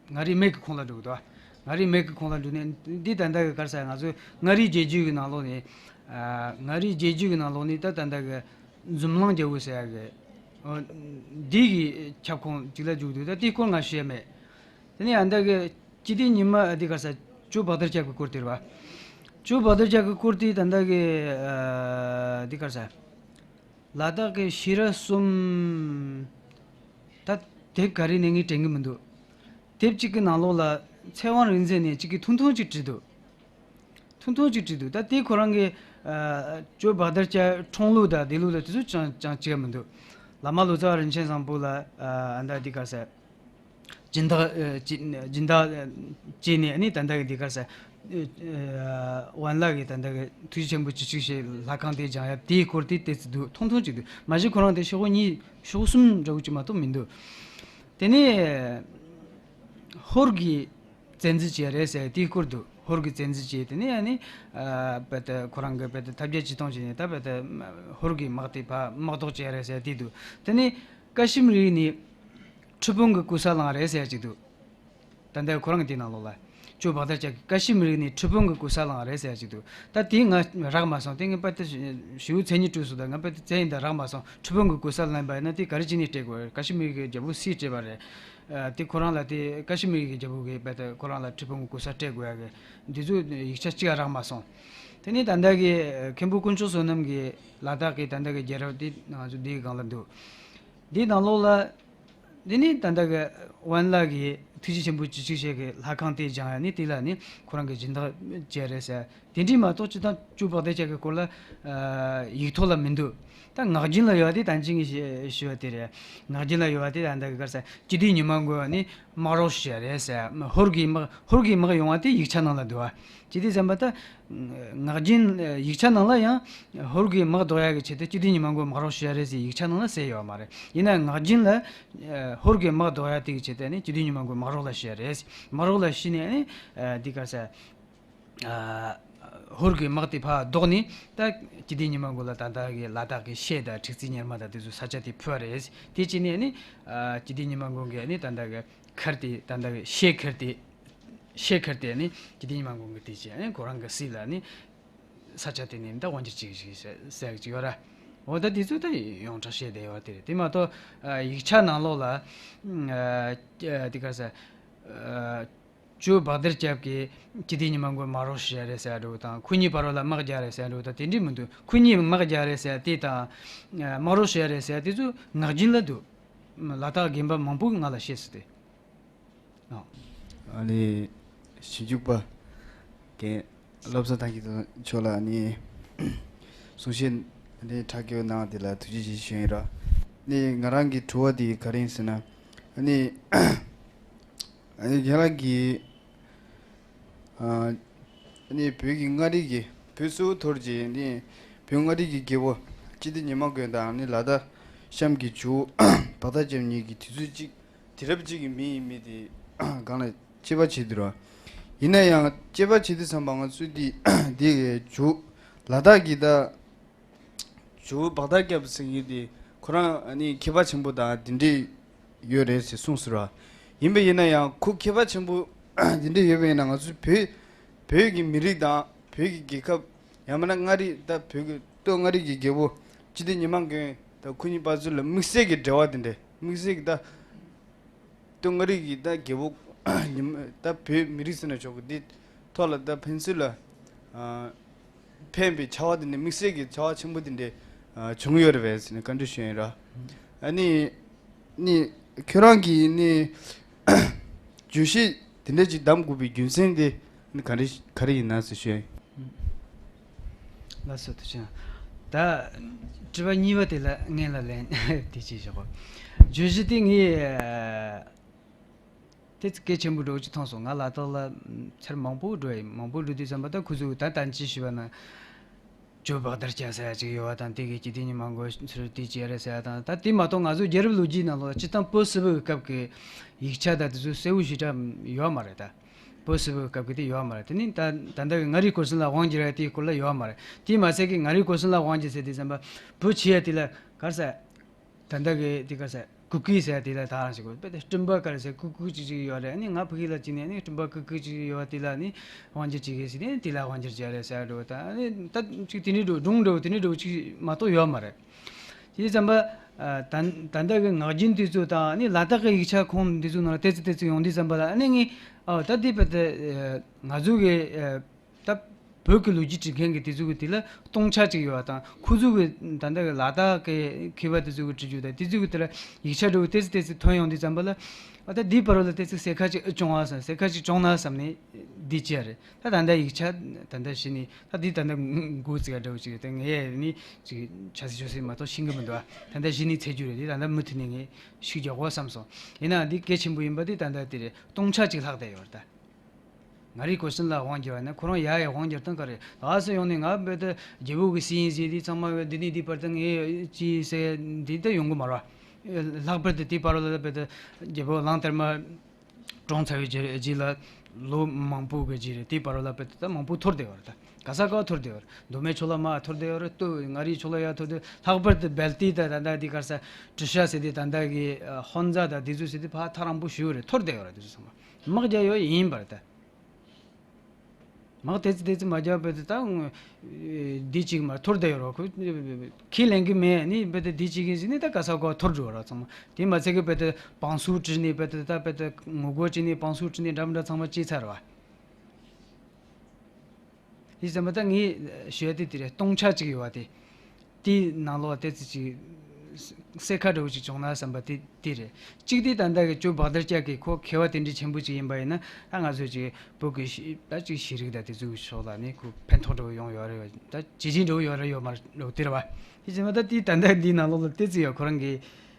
མངའ་རིས་སྨད་ཀྱི་ཁོངས་ལ་འགྲོ་གི་འདུག་མངའ་རིས་སྨད་ཀྱི་ཁོངས་ལ་འགྲོ་ནས་འདི་ད་ལྟ་གི་ག་རེ་ཟེར་ང་ཚོ་མངའ་རིས་རྒྱལ་རྒྱུད་ཀྱི་ནང་ལོགས་ནས། ཨ་མངའ་རིས་རྒྱལ་རྒྱུད་ཀྱི་ནང་ལོགས་ནས་ད་ད་ལྟ་གི་འཛམ་གླིང་རྒྱལ་པོ་ཟེར་ཡ་གི་འོ་འདི་གི་ཁྱབ་ཁོངས་གཅིག་ལ་འཇུག་འདུག་ད་དེའི་སྐོར་ང་ཤེས་མེད། དེ་ནས་ཨ་ད་གི་སྤྱི་བདེ་ཉི་མ་འདི་ག་རེ་ཟེར་ཇོ་བྷག་དར་ཁྱབ་ཀྱི་སྐོར་དེ་རེད་བ། ཇོ་བྷག་དར་ཁྱབ་ཀྱི་སྐོར་དེ་ད་ད་གི་ཨ་འདི་ག་རེ་ཟེར། ལ་དྭགས་ཀྱི་ཤེས་རབ་གསུམ། ད་དེབ་ག་རེ་ནས་ངས་དྲན་གྱི་མི་འདུག་དེབ་གཅིག་གི་ནང་ལོགས་ལ་ཚེ་དབང་རིག་འཛིན་ནས་གཅིག་གིས་ཐུང་ཐུང་གཅིག་བྲིས་འདུག་ཐུང་ཐུང་གཅིག་བྲིས་འདུག་ད་དེ་ཁོ་རང་གི་ཨ་ཇོ་བྷག་དར་ཁྱབ་འཁྲུངས་ལུགས་དང་འདས་ལུགས་དང་དེ་ཚོ་ཅང་ཅང་གཅིག་མི་འདུག་བླ་མ་ལོ་ཙཱ་བ་རིན་ཆེན་བཟང་པོ་ལ་ཨ་ཨ་ད་འདི་ག་རེ་ཟེར། སྦྱིན་བདག་ཨ་སྦྱིན་སྦྱིན་བདག་ཨ་བྱས་ནས་ཨ་ནི་ད་ལྟ་གི་འདི་ག་རེ་ཟེར། ཨ་ཝན་ལགས་ཀྱིས་ད་ལྟ་གི་ཐུགས་རྗེ་ཆེན་པོ་ཅི་ཞིག་ཞེས་ལྷ་ཁང་དེ་སྦྱང་ཡ་དེའི་སྐོར་དེ་ཏོག་ཙམ་འདུག་ཐུང་ཐུང་ཅིག་འདུག་མ་གཞི་ཁོ་རང་དེ་ཤོག་གུ་གཉིས་ཤོག་གུ་གསུམ་འདྲ་བོ་ཅིག་མ་གཏོགས་མི་འདུག་དེ་ནས་ཧོར་གྱི་བཙན་འཛུལ་བྱས་རེད་ཟེར་དེའི་སྐོར་འདུག་ཧོར་གྱི་བཙན་འཛུལ་བྱས་དེ་ནས་ཨ་ནི་ཨ་བེ་ཏ་ཁོ་རང་གི་བེ་ཏ་ཐབས་བརྒྱ་ཇུས་སྟོང་བྱས་ནས་ད་བེ་ཏ་ཧོར་གྱི་དམག་དེ་ཕར་དམག་ཟློག་བྱས་རེད་ཟེར་དེ་འདུག་དེ་ནས་ཀ་ཤི་མིར་ནས་ཁྲི་སྤུང་གི་གོ་ས་བླངས་རེད་ཟེར་ཅིག་འདུག་ད་ལྟ་ཁོ་རང་གི་དེ་ནང་ལོགས་ལ་ཇོ་བྷག་དར་ཁྱབ་ཀྱིས་ཀ་ཤི་མིར་ནས་ཁྲི་སྤུང་གི་གོ་ས་བླངས་རེད་ཟེར་ཅིག་འདུག་ད་དེ་ང་རག་མ་སོང་། དེ་ངས་བེ་ཏ་ཞུ་མཚན་ཉིད་སྤྲོད་སོང་། ད་ང་བེ་ཏ་བཙན་ཡིན་ད་རག་མ་སོང་། ཁྲི་སྤུང་གི་གོ་ས་ལེན་པ་ཡིན་ན་དེ་ག་རེ་བྱས་ནས་སྤྲད་དགོས་རེད། ཀ་ཤི་མིར་གྱི་རྒྱལ་པོ་སུས་སྤྲད་པ་རེད། ཨ་དེ་ཁོ་རང་ལ་དེ་ཀ་ཤི་མིར་གྱི་རྒྱལ་པོ་གིས་བེ་ཏ་ཁོ་རང་ལ་ཁྲི་སྤུང་གི་གོ་ས་སྤྲད་དགོས་ཡ་གི་འདི་ཚོ་ཡིག་ཆ་གཅིག་རག་མ་སོང་། དེ་ནས་ད་ལྟ་གི་མཁན་པོ་དཀོན་མཆོག་བསོད་ནམས་ཀྱི་ལ་དྭགས་ཀྱི་ད་ལྟ་གི་རྒྱལ་རབས་དེ་ང་ཚོ་འདིའི་སྒང་ལ་འདུག་འདིའི་ནང་ལོགས་ལ་འདི་ནི་ད་ལྟ་གི་ཝན་ལགས་ཀྱིས་ ཐུགས་རྗེ་ཆེན་པོ་ཇི་ཆོས་བཤད་ཀྱི་ལྷ་ཁང་དེ་སྦྱངས་ཡ་ནི་དེ་ལ་ནི་ཁོ་རང་གི་སྦྱིན་བདག་བྱས་རེད་ཟེར། དེ་འདྲའི་མ་གཏོགས་སྤྱིར་བཏང་བཅུ་བག་སྡེ་སྐྱབས་ཀྱི་སྐོར་ལ་ཡིག་ཐོག་ལ་མི་འདུག་ད་ངག་རྒྱུན་ལ་ཡོད་པ་དེ་ད་ཅི་ངས་ཞུ་བ་དེ་རེད། ངག་རྒྱུན་ལ་ཡོད་པ་དེ་ད་ལྟ་གི་ག་རེ་ཟེར། སྤྱི་བདེ་ཉི་མ་མགོན་ནི་དམག་རོགས་ཞུ་ཡ་རེད་ཟེར། ཧོར་གྱི་དམག་ཧོར་གྱི་དམག་ཡོང་བ་དེ་ཡིག་ཆ་ནང་ལ་འདུག་བ། ཅི་སྟེ་ཟེར་ན་ད་ངག་རྒྱུན་ཡིག་ཆ་ནང་ལ་ཡང་ཧོར་གྱི་དམག་ཟློག་ཡ་གི་ཆེད་དུ་སྤྱི་བདེ་ཉི་མ་མགོན་དམག་རོགས་ཞུ་ཡ་རེད་ཟེར་ཡིག་ཆ་ནང་ལ་གསལ་ཡོད་མ་རེད། ཡིན་ན་ངག་རྒྱུན་ལ་ཧོར་གྱི་དམག་ཟློག་ཡ་དེ་གི་ཆེད་དུ་ནི་སྤྱི་བདེ་ཉི་མ་མགོན་དམག་རོགས་ལ་ཞུ་ཡ་རེད། དམག་རོགས་ལ་ཞུས་ནས་ནི་འདི་ག་རེ་ཟེར། ཧོར་གྱི་དམག་དེ་ཕར་བཟློག་ནས་ད་སྤྱི་བདེ་ཉི་མ་མགོན་ལ་ད་ལྟ་གི་ལ་དྭགས་ཀྱི་ཤེལ་དང་དྲེག་རྩེ་གཉེར་མ་དང་དེ་ཚོ་ས་ཆ་དེ་ཕུལ་བ་རེད། དེ་བྱས་ནས་ནི་སྤྱི་བདེ་ཉི་མ་མགོན་གྱིས་ནི་ད་ལྟ་གི་ཁུར་དེ་ད་ལྟ་གི་ཤེལ་ཁུར་དེ། ཤེལ་ཁུར་དེ་ནི་སྤྱི་བདེ་ཉི་མ་མགོན་གྱིས་དེ་བྱས་ནི་ཁོ་རང་གི་སྲིད་ལ་ནི་ས་ཆ་དེ་ནས་ད་དབང་སྒྱུར་བྱེད་ཀྱི་ཟེར་གྱི་ཡོད་ར། འོ་ད་དེ་ཚོ་ད་ཡོངས་གྲགས་བཤད་བསྡད་ཡོད་དེ་རེད། དེ་མ་གཏོགས་ཡིག་ཆ་ནང་ལོགས་ལ་དེ་ག་ཟེར། ཇོ་བྷག་དར་སྐྱབས་ཀྱིས་སྤྱི་བདེ་ཉི་མ་མགོན་དམག་རོགས་ཞུ་ཡ་རེད་ཟེར་འགྲོ་དང་། ཁོ་གཉིས་བར་ལ་དམག་རྒྱག་རེད་ཟེར་འགྲོ་དང་། དེ་འདྲས་མི་འདུག་ཁོ་གཉིས་དམག་རྒྱག་རེད་ཟེར་དེ་དང་། དམག་རོགས་ཞུ་ཡ་རེད་ཟེར་དེ་ཚོ་ངག་རྒྱུན་ལ་འདུག་ལ་དྭགས་རྒན་པ་མང་པོས་ང་ལ་བཤད་སོང་སྟེ། ཨ་ནི་ཞིབ་འཇུག་པ་རྒན་བློ་བཟང་ཐང་གི་མཆོག་ལ་ནི་གསུང་བཤད་འདི་དྲ་རྒྱ་གནང་བ་དེ་ལ་ཐུགས་རྗེ་ཆེ་ཞུ་ཡིན་ར། ནི་ང་རང་གི་དྲི་བ་དེ་ག་རེ་ཡིན་ཟེར་ན། ནི་ཨ་ནི་རྒན་ལགས་ཀྱིས་ཨ་ནི་བོད་ཀྱི་མངའ་རིས་ཀྱི་བོད་སིལ་བུ་འཐོར་རྗེས་ནི་བོད་མངའ་རིས་ཀྱི་རྒྱལ་པོ་སྤྱི་བདེ་ཉི་མ་མགོན་དང་ནི་ལ་དྭགས་གཤམ་གྱི་ཇོ་བོ་བྷག་དར་སྐྱབས་གཉིས་ཀྱི་དུས་ཚོད་གཅིག་དེང་རབས་གཅིག་གི་མི་ཡིན་མིན་དེ་སྒང་ལ་དཔྱད་པ་བྱེད་དུས་ར། ཡིན་ན་ཡང་དཔྱད་པ་བྱེད་དུས་ཙམ་པ་ང་ཚོས་འདི་འདི་ཇོ་ལ་དྭགས་ཀྱི་ད་ཇོ་བོ་བྷག་དར་སྐྱབས་ཟེར་མཁན་དེ་ཁོ་རང་ཨ་ནི་མཁས་པ་ཆེན་པོ་དང་དེ་འདྲས་ཡོད་རེད་ཟེར་གསུངས་ཟེར་བ། ཡིན་པས་ཡིན་ན་ཡང་ཁོ་མཁས་པ་ཆེན་པོ་དེ་འདྲས་ཡོད་པས་ཡིན་ན་ང་ཚོའི་བོད་བོད་ཀྱི་མི་རིགས་དང་བོད་ཀྱི་རྒྱལ་ཁབ་ཡང་མིན་ན་མངའ་རིས་ད་བོད་ཀྱི་སྟོད་མངའ་རིས་ཀྱི་རྒྱལ་པོ་སྤྱི་བདེ་ཉི་མ་མགོན་དང་ཁོ་གཉིས་བར་ཚུལ་ལ་དམིགས་བསལ་གྱི་འབྲེལ་བ་དེ་འདྲས་དམིགས་བསལ་གྱི་ད། སྟོད་མངའ་རིས་ཀྱི་ད་རྒྱལ་པོ་ཉི་མ་ད་བོད་མི་རིགས་ཟེར་ན་ཆོག་གི་འདི་ཐོག་ལ་ད་ཕན་ཚུན་ལ་ཨ་ཕན་པའི་བྱ་བ་དེ་འདྲ་དམིགས་བསལ་གྱི་བྱ་བ་ཆེན་པོ་དེ་འདྲ་ཨ་བྱུང་ཡོད་རེད་པས་ཟེར་ནས་བཀའ་འདྲི་ཞུས་ཡིན་ར། ཨ་ནི་ནི་ཁྱོད་རང་གིས་ནི་བརྗོད་གཞི་དེ་འདྲ་ཅིག་བདམས་དགོས་པའི་རྒྱུ་མཚན་དེ་ནི་ག་རེ་ག་རེ་ཡིན་ན་ཟེར་ཞུས་ཡིན། ལགས་སོ་ཐུགས་རྗེ་ཆེ། ད་དྲི་བ་གཉིས་པ་དེ་ལ་སྔོན་ལ་ལན་དེ་ཅིག་བཞག་གོ། བརྗོད་གཞི་དེ་ངས་ཨ་དེ་ཚོ་གལ་ཆེན་པོ་འདྲ་བོ་ཅིག་མཐོང་སོང་། ང་ལ་དྭགས་ལ་ཚར་མང་པོ་འགྲོ་ཡིན། མང་པོ་འགྲོ་དུས་ཙམ་པ་ད་ཁོ་ཚོས་ད་ད་ཅི་ཞུས་པ་ན་ཇོ་བོ་བྷག་དར་སྐྱབས་ཟེར་ཡ་ཅིག་ཡོད་པ་དང་། དེ་གི་སྤྱི་བདེ་ཉི་མ་མགོན་ཚུར་དེ་བྱས་རེད་ཟེར་ཡ་དང་། ད་དེ་མ་གཏོགས་ང་ཚོ་རྒྱལ་རབས་ལོ་རྒྱུས་ནང་ལོགས་སྤྱིར་བཏང་བོད་སིལ་བུའི་སྐབས་ཀྱི་ཡིག་ཆ་ད་དེ་ཚོ་གསལ་བོ་ཞེ་དྲག་ཡོད་མ་རེད་ད། བོད་སིལ་བུའི་སྐབས་ཀྱི་དེ་ཡོད་མ་རེད། དེ་ནི་ད་ད་ལྟ་གི་མངའ་རིས་སྐོར་གསུམ་ལ་དབང་བསྒྱུར་བ་དེའི་སྐོར་ལ་ཡོད་མ་རེད། དེས་མ་ཚད་ཀྱི་མངའ་རིས་སྐོར་གསུམ་ལ་དབང་བསྒྱུར་ཟེར་དུས་ཙམ་པ་བོད་ཆེ་ཡ་དེ་ལ་ག་རེ་ཟེར། ད་ལྟ་གི་དེ་ག་རེ་ཟེར། གུ་གེ་ཟེར་དེ་ལ་ད་རང་ཞིག་གོ། དཔེ་དེ་སྤྲིན་པ་ག་རེ་ཟེར། གུ་གུ་ཅིག་ཅིག་ཡོད་རེད། ཨ་ནི་ང་ཕ་གི་ལ་ཅིག་ནས་ཨ་ནི་སྤྲིན་པ་གུ་གུ་ཅིག་ཡོད་པ་དེ་ལ་ནི་དབང་བསྒྱུར་བྱེད་གི་ཟེར་ནས་དེ་ལ་དབང་བསྒྱུར་བྱས་རེད་ཟེར་འགྲོ་དང་། ཨ་ནི་ད་ཅིག་དེ་འདྲའི་འགྲོ་སྒྲུང་འགྲོ་དེ་འདྲའི་འགྲོ་ཅིག་མ་གཏོགས་ཡོད་མ་རེད། དེ་ཙམ་པ། ཨ་ད་ད་ལྟ་གི་ངག་རྒྱུན་དེ་ཚོ་དང་ནི་ལ་དྭགས་ཀྱི་ཡིག་ཆ་ཁུངས་དེ་ཚོ་ནང་ལ་ཏོག་ཙམ་ཏོག་ཙམ་ཡོང་དུས་ཙམ་པ་ལ་ཨ་ནི་ངས་ཨ་ད་དེ་དཔེ་དེ་ཨ་ང་ཚོ་གི་ཨ་ད་བོད་ཀྱི་ལོ་རྒྱུས་འབྲི་མཁན་གྱི་དེ་ཚོ་གི་དེ་ལ་སྟོང་ཆ་གཅིག་ཡོད་པ་དང་། ཁོ་ཚོ་གི་ད་ལྟ་གི་ལ་དྭགས་ཀྱི་མཁས་པ་དེ་ཚོ་གི་བྲིས་རྒྱུ་དང་། དེ་ཚོ་གི་དེ་ལ་ཡིག་ཆ་འདྲ་བོ་ཏོག་ཙམ་ཏོག་ཙམ་ཐོན་ཡོང་དུས་ཙམ་པ་ལ་ཨ་ད་དེའི་བར་ལ་ཏོག་ཙམ་གསལ་ཁ་ཅིག་བྱུང་བ་བསམ། གསལ་ཁ་ཅིག་བྱུང་ན་བསམ་ནས་འདི་བྱས་རེད། ད་ད་ལྟ་ཡིག་ཆ་ད་ལྟ་གཞི་ནས་ད་འདི་ད་ལྟ་འགོ་བཙུགས་ཡ་འདྲ་བོ་ཅིག་རེད། ད་ངས་ནི་ཅིག་ཆ་ཚང་ཆོས་སྲིད་མ་གཏོགས་ཤེས་ཀྱི་མི་འདུག་ཨ། ད་ལྟ་གཞི་ནས་འཚོལ་རྒྱུ་རེད། འདི་ད་ལྟ་མུ་མཐུད་ནས་ངས་ཤུགས་རྒྱག་དགོས་བསམ་སོང་། ཡིན་ནའང་འདི་གལ་ཆེན་པོ་ཡིན་པ་འདི་ད་ལྟ་འདི་རེད། སྟོང་ཆ་ཅིག་ལྷག་བསྡད་ཡོད་རེད་ད། མངའ་རིས་སྐོར་གསུམ་ལ་དབང་བསྒྱུར་བ་ནི་ཁོ་རང་ཡ་ཡི་དབང་བསྒྱུར་སྟངས་ག་རེ། ལགས་སོ་ཡོང་ནས་ང་དཔེ་ད་རྒྱལ་པོ་གི་སྲས་ཡིན་ཟེར་དུས་ཚང་མ་འདི་ནས་འདི་བར་དུ་ངས་ཅི་ཟེར་འདི་ད་ཡོང་གི་མ་རེད། ལྷག་པར་དུ་དེའི་བར་ལ་དཔེ་ད་རྒྱལ་པོ་གླང་དར་མ་གྲོངས་ཚར་བའི་རྗེས་རྗེས་ལ་ལོ་མང་པོ་གི་རྗེས་རེད། དེའི་བར་ལ་དཔེ་ད་མང་པོ་འཐོར་བསྡད་ཡོད་རེད། ད་ག་ས་ག་འཐོར་བསྡད་ཡོད་རེད། མདོ་སྨད་ཕྱོགས་ལ་མར་འཐོར་བསྡད་ཡོད་རེད། སྟོད་མངའ་རིས་ཕྱོགས་ལ་ཡར་འཐོར་བསྡད། ལྷག་པར་དུ་སྦལ་ཏི་ད་ད་ལྟ་འདི་ག་རེ་ཟེར། ཊི་ཤ་ཟེར་དུས་ད་ལྟ་གི་ཧོན་ཛ་ད་དེ་ཚོ་ཟེར་དུས་ཕར་ཐག་རིང་པོ་ཞེ་པོ་རེད། འཐོར་བསྡད་ཡོད་རེད། དེ་ཚོ་ཚང་མ་དམག་རྒྱག་ཡོད་ཡིན་པ་རེད་ད། དམག་དེ་ཚོ་དེ་ཚོ་མ་རྒྱག་པའི་ད་ད་འདི་གཅིག་མར་འཐོར་བསྡད་ཡོད་རེད། ཁོ་ཁས་ལེན་གི་མེད། ནི་དཔེ་ད་འདི་གཅིག་ཡིན་ཟེར་ནས་ད་ག་ས་ག་འཐོར་འགྲོ་བ་རེད་ཚང་མ། དེ་མ་ཚད་གི་དཔེ་ད་བང་སོ་བྲིས་ནས་དཔེ་ད་ད་དཔེ་ད་ངོ་རྒོལ་བྱས་ནས་བང་སོ་བྲིས་ནས་འདྲ་མི་འདྲ་ཚང་མ་བྱས་ཚར་བ། དེ་ཙམ་པ་ད་ངས་ཞུ་ཡ་དེ་དེ་རེད། སྟོང་ཆ་གཅིག་ཡོད་པ་དེ། དེའི་ནང་ལོགས་ཏོག་ཙམ་ཅིག་ གསེར་ཁ་འདྲ་བོ་ཅིག་བྱུང་ན་བསམ་པ་དེ་དེ་རེད། གཅིག་དེ་ད་ལྟ་གི་ཇོ་བྷག་དར་ཅག་གི་ཁོ་མཁས་པ་དེ་འདྲའི་ཆེན་པོ་ཅིག་ཡིན་པ་ཡིན་ན། ད་ང་ཚོས་ཅིག་བོད་ཀྱི་ཤེས་ད་ཅིག་ཤེས་རིག་དང་དེ་ཚོའི་ཕྱོགས་ལ་ནི་ཁོ་ཕན་ཐོགས་འདྲ་བོ་ཡོང་ཡོད་རེད་བ། ད་བྱས་རྗེས་འདྲ་བོ་ཡོད་རེད་ཡོད་མ་རེད་དེ་རེད་བ། དེ་བྱས་ན་ད་དེ་ད་ལྟ་འདིའི་ནང་ལོགས་ལ་དེ་ཙི་ཡོད། ཁོ་རང་གི་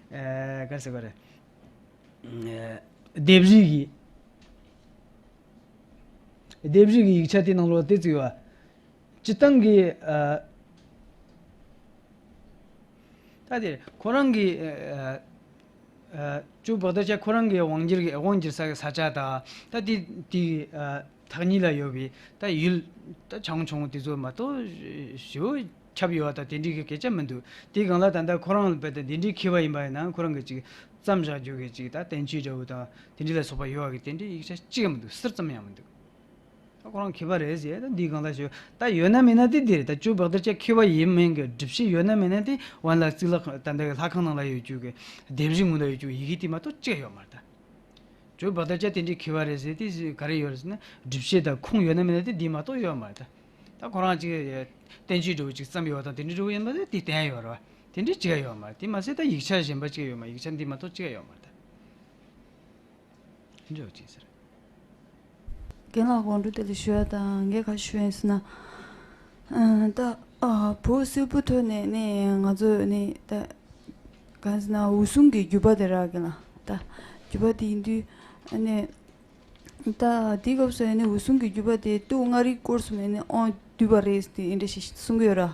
ཨ་ག་རེ་ཟེར་བ་རེད། ཨ་ལྡེབས་རིས་ཀྱི་ལྡེབས་རིས་ཀྱི་ཡིག་ཆ་དེ་ནང་ལོགས་དེ་ཙི་ཡོད་བ། སྤྱིར་བཏང་གི་ཨ་ད་དེ་ཁོ་རང་གི་ཨ་ཨ་ཇོ་བྷག་དར་ཅག་ཁོ་རང་གི་དབང་སྒྱུར་གྱི་དབང་སྒྱུར་ས་གི་ས་ཆ་དང་། ད་དེ་དེ་ཨ་ཐག་ཉེ་ལ་ཡོད་པའི་ད་ཡུལ་ད་ཆུང་ཆུང་དེ་ཚོ་མ་གཏོགས་ཞེ་པོ་ཁྱབ་ཡོད་པ་དང་དེ་འདྲའི་གི་སྐད་ཆ་མི་འདུག། དེའི་སྒང་ལ་ད་ལྟ་ཁོ་རང་ལ་དཔེ་ད་དེ་འདྲའི་མཁས་པ་ཡིན་པ་ཡིན་ན། ཁོ་རང་གི་ཅིག་བརྩམས་བཞག་རྒྱུ་གི་ཅིག་ད་བསྟན་བཅོས་འདྲ་བོ་དང་དེ་འདྲ་ལ་སོགས་པ་ཡོད་པ་གི་དེ་འདྲའི་ཡིག་ཆ་གཅིག་ཡང་མི་འདུག། ཟུར་ཙམ་ཡང་མི་འདུག། ད་ཁོ་རང་མཁས་པ་རེད་ཟེར་ད་འདིའི་སྒང་ལ་ཞུ། ད་ཡོད་ན་མེད་ན་དེ་འདི་རེད། ད་ཇོ་བྷག་དར་ཅག་མཁས་པ་ཡིན་མིན་གྱི་སྒྲུབ་བྱེད་ཡོད་ན་མེད་ན་དེ་དབང་ལ་རྩིས་ལ་ད་ལྟ་གི་ལྷ་ཁང་ནང་ལ་ཡོད་རྒྱུ་གི་ལྡེབས་རིས་ངོ་ན་ཡོད་རྒྱུ་ཡི་གེ་དེ་མ་གཏོགས་གཅིག་ཡོད་མ་རེད་ད། ཇོ་བྷག་དར་ཅག་དེ་འདྲའི་མཁས་པ་རེད་ཟེར་དེ་ག་རེ་ཡོད་རེད་ཟེར་ན། སྒྲུབ་བྱེད་དང་ཁུངས་ཡོད་ན་མེད་ན་དེ་འདི་མ་གཏོགས་ཡོད་མ་རེད་ད། ད་ཁོ་རང་ཅིག་བསྟན་བཅོས་འདྲ་བོ་ཅིག་བརྩམས་ཡོད་དང་དེ་འདྲ་འདྲ་བོ་ཡིན་པ་དེ་དེ་བསྟན་ཡོད་རེད་བ། དེ་འདྲའི་གཅིག་ཡོད་མ་རེད། དེ་མ་ཟད་ད་ཡིག་ཆ་གཞན་པ་གཅིག་ཡོད་མ། ཡིག་ཆ་འདི་མ་གཏོགས་གཅིག་ཡོད་མ་རེད་ད། འཇོག་ཅིག་ཟེར། རྒན་ལགས་དགོངས་དག་དེ་ལ་ཞུ་ཡ་དང་ངས་ག་ཞུ་ཡིན་ཟེར་ན། ཨ་ད་ཨ་བོད་སིལ་བུ་ཐོག་ནས་ནི་ང་ཚོ་ནི་ད་གང་ཟེར་ན་འོད་སྲུང་གི་བརྒྱུད་པ་དེ་རག་གི་ལ། ད་བརྒྱུད་པ་དེ་ཡིན་དུས་ཨ་ནི་ད་དེའི་སྐབས་སུ་ཨ་ནི་འོད་སྲུང་གི་བརྒྱུད་པ་དེ་སྟོད་མངའ་རིས་སྐོར་གསུམ་ནས་ནི་དབང་བསྡུས་པ་རེད་དེ་ཨེ་འདྲ་ཞིག་གསུང་གི་ཡོད་ར།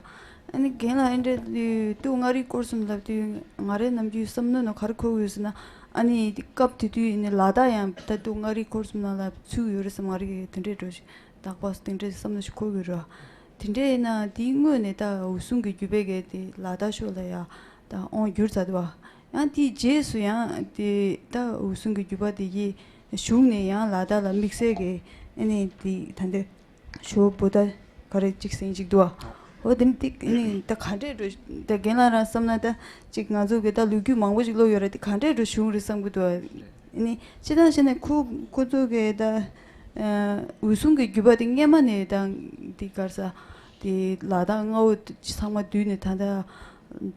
ཨ་ནི་རྒན་ལགས་ཨེ་འདྲ་དེ་སྟོད་མངའ་རིས་སྐོར་གསུམ་ལབ་དུས་ང་རའི་ནམ་རྒྱུན་བསམ་མནོ་ནང་ག་རེ་འཁོར་གི་ཡོད་ཟེར་ན། ཨ་ནི་དེ་སྐབས་དེ་དུས་ནི་ལ་དྭགས་ཡང་ད་སྟོད་མངའ་རིས་སྐོར་གསུམ་ནང་ལ་ཚུད་ཡོད་རེད་བསམ། ང་རེ་གི་དེ་འདྲའི་འགྲོ་ཞིག་དག་པ་དེ་འདྲའི་བསམ་བློ་ཞིག་འཁོར་གི་རེད། དེ་འདྲ་ཡིན་ན་དེའི་སྔོན་ནས་ད་འོད་སྲུང་གི་བརྒྱུད་པའི་གི་དེ་ལ་དྭགས་ཕྱོགས་ལ་ཡ་ད་དབང་བསྒྱུར་ཚར་འདུག་བ། ཡང་དེའི་རྗེས་སུ་ཡང་དེ་ད་འོད་སྲུང་གི་བརྒྱུད་པ་དེ་ཡི་གཞུང་ནས་ཡང་ལ་དྭགས་ལ་དམིགས་བསལ་གི་ཨ་ནི་དེ་ད་འདི་ཞོ་བོ་ད་ག་རེ་གཅིག་ཟིན་གཅིག་འདུག་བ། འོ་དེ་ནི་དེ་ནི་ད་ག་འདྲས་འགྲོ། ད་རྒན་ལགས་རང་བསམ་ན་ད་གཅིག་ང་ཚོ་གི་ད་ལོ་རྒྱུས་མང་པོ་ཞིག་ཀློག་ཡོད་ར། དེ་ག་འདྲས་འགྲོ་བྱུང་རེད་བསམ་གི་འདུག་བ། ནི་སྤྱིར་བཏང་བཤད་ན་ཁོ་ཁོ་ཚོ་གི་ད་ཨ་འོད་སྲུང་གི་བརྒྱུད་པ་དེ་སྔས་མ་ནས་ད་དེ་ག་རེ་ཟ་དེ་ལ་དྭགས་མངའ་འོག་ཚང་མ་བསྡུས་ནས་ད་ད་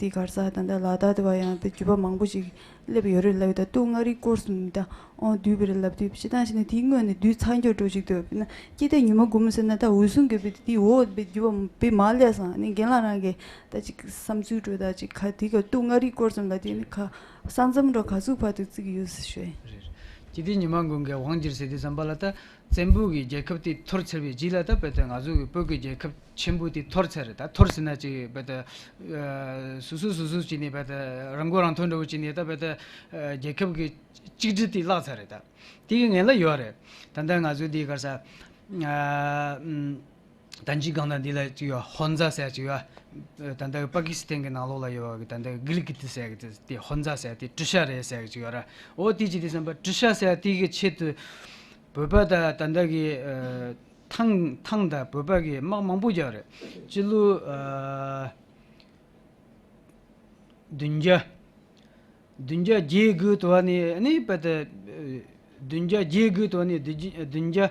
དེ་ག་རེ་ཟ་ད་ད་ལ་དྭགས་དེ་བ་ཡང་དེ་བརྒྱུད་པ་མང་པོ་ཞིག་སླེབས་ཡོད་རེད་ལབ་ཡོད། ད་སྟོད་མངའ་རིས་སྐོར་གསུམ་ད་དབང་བསྡུས་པ་རེད་ལབ་དུས་སྤྱིར་བཏང་བཤད་ན་དེའི་སྔོན་ནས་བསྡུས་ཚར་འགྱོ་འགྲོ་ཞིག་འདུག། དཔེར་ན་སྐྱེ་ལྡན་ཉི་མ་འགུམ་ཟེར་ན་ད་འོད་སྲུང་གི་བི་དེའི་འོག་བི་རྒྱུ་བ་བི་མ་ལས་སང་ནི་རྒན་ལགས་རང་གི་ད་ཅིག་བསམ་ཚུལ་འགྲོ་ད་ཅིག་ཁ་དེ་ག་སྟོད་མངའ་རིས་སྐོར་གསུམ་ལ་དེ་ནི་ཁ་ས་མཚམས་འགྲོ་ག་ཚུགས་བར་དུ་བརྩི་གི་ཡོད་ཟེར་ཞུ་ཡིན། རེད། སྐྱེ་ལྡན་ཉི་མ་མགོན་གྱི་དབང་བསྒྱུར་ཟེར་དུས་ཙམ་པ་ལ་ད་བཙན་པོ་གི་རྒྱལ་ཁབ་དེ་འཐོར་ཚར་བའི་རྗེས་ལ་ད་དཔེ་ད་ང་ཚོ་གི་བོད་ཀྱི་རྒྱལ་ཁབ་ཆེན་པོ་དེ་འཐོར་ཚར་རེད། ད་འཐོར་ཟེར་ན་ཅིག་དཔེ་ད་སོ་སོ་སོ་སོ་བྱས་ནས་དཔེ་ད་རང་མགོ་རང་ཐོན་འདྲ་བོ་བྱས་ནས་ད་དཔེ་ད་རྒྱལ་ཁབ་ཀྱི་གཅིག་སྒྲིལ་དེ་བརླག་ཚར་རེད། ད་དེ་གི་ངན་ལ་ཡོད་རེད། ད་ལྟ་ང་ཚོ་འདི་ག་རེ་ཟ། ཨ་ཨམ། ད་ཅི་གང་ན་འདི་ལ་ཅིག་ཡོད། ཧོན་ཛ་ཟེར་ཅིག་ཡོད། ད་ལྟ་པ་ཀི་སི་ཐན་གྱི་ནང་ལོགས་ལ་ཡོད་པ་གི་ད་ལྟ་གྷི་ལི་ཀི་ཏི་ཟེར་གི་དེ་ཧོན་ཛ་ཟེར་དེ་ཀྲི་ཤ་རེད་ཟེར་གི་ཅིག་ཡོད་ར། འོ་དེ་ཅི་དེ་བསམ་པ་ཀྲི་ཤ་ཟེར་དེ་གི་ཆེད་དུ་བོད་པ་ད་ད་ལྟ་གི་ཨ་ཐང་ཐང་ད་བོད་པ་གི་དམག་མང་པོ་རྒྱག་རེད། སྤྱི་ལོ་ཨ་བདུན་བརྒྱ། བདུན་བརྒྱ་བརྒྱད་དགུ་དུ་བ་ནས་ནི་དཔེ་དེ། བདུན་བརྒྱ་བརྒྱད་དགུ་དུ་བ་ནས་བདུན་བརྒྱ་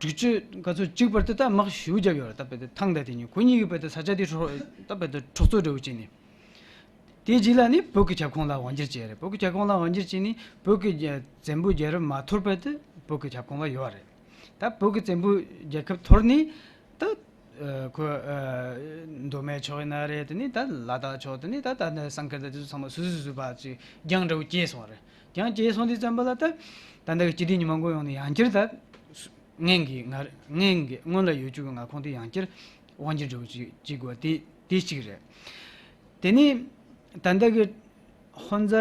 དྲུག་ཅུ་ག་ཚོད་གཅིག་བར་དུ་ད་དམག་ཞེ་པོ་བརྒྱབ་ཡོད་རེད། ད་དཔེ་དེ་ཐང་ད་དེ་གཉིས་ཁོ་གཉིས་ཀྱི་དཔེ་དེ་ས་ཆ་དེ་འཕྲོག་ད་དཔེ་དེ་འཕྲོག་རྩོད་འདྲ་བོ་བྱས་ནས། དེའི་རྗེས་ལ་ནི་བོད་ཀྱི་ཁྱབ་ཁོངས་ལ་དབང་བསྒྱུར་བྱས་རེད། བོད་ཀྱི་ཁྱབ་ཁོངས་ལ་དབང་བསྒྱུར་བྱས་ནས་བོད་ཀྱི་རྒྱ་བཙན་པོའི་རྒྱལ་རབས་མ་འཐོར་བར་དུ་བོད་ཀྱི་ཁྱབ་ཁོངས་ལ་ཡོད་རེད། ད་བོད་ཀྱི་བཙན་པོའི་རྒྱལ་ཁབ་འཐོར་ནས་ད། ཨ་ཁོ་ཨ་མདོ་སྨད་ཕྱོགས་ཡིན་ན་རེད། དེ་ནི་ད་ལ་དྭགས་ཕྱོགས། དེ་ནི་ད་ད་ནི་སང་ཁེར་ད་དེ་ཚོ་ཚང་མ་སོ་སོ་སོ་སོ་བ་ཅིག་རྒྱང་འདྲ་བོ་བཅད་སོང་རེད། རྒྱང་བཅད་སོང་དུས་ཙམ་པ་ལ་ད་ད་ལྟ་གི་སྐྱེ་ལྡན་ཉི་མ་མགོན་ཡོང་ནས་ཡང་བསྐྱར་ད་སྔོན་གྱི་ང་སྔོན་གྱི་སྔོན་ལ་ཡོད་རྒྱུ་གི་མངའ་ཁོངས་དེ་ཡང་བསྐྱར་དབང་སྒྱུར་འདྲ་བོ་ཅིག་བྱེད་དགོས་དེ་དེ་གཅིག་རེད། དེ་ནི་ད་ལྟ་གི་ཧོན་ཛ་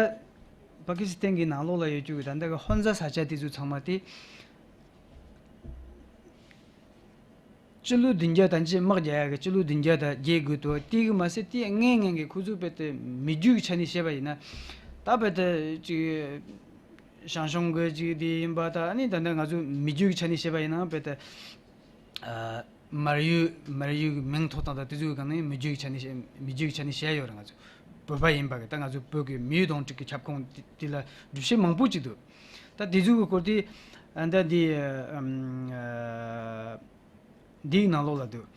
པ་ཀི་སི་ཐན་གྱི་ནང་ལོགས་ལ་ཡོད་རྒྱུ་གི་ད་ལྟ་གི་ཧོན་ཛ་ས་ཆ་དེ་ཚོ་ཚང་མ་དེ། སྤྱི་ལོ་བདུན་བརྒྱ་དང་གཅིག་དམག་རྒྱག་ཡག་གི་སྤྱི་ལོ་བདུན་བརྒྱ་དང་བརྒྱད་དགུ་དུ་དེ་གི་མ་ཟད་དེ་ངན་ངན་གི་ཁོ་ཚོ་དཔེ་དེ་མི་རྒྱུད་ཀྱི་ཆ་ནས་བཤད་པ་ཡིན་ན། ད་དཔེ་དེ་ཅིག་ཞང་ཞུང་གི་ཅིག་དེ་ཡིན་པ་ད་ནི་ད་ནི་ང་ཚོ་མི་རྒྱུད་ཀྱི་ཆ་ནས་བཤད་པ་ཡིན་ན་དཔེ་དེ་ཨ་མར་ཡུལ་མར་ཡུལ་གི་མིང་ཐོགས་སྟངས་དང་དེ་ཚོའི་སྒང་ནས་མི་རྒྱུད་ཀྱི་ཆ་ནས་བཤད་མི་རྒྱུད་ཀྱི་ཆ་ནས་བཤད་ཡོད་རེད། ང་ཚོ་བོད་པ་ཡིན་པ་གི་ད་ང་ཚོ་བོད་ཀྱི་མི་ཡུལ་གདོང་དྲུག་གི་ཁྱབ་ཁོངས་དེ་དེ་ལ་སྒྲུབ་བྱེད་མང་པོ་ཅིག་འདུག། ད་དེ་ཚོའི་སྐོར་དེ་ཨ་ད་དེ་ཨམ་ཨ། འདིའི་ནང་ལོགས་ལ་འདུག།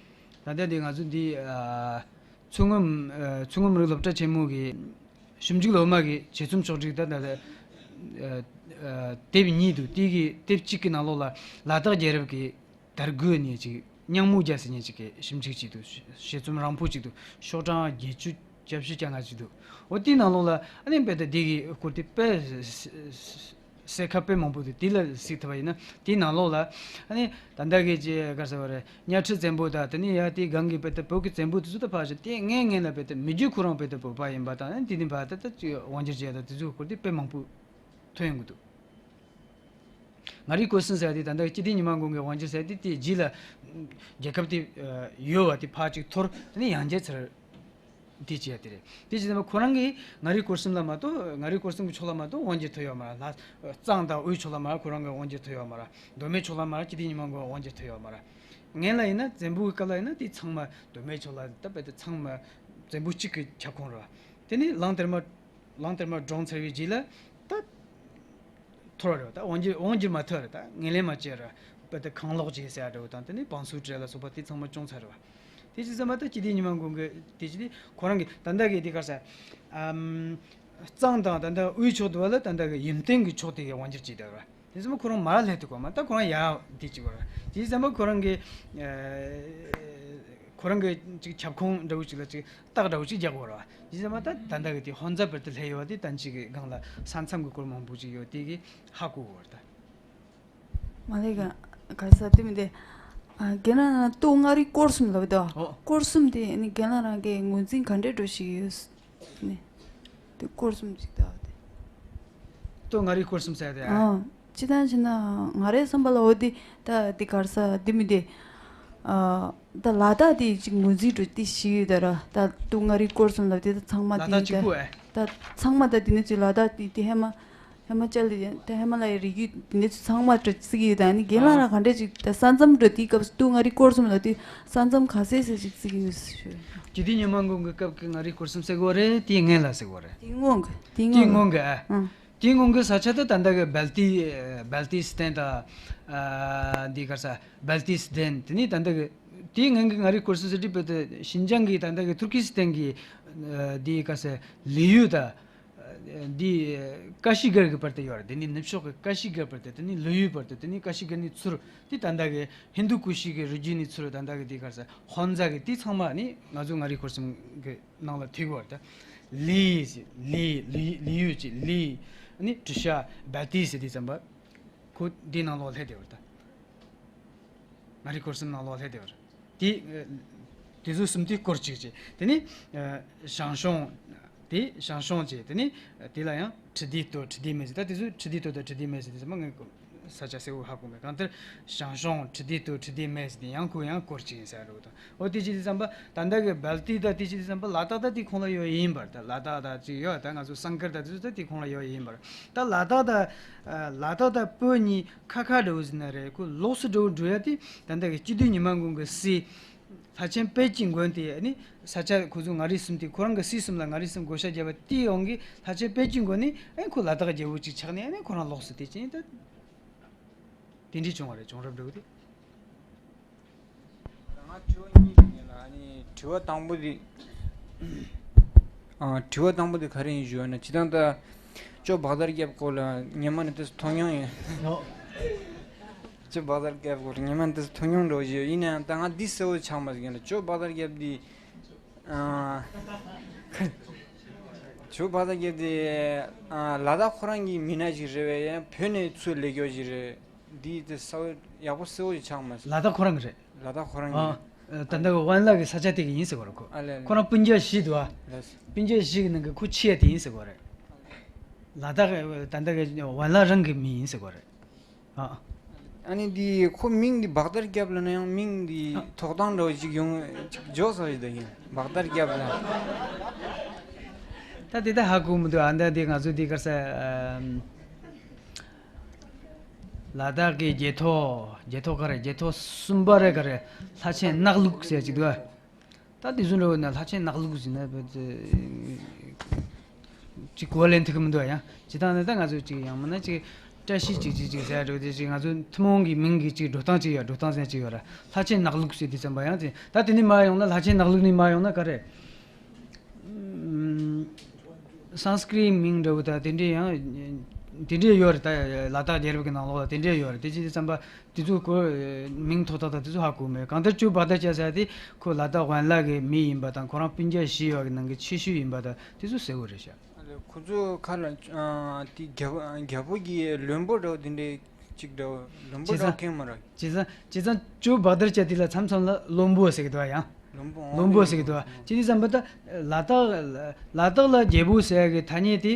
ད་ལྟ་འདི་ང་ཚོ་འདི་ཨ་མཚོ་སྔོན་ཨ་མཚོ་སྔོན་རིགས་སློབ་གྲྭ་ཆེན་མོ་གི་ ཞིབ་འཇུག་སློབ་མ་གིས་དཔྱད་རྩོམ་ཕྱོགས་སྒྲིག་ད་ད་ད་ཨ་ཨ་དེབ་གཉིས་འདུག་དེ་གི་དེབ་གཅིག་གི་ནང་ལོགས་ལ་ལ་དྭགས་རྒྱལ་རབས་ཀྱི་དར་རྒུད་ནས་ཅིག་སྙིང་མོ་རྒྱ་ཟེར་མཁན་ཅིག་གིས་ཞིབ་འཇུག་བྱས་འདུག་དཔྱད་རྩོམ་རིང་པོ་ཅིག་འདུག་ཤོག་གྲངས་བརྒྱད་ཅུ་གྱ་བཞི་གྱ་ལྔ་ཅིག་འདུག་འོ་དེའི་ནང་ལོགས་ལ་ཨ་ནི་དཔེ་ད་དེ་གི་སྐོར་དེ་དཔེ་གསལ་ཁ་དཔེ་མང་པོ་འདུག་དེ་ལ་གཟིགས་ཐུབ་པ་ཡིན་ན་དེའི་ནང་ལོགས་ལ་ཨ་ནི་ད་ལྟ་གི་ཅི་ག་ཟེར་བ་རེད། གཉའ་ཁྲི་བཙན་པོ་དང་དེ་ནས་ཡ་དེའི་སྒང་གི་དཔེ་ད་བོད་ཀྱི་བཙན་པོ་དེ་ཚོ་ད་ཕར་བཞག་དེ་ངའི་ངན་ལ་དཔེ་ད་མི་རྒྱུད་ཁོ་རང་དཔེ་ད་བོད་པ་ཡིན་པ་དང་ཨ་ནི་དེ་ནས་ཕར་ད་ད་ཅི་དབང་སྒྱུར་བྱས་ད་དེ་ཚོའི་སྐོར་དེ་དཔེ་མང་པོ་ཐོན་ཡོང་གི་འདུག་མངའ་རིས་སྐོར་གསུམ་ཟེར་ཡ་དེ་ད་ལྟ་སྤྱི་བདེ་ཉི་མ་མགོན་གྱི་དབང་སྒྱུར་ཟེར་ཡ་དེ་དེའི་རྗེས་ལ་རྒྱལ་ཁབ་དེ་ཡོད་པ་དེ་ཕར་ཅིག་འཐོར་དེ་ནས་ཡང་རྒྱལ་ཚར། དེ་བྱས་ཡ་དེ་རེད། དེ་བྱས་ཙང་ཁོ་རང་གིས་མངའ་རིས་སྐོར་གསུམ་ལ་མ་གཏོགས་མངའ་རིས་སྐོར་གསུམ་གྱི་ཕྱོགས་ལ་མ་གཏོགས་དབང་སྒྱུར་ཐུབ་ཡོད་མ་རེད། ལྷ་གཙང་དང་དབུས་ཕྱོགས་ལ་མ་ཁོ་རང་གིས་དབང་སྒྱུར་ཐུབ་ཡོད་མ་རེད། མདོ་སྨད་ཕྱོགས་ལ་མ་སྤྱི་བདེ་ཉི་མ་མགོན་དབང་སྒྱུར་ཐུབ་ཡོད་མ་རེད། སྔོན་ལ་ཡིན་ན་བཙན་པོའི་སྐབས་ལ་ཡིན་ན་དེ་ཚང་མ་མདོ་སྨད་ཕྱོགས་ལ་ད་དཔེ་དེ་ཚང་མ་བཙན་པོ་གཅིག་གི་ཁྱབ་ཁོངས་རེད། དེ་ནས་གླང་དར་མ་གླང་དར་མ་བཀྲོངས་ཚར་བའི་རྗེས་ལ་ད་འཐོར་བ་རེད། ད་དབང་སྒྱུར་དབང་སྒྱུར་མ་ཐུབ་རེད། ད་ངོས་ལེན་མ་བྱས་རེད། དཔེ་དེ་གང་ལོག་བྱས་ཟེར་ཡ་འདྲ་བོ་དང་དེ་ནས་བང་སོའི་གྲལ་ལ་སོགས་པ་དེ་ཚང་མ་བཀྲོངས་ཚར་རེད་བ། དེ་ཅི་ཙམ་པ་ད་སྤྱི་བདེ་ཉི་མ་མགོན་གྱི་དེ་ཅི་དེ་ཁོ་རང་གི་ད་ལྟ་གི་དེ་ག་ས་ཨམ་གཙང་དང་ད་ལྟ་དབུས་ཕྱོགས་དུ་བ་ལ་ད་ལྟ་གི་ཡུན་བརྟན་གྱི་ཕྱོགས་དེ་གི་དབང་སྒྱུར་བྱས་བསྡད་རེད་བ། དེ་ཙམ་པ་ཁོ་རང་མར་སླེབས་ཐུབ་གོ་མ་ད་ཁོ་རང་ཡར་དེ་ཅི་གོ་རེད། དེ་ཙམ་པ་ཁོ་རང་གི་ཨ་ཁོ་རང་གི་ཅིག་ཁྱབ་ཁོངས་འདྲ་བོ་ཅིག་ལ་ཅིག་རྟགས་འདྲ་བོ་ཅིག་རྒྱག་དགོས་རེད་བ། དེ་ཙམ་པ་ད་ད་ལྟ་གི་དེ་ཧོན་རྫ་བར་དུ་སླེབས་ཡོད་པ་དེ་ད་ཅིག་གི་སྒང་ལ་ས་མཚམས་ཀྱི་སྐོར་མང་པོ་ཅིག་ཡོད་དེ་གི་ཧ་གོ་དགོས་རེད་ད། མ་ལས་ཀ་ག་ས་དེ་མི་དེ། ཨ་རྒན་ལགས་ན་སྟོད་མངའ་རིས་སྐོར་གསུམ་ལབ་དོ། ཨོ། སྐོར་གསུམ་དེ་ནི་རྒན་ལགས་རང་གི་ངོས་འཛིན་ག་འདྲས་འགྲོ་ཞིག་ཡོད་ནི། དེ་སྐོར་གསུམ་ཅིག་ལྟ་བ་དེ། སྟོད་མངའ་རིས་སྐོར་གསུམ་ཟེར་དེ། ཨ་སྤྱི་བཏང་བྱས་ན་ང་རའི་བསམ་པ་ལ་འོ་དེ་ད་དེ་ག་ས་དེ་མི་དེ། ཨ་ད་ལ་དྭགས་དེ་ཅིག་ངོས་འཛིན་འགྲོ་དེ་ཞིག་ཡོད་ད་ར། ད་སྟོད་མངའ་རིས་སྐོར་གསུམ་ལབ་དེ་ད་ཚང་མ་ལ་དྭགས་དེ་གཅིག་པུ་ཨེ། ད་ཚང་མ་ད་དེ་ནས་ཅིག་ལ་དྭགས་དེ་དེ་ཧེ་མ། ཧི་མ་ཅལ་དེ་ཧི་མ་ལ་ཡའི་རི་རྒྱུད་དེ་འདྲ་ཚང་མ་འདྲ་བརྩི་གི་ཡོད་ད། ནི་རྒན་ལགས་རང་ག་འདྲ་ཅིག་ད་ས་མཚམས་འདྲ་དེའི་སྐབས་སུ་སྟོད་མངའ་རིས་སྐོར་གསུམ་ལ་དེ་ས་མཚམས་ག་ཚད་ཟེར་ཅིག་བརྩི་གི་ཡོད་ཞུ། སྤྱི་བདེ་ཉི་མ་མགོན་གྱི་སྐབས་ཀྱི་མངའ་རིས་སྐོར་གསུམ་ཟེར་གོ་རེད། དེའི་སྔོན་ལ་ཟེར་གོ་རེད། དེའི་སྔོན་གྱི་དེའི་དེའི་སྔོན་སྔོན་གྱི་ཨ། ཨང་། དེའི་སྔོན་གྱི་ས་ཆ་དེ་ད་ལྟ་གི་སྦལ་ཏི་སྦལ་ཏི་སི་ཐན་དང་། ཨ་འདི་ག་ས་སྦལ་ཏི་སི་ཐན་དེ་ནི་ད་ལྟ་གི་དེའི་སྔོན་གྱི་མངའ་རིས་སྐོར་གསུམ་ཟེར་དུས་བོད་དུ་ཤིན་ཅང་གི་ད་ལྟ་གི་ཐུར་ཀི་སི་ཐན་གྱི་ཨ་འདི་ག་ས་ལི་ཡུལ་དང་། འདི་ཀ་ཤི་གར་གྱི་བར་དུ་ཡོད་རེད། དེ་ནི་ནུབ་ཕྱོགས་ཀྱི་ཀ་ཤི་གར་བར་དུ། དེ་ནི་ལི་ཡུལ་བར་དུ། དེ་ནི་ཀ་ཤི་གར་ནས་ཚུར་དེ་ད་ལྟ་གི་ཧིན་དུ་ཀུ་ཤི་གི་རི་རྒྱུད་ནས་ཚུར་ད་ལྟ་གི་དེ་ག་ས་ཧོན་རྫ་གི་དེ་ཚང་མ་ནི་ང་ཚོ་མངའ་རིས་སྐོར་གསུམ་གི་ནང་ལ་ཐུག་གི་ཡོད་རེད། ད་ལི་ཟེར་ལི་ལི་ལི་ཡུལ་གྱི་ལི་ནི་ཀྲི་ཤ་སྦལ་ཏི་ཟེར་དུས་ཙམ་པ་ཁོ་འདི་ནང་ལོགས་སླེབས་བསྡད་ཡོད་རེད། ད། མངའ་རིས་སྐོར་གསུམ་ནང་ལོགས་སླེབས་བསྡད་པ་རེད། དེ་དེ་ཚོ་གསུམ་དེ་སྐོར་གཅིག་བྱས། དེ་ནས་ཞང་ཞུང་། དེ་ཞང་ཞུང་བྱས། དེ་ནས་དེ་ལ་ཡང་ཁྲི་ལྡེ་སྟོད་ཁྲི་ལྡེ་སྨད་ཟེར། ད་དེ་ཚོ་ཁྲི་ལྡེ་སྟོད་དང་ཁྲི་ལྡེ་སྨད་ཟེར་དེ་ཚོ་མ་ངས་ས་ཆ་གསལ་བོ་ཧ་གོ་མེད། གང་ལྟར་ཞང་ཞུང་ཁྲི་ལྡེ་སྟོད་ཁྲི་ལྡེ་སྨད་ཟེར་དེ་ཡང་ཁོ་ཡང་སྐོར་གཅིག་ཡིན་ཟེར་རེད་དང་། འོ་དེ་ཅི་དེ་བསམ་པ་ད་ལྟ་གི་སྦལ་ཏི་ད་དེ་ཅི་དེ་བསམ་པ་ལ་དྭགས་ད་དེ་ཁོངས་ལ་ཡོད་ཡིན་པར། ད་ལ་དྭགས་ད་ཅི་ཡོད་ད་ང་ཚོ་སང་ཀར་ད་དེ་ཚོ་ད་དེ་ཁོངས་ལ་ཡོད་ཡིན་པར། ད་ལ་དྭགས་ད་ལ་དྭགས་ད་བོད་གཉིས་ཁ་ཁ་འདྲ་བོ་ཟེར་ན་རེད། ཁོ་ལོགས་སུ་འགྲོ་འགྲོ་ཡ་དེ་ད་ལྟ་གི་སྤྱི་བདེ་ཉི་མ་མགོན་གྱི་སྲས་ལྷ་ཆེན་དཔལ་གྱི་མགོན་དེ་ནི་ས་ཆ་ཁོ་ཚོ་མངའ་རིས་གསུམ་དེ་ཁོ་རང་གི་སྲས་གསུམ་ལ་མངའ་རིས་གསུམ་བགོ་བཤའ་བརྒྱབ་པ་དེའི་དབང་གིས་ལྷ་ཆེན་དཔལ་གྱི་མགོན་ནི་ཨེ་ཁོ་ལ་དྭགས་རྒྱལ་པོ་ཅིག་ཆགས་ནས་ཨེ་ཁོ་རང་ལོགས་སུ་དེ་ཅི་ཡིན་ད་དེ་འདྲས་བྱུང་བ་རེད། བྱུང་རབས་འདྲ་བོ་དེ། ང་དྲི་བ་གཉིས་ཡིན་ལ། ཨ་ནི་དྲི་བ་དང་པོ་དེ། ཨ། དྲི་བ་དང་པོ་དེ་ག་རེ་ཡིན་ཞུ་བ་ན། སྤྱིར་བཏང་ད་ཇོ་བྷག་དར་རྒྱལ་པོ་སྐོར་ལ་ཉི་མ་ནས་ཏོག་ཙམ་མཐོང་མྱོང་ཡོད། ཨོ། ཇོ་བྷག་དར་རྒྱལ་པོ་སྐོར་ལ་ཉི་མ་ནས་ཏོག་ཙམ་མཐོང་མྱོང་འདྲ་བོ་ཞིག་ཡོད། ཡིན་ནའང་ད་ང་འདི་གསལ་བོ་ཆགས་མ་སོང་། ཡིན་ལ་ཇོ་བྷག་དར་རྒྱལ་པོ་འདི། ཨ། ཇོ་བྷག་དར་རྒྱལ་པོ་འདི། ཨ། ལ་དྭགས་ཁོ་རང་གི་མི་སྣ་ཞིག་རེད་པས། ཡང་བོད་ནས་ཚུར་སླེབས་རྒྱུ་ཞིག་རེད། འདི་དེ་གསལ་བོ་ཡག་པོ་གསལ་བོ་ཞིག་ཆགས་མ་སོང་། ལ་དྭགས་ཁོ་རང་གི་རེད། ལ་དྭགས་ཁོ་རང་གི། ཨ། ད་ལྟ་གི་ཝན་ལ་གི་ས་ཆ་དེ་གི་ཡིན་ཟེར་གོ་རེད་ཁོ། ཨ་ལས་ལས། ཁོ་རང་སྤུན་ཀྱག་བཞི་འདུག་ཨ། ལས། སྤུན་ཀྱག་བཞི་གི་ནང་གི་ཁོ་ཆེ་ཡ་དེ་ཡིན་ཟེར་གོ་རེད། ལ་དྭགས་ད་ལྟ་གི་ཝན་ལ་རང་གི་མི་ཡིན་ཟེར་གོ་རེད། ཨ། ཨ་ནི་འདི་ཁོ་མིང་འདི་བྷག་དར་རྒྱལཔོ་ལབ་ན་ཡང་མིང་འདི་ཨ། ཐོགས་སྟངས་འདྲ་བོ་ཅིག་ཡོང་ཅིག་འཇོག་ས་ཞིག་ད་ཡིན་བྷག་དར་རྒྱལཔོ་ལབ། ད་དེ་ད་ཧ་གོ་མི་འདུག་ཨ། ད་འདི་ང་ཚོ་འདི་ག་ས། ཨམ། ལ་དྭགས་ཀྱི་རྒྱལ་ཐོག་རྒྱལ་ཐོག་ག་རེ། རྒྱལ་ཐོག་གསུམ་པ་རེད་ག་རེ། ལྷ་ཆེན་ནག་ལུག་ཟེར་ཅིག་འདུག་ཨ། ད་དེ་བཟོ་འདྲ་བོ་ན་ལྷ་ཆེན་ནག་ལུག་ཟེར་ན་བོད་དུ་ཅིག་གོ་བ་ལེན་ཐུབ་ཀྱི་མི་འདུག་ཡང་། ཇི་ལྟར་ན་ད་ང་ཚོ་ཅིག་ཡང་མིན་ན་ཅིག་བཀྲ་ཤིས་ཅིག་ཅིག་ཅིག་ཟེར་འགྲོ་དེ་ཅིག་ང་ཚོ་ཐུན་མོང་གི་མིང་གི་ཅིག་འགྲོ་སྟངས་ཅིག་ཡོད། འགྲོ་སྟངས་ཟེར་ཅིག་ཡོད་ར། ལྷ་ཆེན་ནག་ལུག་ཟེར་དུས་ཙམ་པ་ཡང་ཅིག་ད་དེ་ནས་མར་ཡོང་ན་ལྷ་ཆེན་ནག་ལུག་ནས་མར་ཡོང་ན་ག་རེ། ཨུམ། སཾ་སྐྲྀཏ་མིང་འདྲ་བོ་དང་དེ་འདྲའི་ཡང་དེ་འདྲའི་ཡོད་རེད། ད་ལ་དྭགས་རྒྱལ་རབས་ཀྱི་ནང་ལོགས་ལ་དེ་འདྲའི་ཡོད་རེད། དེ་ཅི་དེ་བསམ་པ་དེ་ཚོ་ཁོ་མིང་ཐོགས་ཐག་དང་དེ་ཚོ་ཧ་གོ་མེད། གང་ལྟར་ཅོ་བྷ་དར་ཅ་ཟེར་དེ་ཁོ་ལ་དྭགས་ཝན་ལ་གི་མི་ཡིན་པ་དང་ཁོ་རང་སྤུན་ཀྱག་བཞི་ཡོད་གི་ནང་གི་ཆེ་ཤོས་ཡིན་པ་དང་དེ་ཚོ་གསལ་བོ་རེད་ཤག་ཁོ་ཚོ་ཁ་ལ་དེ་རྒྱལ་པོ་རྒྱལ་པོ་གི་བློན་པོ་འདྲ་བོ་དེ་འདྲའི་ཅིག་འདྲ་བོ་བློན་པོ་འདྲ་བོ་ཁེངས་མ་རེད། བྱས་ཙང་བྱས་ཙང་ཅོ་བྷ་དར་ཅ་དེ་ལ་མཚམས་མཚམས་ལ་བློན་པོ་ཟེར་གི་འདུག་ཡང་། བློན་པོ་ཟེར་གི་འདུག་ཅི་ནས་བསམ་པ་ད་ལ་དྭགས་ལ་དྭགས་ལ་རྒྱལ་པོ་ཟེར་ཡ་གི་ཐ་སྙད་དེ་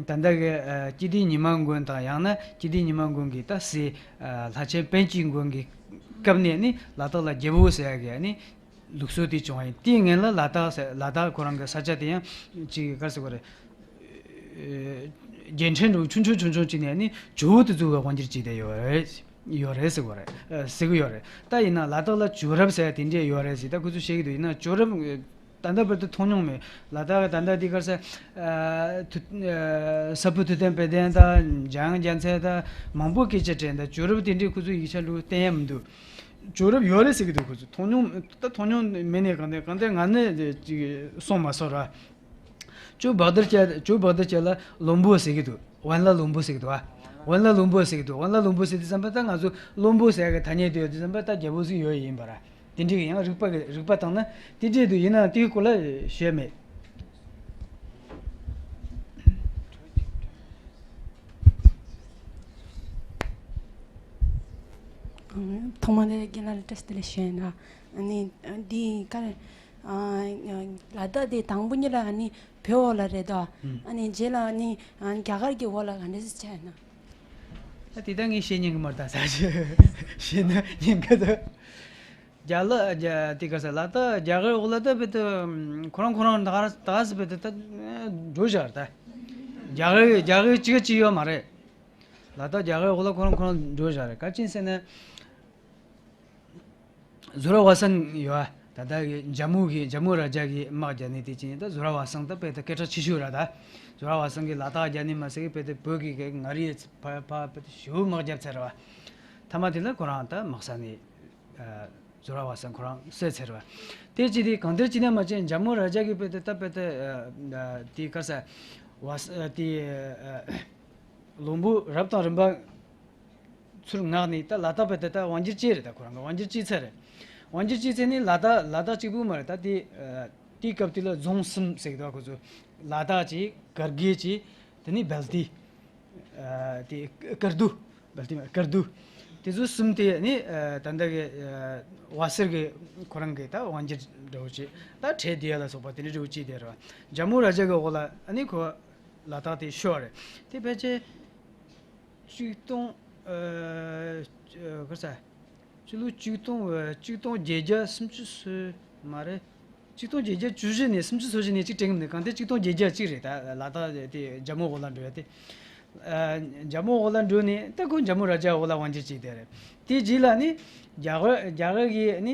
ད་ལྟ་གི་སྐྱིད་ལྡེ་ཉི་མ་མགོན་དང་ཡང་ན་སྐྱིད་ལྡེ་ཉི་མ་མགོན་གྱི་ད་སྲས་ལྷ་ཆེན་པཎ་ཆེན་མགོན་གྱི་སྐབས་ནས་ནི་ལ་དྭགས་ལ་རྒྱལ་པོ་ཟེར་ཡ་གི་ནི། ལུགས་སྲོལ་དེ་བྱུང་བ་ཡིན། དེའི་སྔོན་ལ་ལ་དྭགས་ཟེར་ལ་དྭགས་ཁོ་རང་གི་ས་ཆ་དེ་ཡང་ཅིག་ག་རེ་ཟེར་དགོས་རེད། རྒྱལ་ཕྲན་འདྲ་བོ་ཆུང་ཆུང་ཆུང་ཆུང་ཅིག་ནས་ནི་ཇོ་བོ་དེ་ཚོ་གི་དབང་སྒྱུར་བྱས་བསྡད་ཡོད་རེད། ཡོད་རེད་ཟེར་དགོས་རེད། ཟེར་གི་ཡོད་རེད། ད་ཡིན་ན་ལ་དྭགས་ལ་ཇོ་རབ་ཟེར་ཡ་དེ་འདྲས་ཡོད་རེད་ཟེར། ད་ཁོ་ཚོས་བཤད་ཀྱི་འདུག་ཡིན་ན་ཇོ་རབ་ད་ལྟ་བར་དུ་མཐོང་མྱོང་མེད། ལ་དྭགས་ད་ལྟ་དེ་ག་རེ་ཟེར། ཐུ་ས་ཕུ་ཐུབ་བསྟན་དཔལ་ལྡན་ད་འཇམ་དབྱངས་རྒྱལ་མཚན་ད་མང་པོ་སྐད་ཆ་དྲན། ད་ཇོ་རབ་དེ་འདྲས་ཁོ་ཚོས་ཡིག་ཆ་ལུགས་བསྟན་ཡ་མི་འདུག་ཇོ་རབ་ཡོད་རེད་ཟེར་གི་འདུག་ཁོ་ཚོ་མཐོང་མྱོང་ད་མཐོང་མྱོང་མེད་ནས་གང་ལྟར་གང་ལྟར་ང་ནི་ཅིག་སོང་མ་སོང་ར། ཇོ་བྷ་དར་ཅ་ཇོ་བྷ་དར་ཅ་ལ་བློན་པོ་ཟེར་གི་འདུག་ཝན་ལ་བློན་པོ་ཟེར་གི་འདུག་ཝན་ལ་བློན་པོ་ཟེར་གི་འདུག་ཝན་ལ་བློན་པོ་ཟེར་དུས་ཙམ་པ་ད་ང་ཚོ་བློན་པོ་ཟེར་གི་ཐ་སྙད་དུ་ཡོད་དུས་ཙམ་པ་ད་རྒྱལ་པོ་ཟིག་ཡོད་ཡིན་པ་ར། དེ་འདྲའི་ཡང་རིག་པ་གི་རིག་པ་བཏང་ན་དེ་འདྲས་འདུག་ཡིན་ནའང་དེའི་སྐོར་ལ་བཤད་མེད། ཐོག་མ་དེ་རྒན་ལགས་ལ་བཀྲ་ཤིས་བདེ་ལེགས་ཞུ་ཡ་ཡིན། ཨ་ནི་འདི་ག་རེ། ལ་དྭགས་དེ་དང་པོ་ཉིད་ལ་ཨ་ནི་བོད་འོག་ལ་རེད་དོ། ཨ་ནི་རྗེས་ལ་ཨ་ནི་རྒྱ་གར་གྱི་འོག་ལ་ག་འདྲས་སེ་ཆགས་ཡིན་ན། ད་དེ་ད་ངས་བཤད་ཉན་གི་མ་རེད། ད་ས་ཆ་བཤད་ན་ཉན་གི་འདུག་རྒྱ་ལ་རྒྱ་དེ་ག་ས་ལ་ད་རྒྱ་གར་འོག་ལ་ད་བེད་དུ་ཁོ་རང་ཁོ་རང་ད་ག་ད་ག་ས་བེད་དུ་ད་འགྲོ་བཞག་རེད། ད་རྒྱ་གར་རྒྱ་གར་གཅིག་གཅིག་ཡོད་མ་རེད། ལ་ད་རྒྱ་གར་འོག་ལ་ཁོ་རང་ཁོ་རང་འགྲོ་བཞག་རེད། ག་ཅིན་ཟེར་ན་ཟུ་ར་བ་སན་ཡོད། ད་ད་གི་ཇམ་མུ་གི་ཇམ་མུ་ར་ཇ་གི་དམག་རྒྱག་ནི་དེ་ཅིན་ད་ཟུ་ར་བ་སན་ད་བེད་དུ་སྐད་གྲགས་ཆེ་ཤོས་ར། ད་ཟུ་ར་བ་སན་གི་ལ་ད་རྒྱག་ནི་མ་ཟེར་གི་བེད་དུ་བོད་གི་གི་ང་རི་ཕ་ཕ་བེད་དུ་ཞུ་དམག་རྒྱབ་ཚར་བ། ཐ་མ་དེ་ལ་ཁོ་རང་ད་དམག་ས་ནས། ཟུར་བ་སང་ཁོ་རང་གསོད་ཚར་བ། དེ་ཅི་དེ་གང་ལྟར་ཅི་ནས་མ་བྱས་ཇམ་མུ་ར་ཇ་གི་བེད་དུ་ད་བེད་དུ་དེ་ག་ས་བ་ས་དེ་ལུང་པོ་རབ་དང་རིམ་པ་ཚུར་མངགས་ནས་ད་ལ་དྭགས་བེད་དུ་ད་དབང་སྒྱུར་བྱས་རེད། ད་ཁོ་རང་གི་དབང་སྒྱུར་བྱས་ཚར་རེད། དབང་སྒྱུར་བྱས་ཚར་ནས་ལ་དྭགས་ལ་དྭགས་གཅིག་པུ་མ་རེད། ད་དེ་དེའི་སྐབས་དེ་ལ་རྫོང་གསུམ་ཟེར་གི་འདུག་ཁོ་ཚོ་ལ་དྭགས་ཀྱི་གར་གེ་ཀྱི་དེ་ནས་སྦལ་ཏི། དེ་ཀར་རྡོ། སྦལ་ཏི་མ་ཀར་རྡོ། དེ་ཚོ་གསུམ་དེ་ནི་ད་ལྟ་གི་བ་སེར་གི་ཁོ་རང་གི་ད་དབང་སྒྱུར་འདྲ་བོ་ཅིག་ད་ཁྲལ་དེ་ལ་སོགས་པ་དེ་འདྲ་འདྲ་བོ་ཅིག་དེ་རེད་བ། ཇམ་མུ་ར་ཇ་གི་འོག་ལ་ནི་ཁོ་ལ་དྭགས་དེ་ཤོར་རེད། དེ་ཕལ་ཆེར་གཅིག་སྟོང་ག་ས། སྤྱི་ལོ་གཅིག་སྟོང་། གཅིག་སྟོང་བརྒྱད་བརྒྱ་སུམ་ཅུ་སོ་མ་རེད། གཅིག་སྟོང་བརྒྱད་བརྒྱ་བཅུ་བཞི་ནས་སུམ་ཅུ་སོ་བཞི་ནས་གཅིག་དྲན་གི་མི་འདུག་གང་ལྟར་གཅིག་སྟོང་བརྒྱད་བརྒྱ་གཅིག་རེད། ད་ལ་དྭགས་དེ་ཇམ་མུ་འོག་ལ་འགྲོ་ཡ་དེ། ཨ། ཇམ་མུ་འོག་ལ་འགྲོ་ནས་ད་ཁོ་ཇམ་མུ་ར་ཇ་འོག་ལ་དབང་སྒྱུར་བྱས་བསྡད་རེད། དེ་རྗེས་ལ་ནི་རྒྱ་གར་རྒྱ་གར་གྱིས་ནི་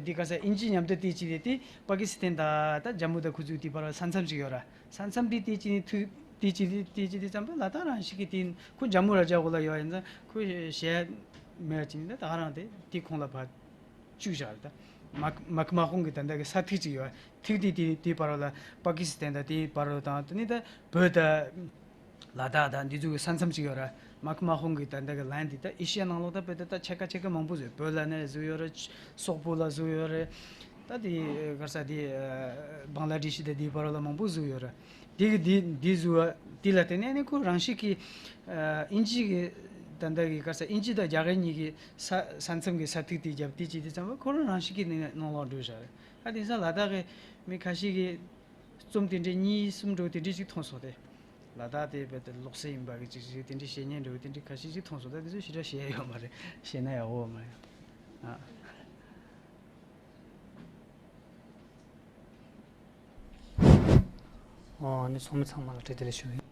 དེ་ག་ས་དབྱིན་ཇི་མཉམ་དུ་དེ་བྱས་ཏེ་དེ་པ་ཀི་སི་ཐན་དང་ད་ཇམ་མུ་དང་ཁོ་ཚོའི་དེ་བར་ས་མཚམས་ཅིག་ཡོད་ར། ས་མཚམས་དེ་དེ་ཅི་ནི་ཐུག་དེ་ཅི་དེ་དེ་ཅི་དེ་ཙམ་པ་ལ་དྭགས་རང་ཞིག་གི་དེ་ཁོ་ཇམ་མུ་ར་ཇ་འོག་ལ་ཡོད་ཡིན་ཙང་ཁོ་ཞེ་མེད་ཅི་ནི་ད་ད་ག་རང་དེ་དེ་ཁོང་ལ་ཕར་བཅུག་བཞག་རེད། ད་མ་མ་ཁི་མ་ཧོང་གི་ད་ལྟ་གི་ས་ཐིག་ཅིག་ཡོད། ཐིག་དེ་དེ་དེ་བར་ལ་པ་ཀི་སི་ཐན་དང་དེ་བར་དང་དེ་ནི་ད་བོད་དང་། ལ་དྭགས་དང་འདི་ཚོ་གི་ས་མཚམས་ཅིག་ཡོད་ར། མ་ཁི་མ་ཧོང་གི་ད་ལྟ་གི་ལན་འདི་ད་ཨེ་ཤི་ཡ་ནང་ལོགས་ད་བོད་ད་ད་ཆ་ག་ཆ་ག་མང་པོ་བཟོས། བོད་ལ་ནས་བཟོས་ཡོད་ར། སོག་པོ་ལ་བཟོས་ཡོད་ར། ད་དེ་ག་ས་དེ་བང་ལ་དེ་ཤི་ད་དེ་བར་ལ་མང་པོ་བཟོས་ཡོད་ར། དེ་གི་དེ་དེ་བཟོས་པ་དེ་ལ་བརྟེན་ནས་ནི་ཁོ་རང་ཤིག་གི་དབྱིན་ཇི་གི་ད་ལྟ་གི་ག་ས་དབྱིན་ཇི་དང་རྒྱ་གར་གཉིས་ཀྱི་ས་ས་མཚམས་ཀྱི་ས་ཐིག་དེ་བརྒྱབ་དེ་ཅི་དེ་ཙམ་པ་ཁོ་རང་རང་ཤིག་གི་ནང་ལོགས་འགྲོ་བཞག་རེད། ཨ་དེང་སང་ལ་དྭགས་གི་མི་ཁ་ཤས་ཀྱིས། རྩོམ་དེ་འདྲའི་གཉིས་གསུམ་འདྲ་བོ་དེ་འདྲའི་ཞིག་མཐོང་སོང་སྟེ། ལ་དྭགས་དེ་བོད་དུ་ལོག་སྲིད་ཡིན་པ་གི་ཅིག་ཅིག་དེ་འདྲའི་བཤད་ཉན་འདྲ་བོ་དེ་འདྲའི་ཁ་ཤས་ཤིག་མཐོང་སོང་། ད་དེ་ཚོ་ཞེ་དྲག་བཤད་ཡོད་མ་རེད། བཤད་ན་ཡག་པོ་མ་རེད། ཨ། ཨོ་ནི་ཚོགས་མི་ཚང་མ་ལ་བཀྲ་ཤིས་བདེ་ལེགས་ཞུ་ཡིན།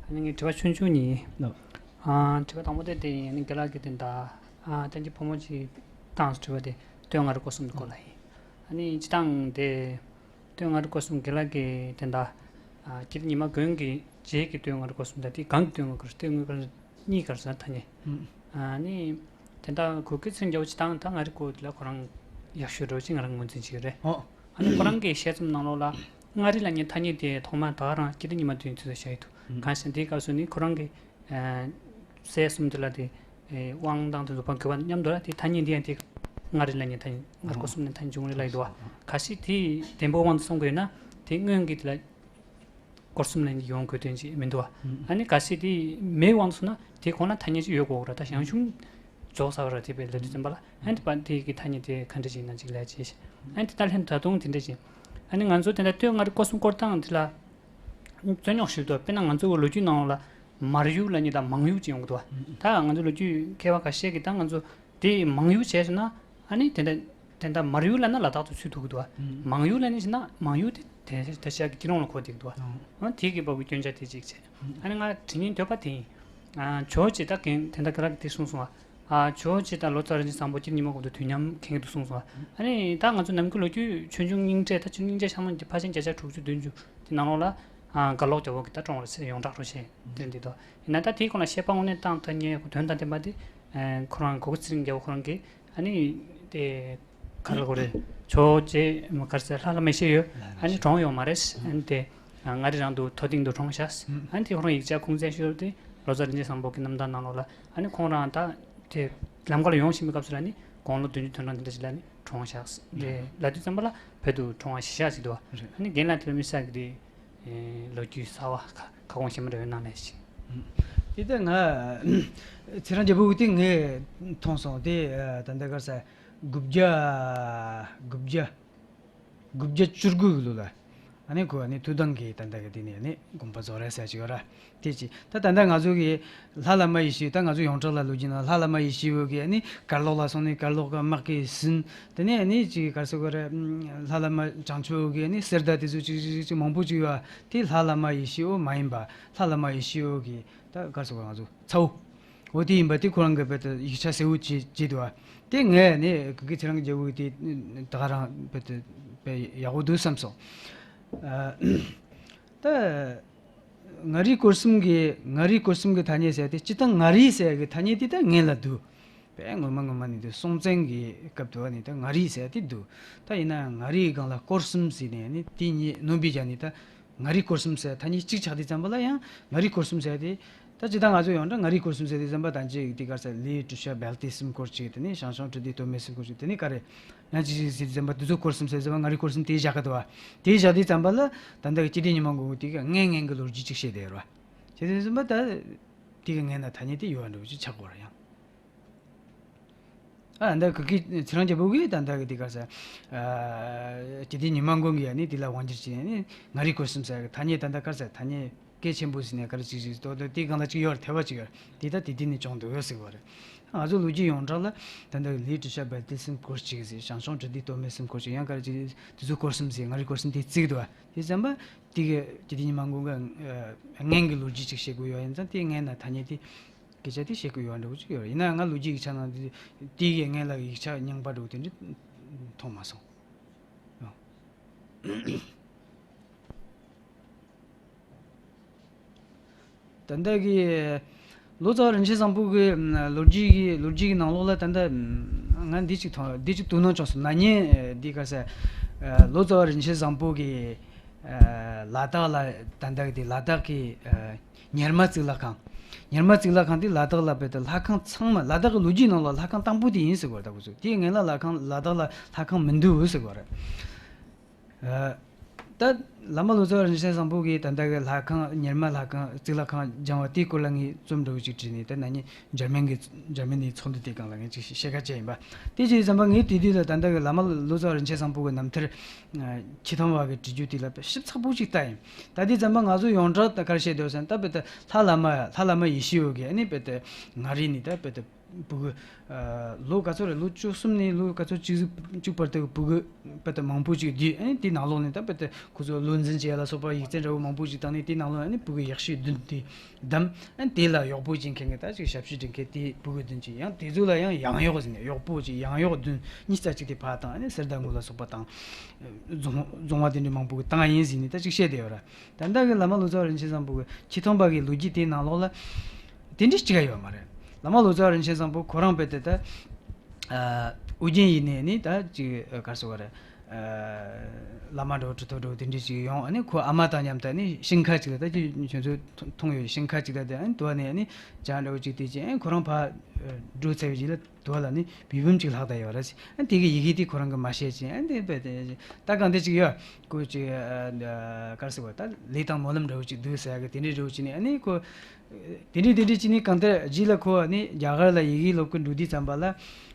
ཨ་ནི་ངའི་དྲི་བ་ཆུང་ཆུང་གཉིས་ཡིན། ལགས། ཨ། དྲི་བ་དང་པོ་དེ་དེ་ཡིན། ཨ་ནི་རྒན་ལགས་ཀྱིས་དེ་འདྲ་ཨ་བསྟན་འཛིན་ཕོ་མོ་ཅིག་བཏང་སོང་། དྲི་བ་དེ་སྟོད་མངའ་རིས་སྐོར་གསུམ་དེ་སྐོར་ལ་ཡིན། ཨ་ནི་སྤྱིར་བཏང་དེ། སྟོད་མངའ་རིས་སྐོར་གསུམ་རྒན་ལགས་ཀྱིས་དེ་འདྲ། ཨ། སྐྱིད་ཉི་མ་མགོན་གྱི་རྗེས་ཀྱི་སྟོད་མངའ་རིས་སྐོར་གསུམ་དང་དེ་སྒང་གི་སྟོད་མངའ་རིས་སྐོར་གསུམ། སྟོད་མངའ་རིས་སྐོར་གཉིས་ག་རེ་ཟེར་ན་ཐ་སྙད། ཨུམ། ཨ་ནི། དེ་འདྲ་གོ་སྐབས་ཚན་རྒྱ་བོ་ཅིག་བཏང་ད་མངའ་རིས་སྐོར་དེ་ལ་ཁོ་རང་ཡག་ཤོས་འདྲ་བོ་ཅིག་ང་རང་ངོས་འཛིན་བྱེད་ཀྱི་རེད། ཨོ། ཨ་ནི་ཁོ་རང་གི་བཤད་རྩོམ་ནང་ལོགས་ལ། མངའ་རིས་ལབ་མཁན་ཐ་སྙད་དེ་ཐོག་མར་ད་ག་རང་སྤྱི་བདེ་ཉི་མ་དེ་ཚོས་བཤད་ཡོད་འདུག་ཨུམ། གང་ཞིག་དེའི་སྐབས་སུ་ནི་ཁོ་རང་གི་ཨ་སྲས་གསུམ་དེ་ལ་དེ་ཨེ་དབང་ཐང་དེ་ཚོ་ཕར་དགོས་པ་མཉམ་དུ་ལ་དེ་ཐ་སྙད་འདི་ཡང་དེ་མངའ་རིས་ལབ་མཁན་ཐ་སྙད་མངའ་རིས་སྐོར་གསུམ་ལབ་མཁན་ཐ་སྙད་བྱུང་རེད་ལབ་ཡོད་འདུག་བ། གང་ཞིག་དེ་བདེན་པའི་དབང་དུ་སོང་དགོས་ན་དེ་སྔོན་གྱི་དེ་ལ་སྐོར་གསུམ་ལབ་མཁན་ཡོང་དགོས་དོན་ཅིག་མི་འདུག་བ། ཨུམ། ཨ་ནི་གལ་སྲིད་དེ་མེད་དབང་དུ་སོང་ན་དེ་གོང་ལ་ཐ་སྙད་ཅིག་ཡོད་དགོས་ར། ད་ཞང་ཞུང་འཇོག་ས་ར་དེ་བས་ལབ་དུས་ཙམ་པ་ལ་ཨ་ནི་དེ་པ་དེ་གི་ཐ་སྙད་དེ་ག་འདྲ་ཅིག་ཡིན་ན་ཅིག་ལབ་ཅིག་ཨ་ནི་དེ་ད་ལྷན་ད་དུང་དེ་འདྲ་ཅིག་ཨ་ནི་ང་ཚོ་དེ་འདྲ་སྟོད་མངའ་རིས་སྐོར་གསུམ་སྐོར་སྟངས་དེ་ལ་རྩོད་རྙོག་ཞིག་འདུག་དཔེར་ན་ང་ཚོ་གི་ལོ་རྒྱུས་ནང་ལ་མར་ཡུལ་ལབ་མཁན་དང་མང་ཡུལ་ཅིག་ཡོང་གི་འདུག་བ། ད་ང་ཚོ་ལོ་རྒྱུས་མཁས་པ་ཁ་ཤས་ཀྱིས་ད་ང་ཚོ་དེ་མང་ཡུལ་བྱས་སོང་ན་ཨ་ནི་དེ་འདྲ་དེ་འདྲ་མར་ཡུལ་ལབ་ན་ལ་དྭགས་དུ་ཚུད་ཐུབ་ཀྱི་འདུག་བ། ཨུམ། མང་ཡུལ་ལབ་ནི་ཞེ་ན་མང་ཡུལ་དེ་དེ་དེ་ཤག་གི་སྤྱི་ནོར་ལ་གོ་བསྡད་ཀྱི་འདུག་བ། ཨུམ། འོ་དེ་གི་བབ་ཀྱི་སྐྱོན་ཆ་དེ་གཅིག་བྱས། ཨ་ནི་ང་དྲི་སྙིང་འདོད་པ་དེ་ཡིན། ཨ་ཇོ་བོ་རྗེ་ད་རྒན་དེ་འདྲ་ག་ར་གིས་དེ་གསུངས་སོང་བ། ཨ་ཇོ་བོ་རྗེ་དང་ལོ་ཙཱ་བ་རིན་ཆེན་བཟང་པོ་སྤྱིར་ཉི་མ་གོང་དུ་དུས་མཉམ་མཁྱེན་གྱི་འདུག་གསུངས་སོང་བ། ཨ་ནི་ད་ང་ཚོ་ནམ་རྒྱུན་ལོ་རྒྱུས་ཆོས་འབྱུང་རྙིང་གྲས་ད་ཆོས་རྙིང་གྲས་ཤག་མ་ཕལ་ཆེར་བརྒྱ་ཆ་དྲུག་ཅུ་བདུན་ཅུ་དེ་ནང་ལོགས་ལ་ཨ་གར་ལོག་རྒྱལ་པོ་གིས་ད་བཀྲོངས་རེད་ཟེར་ཡོངས་གྲགས་རུ་བཤད་དེ་འདི་དོ། ཡིན་ན་ད་དེའི་སྐོར་ལ་བཤད་པ་དངོས་གནས་བཏང་ཐོན་མཁན་དོན་དང་ལྡན་པ་དེ་ཨ་ཁོ་རང་གོ་གི་ཚེ་རིང་རྒྱལ་པོ་ཁོ་རང་གིས་ཨ་ནི་དེ་ག་རེ་གོ་རེད། ཇོ་བོ་རྗེ་མ་གར་ཟེར་ལྷ་བླ་མ་ཡེ་ཤེས་འོད་ཨ་ནི་གྲོངས་ཡོད་མ་རེད། ཨ་ནི་དེ་མངའ་རིས་རང་དུ་མཐོ་སྡིངས་དུ་གྲོངས་ཤག་ཨ་ནི་དེ་ཁོ་རང་ཡིག་ཆ་ཁུངས་བཙན་ཞུས་ཏེ་ལོ་ཙཱ་རིན་ཆེན་བཟང་པོ་གི་རྣམ་ཐར་ནང་ལོགས་ལ་ཨ་ནི་ཁོང་རང་ད་དེ་ལམ་ཁ་ལ་ཡོང་བཞིན་པའི་སྐབས་སུ་ལ་ནི་དགུང་ལོ་བདུན་ཅུ་དོན་གྲངས་དེ་འདྲ་ཞིག་ལ་ནི་གྲོངས་ཤག་རེད་ལབ་དུས་ཙམ་པ་ལ་བོད་དུ་གྲོངས་པ་ཞི་ཤག་ཟེར་འདུག་ཨ་ནི་རྒན་ལགས་དེ་ལ་དམིགས་བསལ་གྱི་དེ་ལོ་རྒྱུས་གསར་བ་ཁ་ཁ་སྐོང་ཞིབ་མོ་རེ་ཡོད་ན་ལས་ཤིག་དེ་ལྟར་ང་ཚེ་རིང་རྒྱལ་པོ་གི་དེ་ངས་མཐོང་སོང་དེ། ད་ལྟ་གར་ས་དགུ་བརྒྱ་དགུ་བརྒྱ་དགུ་བརྒྱ་བཅུ་དགུ་གི་ལོ་ལ། ཨ་ནི་ཁོ་ཨ་ནི་ཐུའུ་བདག་གི་ད་ལྟ་གི་དེ་ནས་ནི་དགོངས་པ་རྫོགས་རེད་ཟེར་གྱི་ཡོད་ར། དེ་ཅི་ད་ད་ལྟ་ང་ཚོ་གི་ལྷ་བླ་མ་ཡེ་ཤེས་ད་ང་ཚོ་ཡོངས་གྲགས་ལ་ལོ་རྒྱུས་ནང་ལྷ་བླ་མ་ཡེ་ཤེས་འོད་ཀྱིས་ཨ་ནི་གར་ལོག་ལ་སོང་ནས་གར་ལོག་གི་དམག་གིས་ཟིན། དེ་ནས་ཨ་ནི་ཅི་གར་སོ་གར་ལྷ་བླ་མ་བྱང་ཆུབ་འོད་ཀྱིས་ཨ་ནི་གསེར་མདའ་དེ་ཚོ་ཅིག་ཅིག་ཅིག་མང་པོ་ཅིག་ཡོད་ཨ། དེ་ལྷ་བླ་མ་ཡེ་ཤེས་འོད་མ་ཡིན་པ་ལྷ་བླ་མ་ཡེ་ཤེས་འོད་ཀྱིས་ད་གར་སོ་གར་ང་ཚོ་ཚ་བོ། འོ་དེ་ཡིན་པ་དེ་ཁོ་རང་གིས་བོད་དུ་ཡིག་ཆ་གསལ་བོ་བྱེད་བྱེད་འདུག་བ། དེ་ངས་ནི་གུ་གེ་ཚེ་རིང་རྒྱལ་པོ་དེ་ད་ག་རང་བོད་དུ་དཔེ་ཡག་པོ་འདུག་བསམ་སོང་། ཨ། ད་མངའ་རིས་སྐོར་གསུམ་གྱི་མངའ་རིས་སྐོར་གསུམ་གྱི་ཐ་སྙད་ཟེར་དེ་སྤྱིར་བཏང་མངའ་རིས་ཟེར་གྱི་ཐ་སྙད་དེ་ད་ངན་ལ་འདུག་དཔེ་སྔོན་མ་སྔོན་མ་ནས་འདུག་སྲོང་བཙན་གྱི་སྐབས་དུ་བ་ནས་ད་མངའ་རིས་ཟེར་དེ་འདུག་ད་ཡིན་ན་མངའ་རིས་སྒང་ལ་སྐོར་གསུམ་ཟེར་ནས་ནི་དེ་གཉིས་སྣོན་པའི་རྒྱ་ནས་ད། མངའ་རིས་སྐོར་གསུམ་ཟེར་ཐ་སྙད་གཅིག་ཆགས་དུས་ཙམ་པ་ལ་ཡང་མངའ་རིས་སྐོར་གསུམ་ཟེར་དེ། ད་ཇི་ལྟར་ང་ཚོ་ཡོངས་གྲགས་མངའ་རིས་སྐོར་གསུམ་ཟེར་དུས་ཙམ་པ་ད་ཅིག་དེ་ག་ས་ལི་ཀྲུ་ཤ་བལ་ཏེ་གསུམ་སྐོར་གཅིག་དེ་ནས་ཞང་ཞུང་ཀྲི་ཏི་སྟོད་སྨད་གསུམ་སྐོར་གཅིག་དེ་ནས་ག་རེ། ཡང་ཅི་ཞིག་ཟེར་དུས་ཙམ་པ་དེ་ཚོ་སྐོར་གསུམ་ཟེར་ཙམ་པ་མངའ་རིས་སྐོར་གསུམ་དེ་བཞག་གི་འདུག་བ། དེ་བཞག་དུས་ཙམ་པ་ལ་ད་ལྟ་གི་སྤྱི་བདེ་ཉི་མ་མགོན་པོ་དེ་ག་ངན་ངན་གི་ལོ་རྒྱུས་ཅིག་བཤད་བསྡད་ཡོད་རེད་བ། བྱས་དུས་ཙམ་པ་ད། དེ་ག་ངན་ན་ཐ་སྙད་དེ་ཡོད་འགྲོ་ཅིག་ཆགས་དགོས་རེད་ཡང་། ཨ་ད་གུ་གེ་ཚེ་རིང་རྒྱལ་པོ་གིས་ད་ལྟ་གི་དེ་ག་ས། ཨ་སྤྱི་བདེ་ཉི་མ་མགོན་གྱིས་ཨ་ནི་དེ་ལ་དབང་སྒྱུར་བྱས་ནས་ནི་མངའ་རིས་སྐོར་གསུམ་ཟེར་གི་ཐ་སྙད་ད་ལྟ་ག་ས་ཐ་སྙད་གལ་ཆེན་པོ་ཟེར་ནས་ག་རེ་ཅིག་ཅིག་ཏོག་ཏོག་དེ་སྒང་ལ་ཅིག་ཡོད་རེད་ཐེ་བ་ཅིག་ཡོད་རེད་དེ་ད་དེ་དེ་ནས་བྱུང་འདུག་ཡོད་ཟེར་བ་རེད། ང་ཚོ་ལོ་རྒྱུས་ཡོངས་གྲགས་ལ་ད་ལྟ་གི་ལི་ཀྲུ་ཤ་བལ་ཏེ་གསུམ་སྐོར་གཅིག་ཟེར་ཞང་ཞུང་ཀྲི་ཏི་སྟོད་སྨད་གསུམ་སྐོར་གཅིག་ཡང་ག་རེ་ཅིག་དེ་ཚོ་སྐོར་གསུམ་ཟེར་མངའ་རིས་སྐོར་གསུམ་དེ་བརྩི་གི་འདུག་བ། དེ་ཙམ་པ་དེ་གི་སྤྱི་བདེ་ཉི་མ་མགོན་གྱིས་ངན་གྱི་ལོ་རྒྱུས་ཅིག་བཤད་དགོས་ཡོད་ཡིན་ཙང་དེ་ངན་ན་ཐ་སྙད་དེ། སྐད་ཆ་དེ་བཤད་དགོས་ཡོད་འདྲ་བོ་ཅིག་ཡོད་རེད། ཡིན་ན་ང་ལོ་རྒྱུས་ཡིག་ཆ་ནང་དེ་དེ་གའི་སྔོན་ལ་ཡིག་ཆ་རྙིང་པ་འདྲ་བོ་དེ་འདྲ་མཐོང་མ་སོང་། ད་ལྟ་གི་ལོ་ཙཱ་བ་རིན་ཆེན་བཟང་པོ་གི་ལོ་རྒྱུས་ཀྱི་ལོ་རྒྱུས་ཀྱི་ནང་ལོགས་ལ་ད་ལྟ་ང་འདི་ཅིག་མཐོང་འདི་ཅིག་དོ་སྣང་བྱུང་སོང་། ན་ནིང་འདི་ག་ས་ལོ་ཙཱ་བ་རིན་ཆེན་བཟང་པོ་གི་ལ་དྭགས་ལ་ད་ལྟ་གི་དེ་ལ་དྭགས་ཀྱི། ཉར་མ་གཙུག་ལག་ཁང་། ཉར་མ་གཙུག་ལག་ཁང་དེ་ལ་དྭགས་ལ་བོད་དུ་ལྷ་ཁང་ཚང་མ་ལ་དྭགས་ཀྱི་ལོ་རྒྱུས་ནང་ལ་ལྷ་ཁང་དང་པོ་དེ་ཡིན་ཟེར་གོ་རེད་ད་ཁོ་ཚོས། དེའི་སྔོན་ལ་ལྷ་ཁང་ལ་དྭགས་ལ་ལྷ་ཁང་མི་འདུག་ཟེར་གོ་རེད། ཨ། ད་བླ་མ་ལོ་ཙཱ་བ་རིན་ཆེན་བཟང་པོ་གིས་ད་ལྟ་གི་ལྷ་ཁང་ཉར་མ་ལྷ་ཁང་གཙུག་ལག་ཁང་སྦྱངས་པ་དེའི་སྐོར་ལ་ངས་རྩོམ་འདྲ་བོ་ཅིག་བྲིས་ནས་ད་ན་ནིང་འཇར་མན་གྱི་འཇར་མན་ནས་ཚོགས་འདུ་དེའི་སྒང་ལ་ངས་ཅིག་བཤད་ཁ་བྱས་ཡིན་པ། དེ་བྱས་ཙམ་པ་ངས་དེ་དུས་ལ་ད་ལྟ་གི་བླ་མ་ལོ་ཙཱ་བ་རིན་ཆེན་བཟང་པོ་གི་རྣམ་ཐར་ཆེ་མཐོང་བ་གི་བྲིས་རྒྱུ་དེ་ལ་ཞིབ་ཚགས་པོ་ཅིག་ལྟ་ཡིན། ད་དེ་ཙམ་པ་ང་ཚོ་ཡོངས་གྲགས་ད་ག་རེ་བཤད་འདོད་ཟེར་ན་ད་བོད་དུ་ལྷ་བླ་མ་ལྷ་བླ་མ་ཡེ་ཤེས་འོད་ཀྱིས་ཨ་ནི་བོད་དུ་མངའ་རིས་ནས་ད་བོད་དུ་ཕྲུ་གུ་ལོ་ག་ཚོད་རེད། ལོ་བཅུ་གསུམ་ནས་ལོ་ག་ཚོད་བཅུ་བཅུ་བར་དུ་ཕྲུ་གུ་བོད་དུ་མང་པོ་ཅིག་བསྡུས། ཨ་ནི་དེ་ནང་ལོགས་ནས་ད་བོད་དུ་ཁོ་ཚོ་བློ་འཛིན་བྱེད་ཡ་ལ་སོགས་པ་ཡིག་ཚད་འདྲ་བོ་མང་པོ་ཅིག་བཏང་ནས་དེ་ནང་ལོགས་ཨ་ནི་ཕྲུ་གུ་ཡག་ཤོས་བདུན་དེ། བདམས། ཨ་ནི་དེ་ལ་གཡོག་པོ་བྱེད་མཁན་གྱི་ད་ཅིག་ཞབས་ཕྱི་སྒྲུབ་མཁན་དེ་ཕྲུ་གུ་བདུན་ཅིག་ཡང་དེ་ཚོ་ལ་ཡང་ཡང་གཡོག་ཟེར་ནས་གཡོག་པོ་ཅིག་ཡང་གཡོག་བདུན་གཉིས་རྩ་གཅིག་དེ་ཕར་བཏང་། ཨ་ནི་གསེར་རྟ་དངུལ་ལ་སོགས་པ་བཏང་། རྫོང་རྫོང་བ་དེ་འདྲ་མང་པོ་གི་བཏང་ཡིན་ཟེར་ནས་ད་ཅིག་བཤད་བསྡད་ཡོད་ར། ད་ལྟ་གི་བླ་མ་ལོ་ཙཱ་བ་རིན་ཆེན་བཟང་པོ་གི་ཆེ་མཐོང་པ་གི་ལོ་རྒྱུས་དེའི་ནང་ལོགས་ལ་དེ་འདྲ་གཅིག་ཡོད་མ་རེད། བླ་མ་ལོ་ཙཱ་བ་རིན་ཆེན་བཟང་པོ་ཁོ་རང་དཔེ་དེ་ད་ཨ་ཨོ་རྒྱན་ཡིན་ནས་ནི་ད་ཅིག་ག་རེ་ཟེར་བ་རེད། བླ་མ་འདྲ་བོ་གྲུབ་ཐོབ་འདྲ་བོ་དེ་འདྲས་ཅིག་ཡོང་། ཨ་ནི་ཁོ་ཨ་མ་དང་མཉམ་དུ་ཨ་ནི་ཞིང་ཁ་ཅིག་ལ། ད་ཅི་ཁྱོད་ཚོས་མཐོང་ཡོད། ཞིང་ཁ་ཅིག་ལ་དེ་ཨ་ནི་དུ་བ་ནས་ཨ་ནི་ཇ་འདྲ་བོ་ཅིག་དེ་ཅི་ཨ་ནི་ཁོ་རང་ཕར་འགྲོ་ཚར་བའི་རྗེས་ལ་དུ་བ་ལ་ནི་བི་བུམ་ཅིག་ལྷག་བསྡད་ཡོད་རེད། ཨ་ནི་དེ་གི་ཡི་གེ་དེ་ཁོ་རང་གིས་མ་ཤེས་ཅིང་། ཨ་ནི་དེ་བས་དེ་ད་གང་དེ་ཅིག་ཡོད། ཁོ་ཅིག་ག་རེ་ཟེར་བ། ད་ལས་དང་སྨོན་ལམ་འདྲ་བོ་ཅིག་འདུག་ཟེར་ཡ་གི་དེ་འདྲས་འདྲ་བོ་ཅིག་ནས། ཨ་ནི་ཁོ་དེ་འདྲས་དེ་འདྲས་ཅིག་ནས་གང་ལྟར་རྗེས་ལ་ཁོ་ནི་རྒྱ་གར་ལ་ཡི་གེ་སློབ་གི་འགྲོ་དུས་ཙམ་པ་ལ།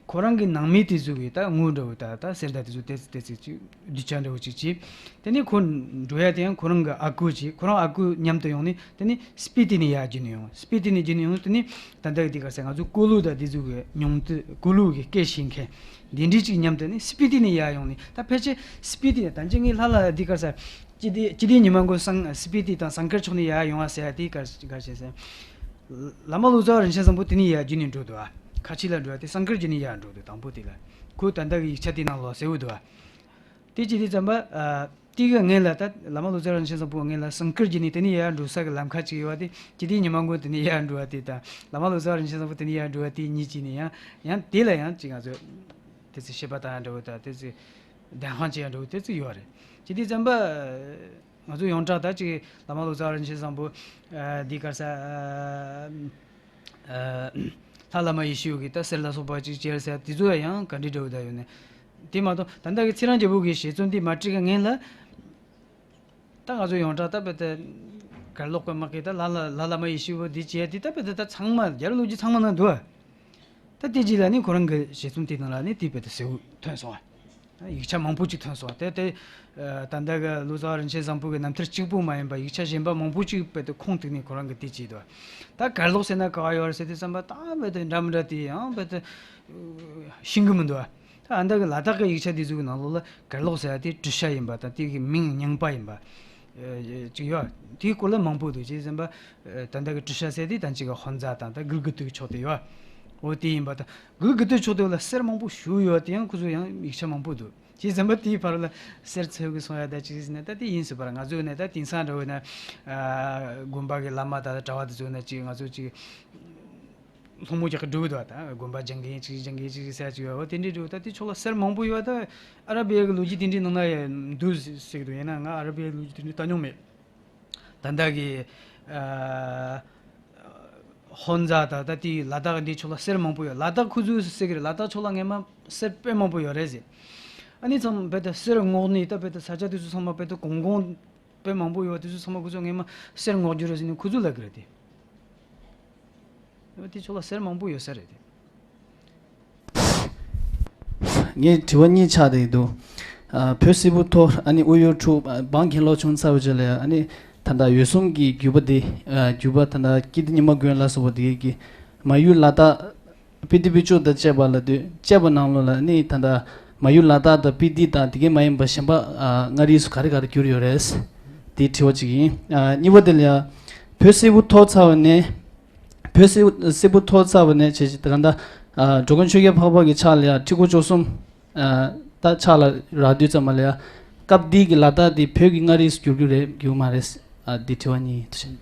ཁོ་རང་གི་ནང་མི་དེ་ཚོ་གིས་ད་དངུལ་འདྲ་བོ་ད་ད་གསེར་དང་དེ་ཚོ་ཏོག་ཙམ་ཏོག་ཙམ་ཅིག་སྡུད་ཆ་འདྲ་བོ་ཅིག་བྱས། དེ་ནས་ཁོ་འགྲོ་ཡ་དེ་ཡང་ཁོ་རང་གི་ཨ་ཁུ་བྱས། ཁོ་རང་ཨ་ཁུ་མཉམ་དུ་ཡོང་ནས། དེ་ནས་སྤི་ཏི་ནས་ཡར་བརྒྱུད་ནས་ཡོང་། སྤི་ཏི་ནས་བརྒྱུད་ནས་ཡོང་། དེ་ནས་ད་ལྟ་གི་དེ་ག་ཟེར། ང་ཚོ་ཀོ་ལུ་དང་དེ་ཚོ་གི་ཉུང་དུ་ཀོ་ལུ་གི་སྐད་ཤེས་མཁན་དེ་འདྲས་ཅིག་མཉམ་དུ་ནས་སྤི་ཏི་ནས་ཡར་ཡོང་ནས། ད་ཕལ་ཆེར་སྤི་ཏི་ནས། ད་ཅི་ངས་ལྷ་ལ་དེ་ག་ཟེར། སྤྱི་བདེ་སྤྱི་བདེ་ཉི་མ་མགོན་སང་སྤི་ཏི་དང་སང་ཀར་ཕྱོགས་ནས་ཡར་ཡོང་བ་ཟེར་ཡ་དེ་ག་ག་ཟེར། བླ་མ་ལོ་ཙཱ་བ་རིན་ཆེན་བཟང་པོ་དེ་ནས་ཡར་བརྒྱུད་ནས་འགྲོ་འདུག་ཨ། ཁ་ཆེ་ལ་འགྲོ་ཡ་དེ་སང་ཀར་བརྒྱུད་ནས་ཡར་འགྲོ་འདུག་དང་པོ་དེ་ལ། ཁོས་ད་ལྟ་གི་ཡིག་ཆ་དེ་ནང་ལོགས་ཟེར་འདུག་ཨ། དེ་བྱེད་དུས་ཙམ་པ། ཨ། དེ་གི་སྔོན་ལ་ད་བླ་མ་ལོ་ཙཱ་བ་རིན་ཆེན་བཟང་པོ་སྔོན་ལ་སང་ཀར་བརྒྱུད་ནས་དེ་ནས་ཡར་འགྲོ་ས་གི་ལམ་ཁ་ཅིག་ཡོད་པ་དེ། སྤྱི་བདེ་ཉི་མ་མགོན་དེ་ནས་ཡར་འགྲོ་བ་དེ་དང་བླ་མ་ལོ་ཙཱ་བ་རིན་ཆེན་བཟང་པོ་དེ་ནས་ཡར་འགྲོ་བ་དེ་གཉིས་ཀྱི་ནས་ཡང་ཡང་དེ་ལ་ཡང་ཅིག་ང་ཚོ་དེ་ཚོ་བཤད་པ་དང་འདྲ་བོ་དང་། དེ་ཚོ་བདེན་དཔང་བྱེད་ཡ་འདྲ་བོ་དེ་ཚོ་ཡོད་རེད། བྱེད་དུས་ཙམ་པ། ང་ཚོ་ཡོངས་གྲགས་ད་ཅིག་བླ་མ་ལོ་ཙཱ་བ་རིན་ཆེན་བཟང་པོ། ཨ། འདི་ག་རེ་ཟེར། ཨ། ཨ། ལྷ་བླ་མ་ཡེ་ཤེས་ཀྱི་ད་གསེར་ལ་སོགས་པ་ཅིག་བྱས་ཟེར། དེ་ཚོ་ཡང་ག་འདྲ་འདྲ་བོ་ད་ཡོད་ནས། དེ་མ་གཏོགས་ད་ལྟ་གི་ཚེ་རིང་རྒྱལ་པོ་གི་ཞལ་རྩོམ་འདི་མ་བྲིས་གི་སྔོན་ལ། ད་ང་ཚོ་ཡོངས་གྲགས་ད་དཔེ་ད་གར་ལོག་པའི་དམག་གིས་ད་ལྷ་ལ་ལྷ་བླ་མ་ཡེ་ཤེས་པོ་འདི་བྱས་དེ། ད་དཔེ་ད་ད་ཚང་མ་རྒྱལ་ལོ་རྒྱུས་ཚང་མ་ནང་འདུག་ཨ། ད་དེ་རྗེས་ལ་ནི་ཁོ་རང་གི་ཞལ་རྩོམ་དེ་ནང་ལ་ནི་དེ་དཔེ་ད་གསལ་བོ་ཐོན་སོང་ཨ། ཡིག་ཆ་མང་པོ་ཅིག་ཐོན་སོང་། དེ་དེ་ད་ལྟ་གི་ལོ་ཙཱ་བ་རིན་ཆེན་བཟང་པོ་གི་རྣམ་ཐར་གཅིག་པུ་མ་ཡིན་པ། ཡིག་ཆ་གཞན་པ་མང་པོ་ཅིག་དཔེ་དེ་ཁུངས་གཏུགས་ནས་ཁོ་རང་གིས་དེ་བྱས་འདུག་ད་གར་ལོག་ཟེར་ན་ག་བ་ཡོད་རེད་ཟེར་དུས་ཙམ་པ། ད་དཔེ་དེ་འདྲ་མི་འདྲ་དེ་ཡང་དཔེ་དེ་ཤེས་གི་མི་འདུག་ད་ཨ་ད་གི་ལ་དྭགས་ཀྱི་ཡིག་ཆ་དེ་ཚོ་གི་ནང་ལོགས་ལ་གར་ལོག་ཟེར་ཡ་དེ་བྲུ་ཤ་ཡིན་པ་དང་། དེ་གི་མིང་རྙིང་པ་ཡིན་པ་ཅིག་ཡོད། དེའི་སྐོར་ལ་མང་པོ་འདུག་ཅེས་ཟེར་བ། ད་ལྟ་གི་བྲུ་ཤ་ཟེར་དེ་ད་ཅིག་གི་ཧོན་ཛ་དང་ད་གུར་གུ་ཏུ་གི་ཕྱོགས་དེ་ཡོད། འོ་དེ་ཡིན་པ་དང་། གུར་གུ་ཏུ་ཕྱོགས་དེ་ལ་གསེར་མང་པོ་ཞེ་པོ་ཡོད། དེ་ཡང་ཁོ་ཚོ་ཡང་ཡིག་ཆ་མང་པོ་འདུག་ཅེས་ཟེར་བ། དེའི་བར་ལ་གསེར་འཚོལ་གི་སོང་ཡ་ད་ཅིག་ཟེར་ན་ད་དེ་ཡིན་སྲིད་པ་རེད། ང་ཚོ་ནས་ད་དེང་སང་འདྲ་བོ་ན། ཨ། དགོན་པ་གི་བླ་མ་དང་གྲྭ་བ་དེ་ཚོ་ནས་ཅིག་ང་ཚོ་ཅིག་སློང་མོ་རྒྱག་གི་འགྲོ་གི་འདུག་ད་དགོན་པ་སྦྱང་གི་ཡིན་ཅིག་སྦྱང་གི་ཡིན་ཅིག་ཟེར་ཅིག་ཡོད། འོ་དེ་འདྲའི་འགྲོ། ད་དེ་ཕྱོགས་ལ་གསེར་མང་པོ་ཡོད། ད་ཨ་ར་བའི་གི་ལོ་རྒྱུས་དེ་འདྲའི་ནང་ན་ཡང་འདུག་ཟེར་གི་འདུག་ཡིན་ན་ང་ཨ་ར་བའི་ལོ་རྒྱུས་དེ་འདྲའི་ལྟ་མྱོང་མེད། ད་ལྟ་གི། ཨ། ཧོན་ཛ་ད་ད་དེ་ལ་དྭགས་འདི་ཕྱོགས་ལ་གསེར་མང་པོ་ཡོད། ལ་དྭགས་ཁོ་ཚོས་ཟེར་གི་རེད། ལ་དྭགས་ཕྱོགས་ལ་སྔས་མ་གསེར་དཔེ་མང་པོ་ཡོད་རེད་ཟེར། ཨ་ནི་ཚང་མ་དཔེ་ད་གསེར་སྔོག་ནི་ད་དཔེ་ད་ས་ཆ་དེ་ཚོ་ཚང་མ་དཔེ་ད་གོང་གོང་དཔེ་མང་པོ་ཡོད། དེ་ཚོ་ཚང་མ་ཁོ་ཚོ་སྔས་མ་གསེར་སྔོག་རྒྱུ་རེད་ཟེར་ནས་ཁོ་ཚོས་ལབ་གི་རེད་དེ། དེ་ཕྱོགས་ལ་གསེར་མང་པོ་ཡོད་ས་རེད་དེ། ངས་དྲི་བ་གཉིས་ཆགས་བསྡད་འདུག་ཨ། བོད་སིལ་བུ་མཐོ། ཨ་ནི་དབུ་ཡོད་འཁྲུག་འབངས་གྱེན་ལོག་བྱུང་ཚར་བའི་རྗེས་ལ། ཨ་ནི་ད་ལྟ་འོད་སྲུང་གི་བརྒྱུད་པ་འདི། ཨ། བརྒྱུད་པ་ད་ལྟ་སྐྱིད་ལྡེ་ཉི་མ་མགོན་ལ་སོགས་པ་འདི་གི་མ་ཡུལ་ལ་དྭགས། སྤི་ཏི་པི་ཅོ་དང་བཅས་པ་ལ་དུས་བཅས་པ་ནང་ལོགས་ལ་ནི་ད་ལྟ་མ་ཡུལ་ལ་དྭགས་དང་སྤི་ཏི་དང་དེ་གའི་མ་ཡིན་པ་གཞན་པ། ཨ། མངའ་རིས་སུ་ག་རེ་ག་རེ་གྱུར་ཡོད་རེད། དེ་དྲི་བ་གཅིག་ཡིན། ཨ། གཉིས་པ་དེ་ལ་ཡ། བོད་སིལ་བུ་མཐོ་ཚར་བ་ནས། བོད་སིལ་བུ་སིལ་བུ་མཐོ་ཚར་བ་ནས་བྱས་བྱས་ད་ག་འདྲ། ཨ། འགྲོ་མགོན་ཆོས་རྒྱལ་འཕགས་པ་གི་ཕྱག་ལ་ཡ་ཁྲི་སྐོར་བཅུ་གསུམ། ཨ། ད་ཕྱག་ལ་རག་དུས་ཙམ་པ་ལ་ཡ། སྐབས་འདི་གི་ལ་དྭགས་འདི་བོད་ཀྱི་མངའ་རིས་སུ་འགྱུར་རྒྱུ་རེད་འགྱུར་མ་རེད། ཨ། འདི་དྲི་བ་གཉིས་དེ་བཞིན།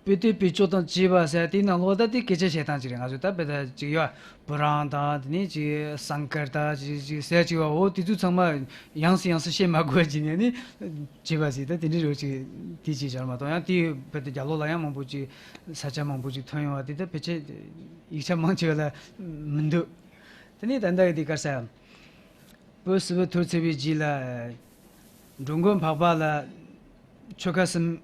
སྤི་ཏི་པི་ཅོ་དང་བཅས་པ་ཟེར་དེའི་ནང་ལོགས་ད་དེ་སྐད་ཆ་བཤད་སྟངས་ཅིག་རེད། ང་ཚོ་ད་དཔེ་ད་ཅིག་ཡོད། བུ་རང་དང་དེ་ནས་ཅིག་སང་ཀར་དང་ཅིག་ཅིག་ཟེར་ཅིག་ཡོད། འོ་དེ་ཚོ་ཚང་མ་ཡང་སེ་ཡང་སེ་བཤད་མ་དགོས་ཅིག་ནས་ནི་བྱས་པ་ཟིག་ད་དེ་འདྲའི་རོ་ཅིག་དེ་ཅིག་བྱར་མ་གཏོགས། ཡང་དེ་དཔེ་ད་རྒྱ་ལོ་ལ་ཡང་མང་པོ་ཅིག་ས་ཆ་མང་པོ་ཅིག་ཐོན་ཡོང་བ་དེ་ད་ཕལ་ཆེར་ཡིག་ཆ་མང་ཆེ་བ་ལ་མི་འདུག་དེ་ནས་ད་ལྟ་གི་དེ་ག་རེ་ཟེར། བོད་སིལ་བུ་མཐོ་ཚར་བའི་རྗེས་ལ། འགྲོ་མགོན་འཕགས་པ་ལ་ཆོལ་ཁ་གསུམ་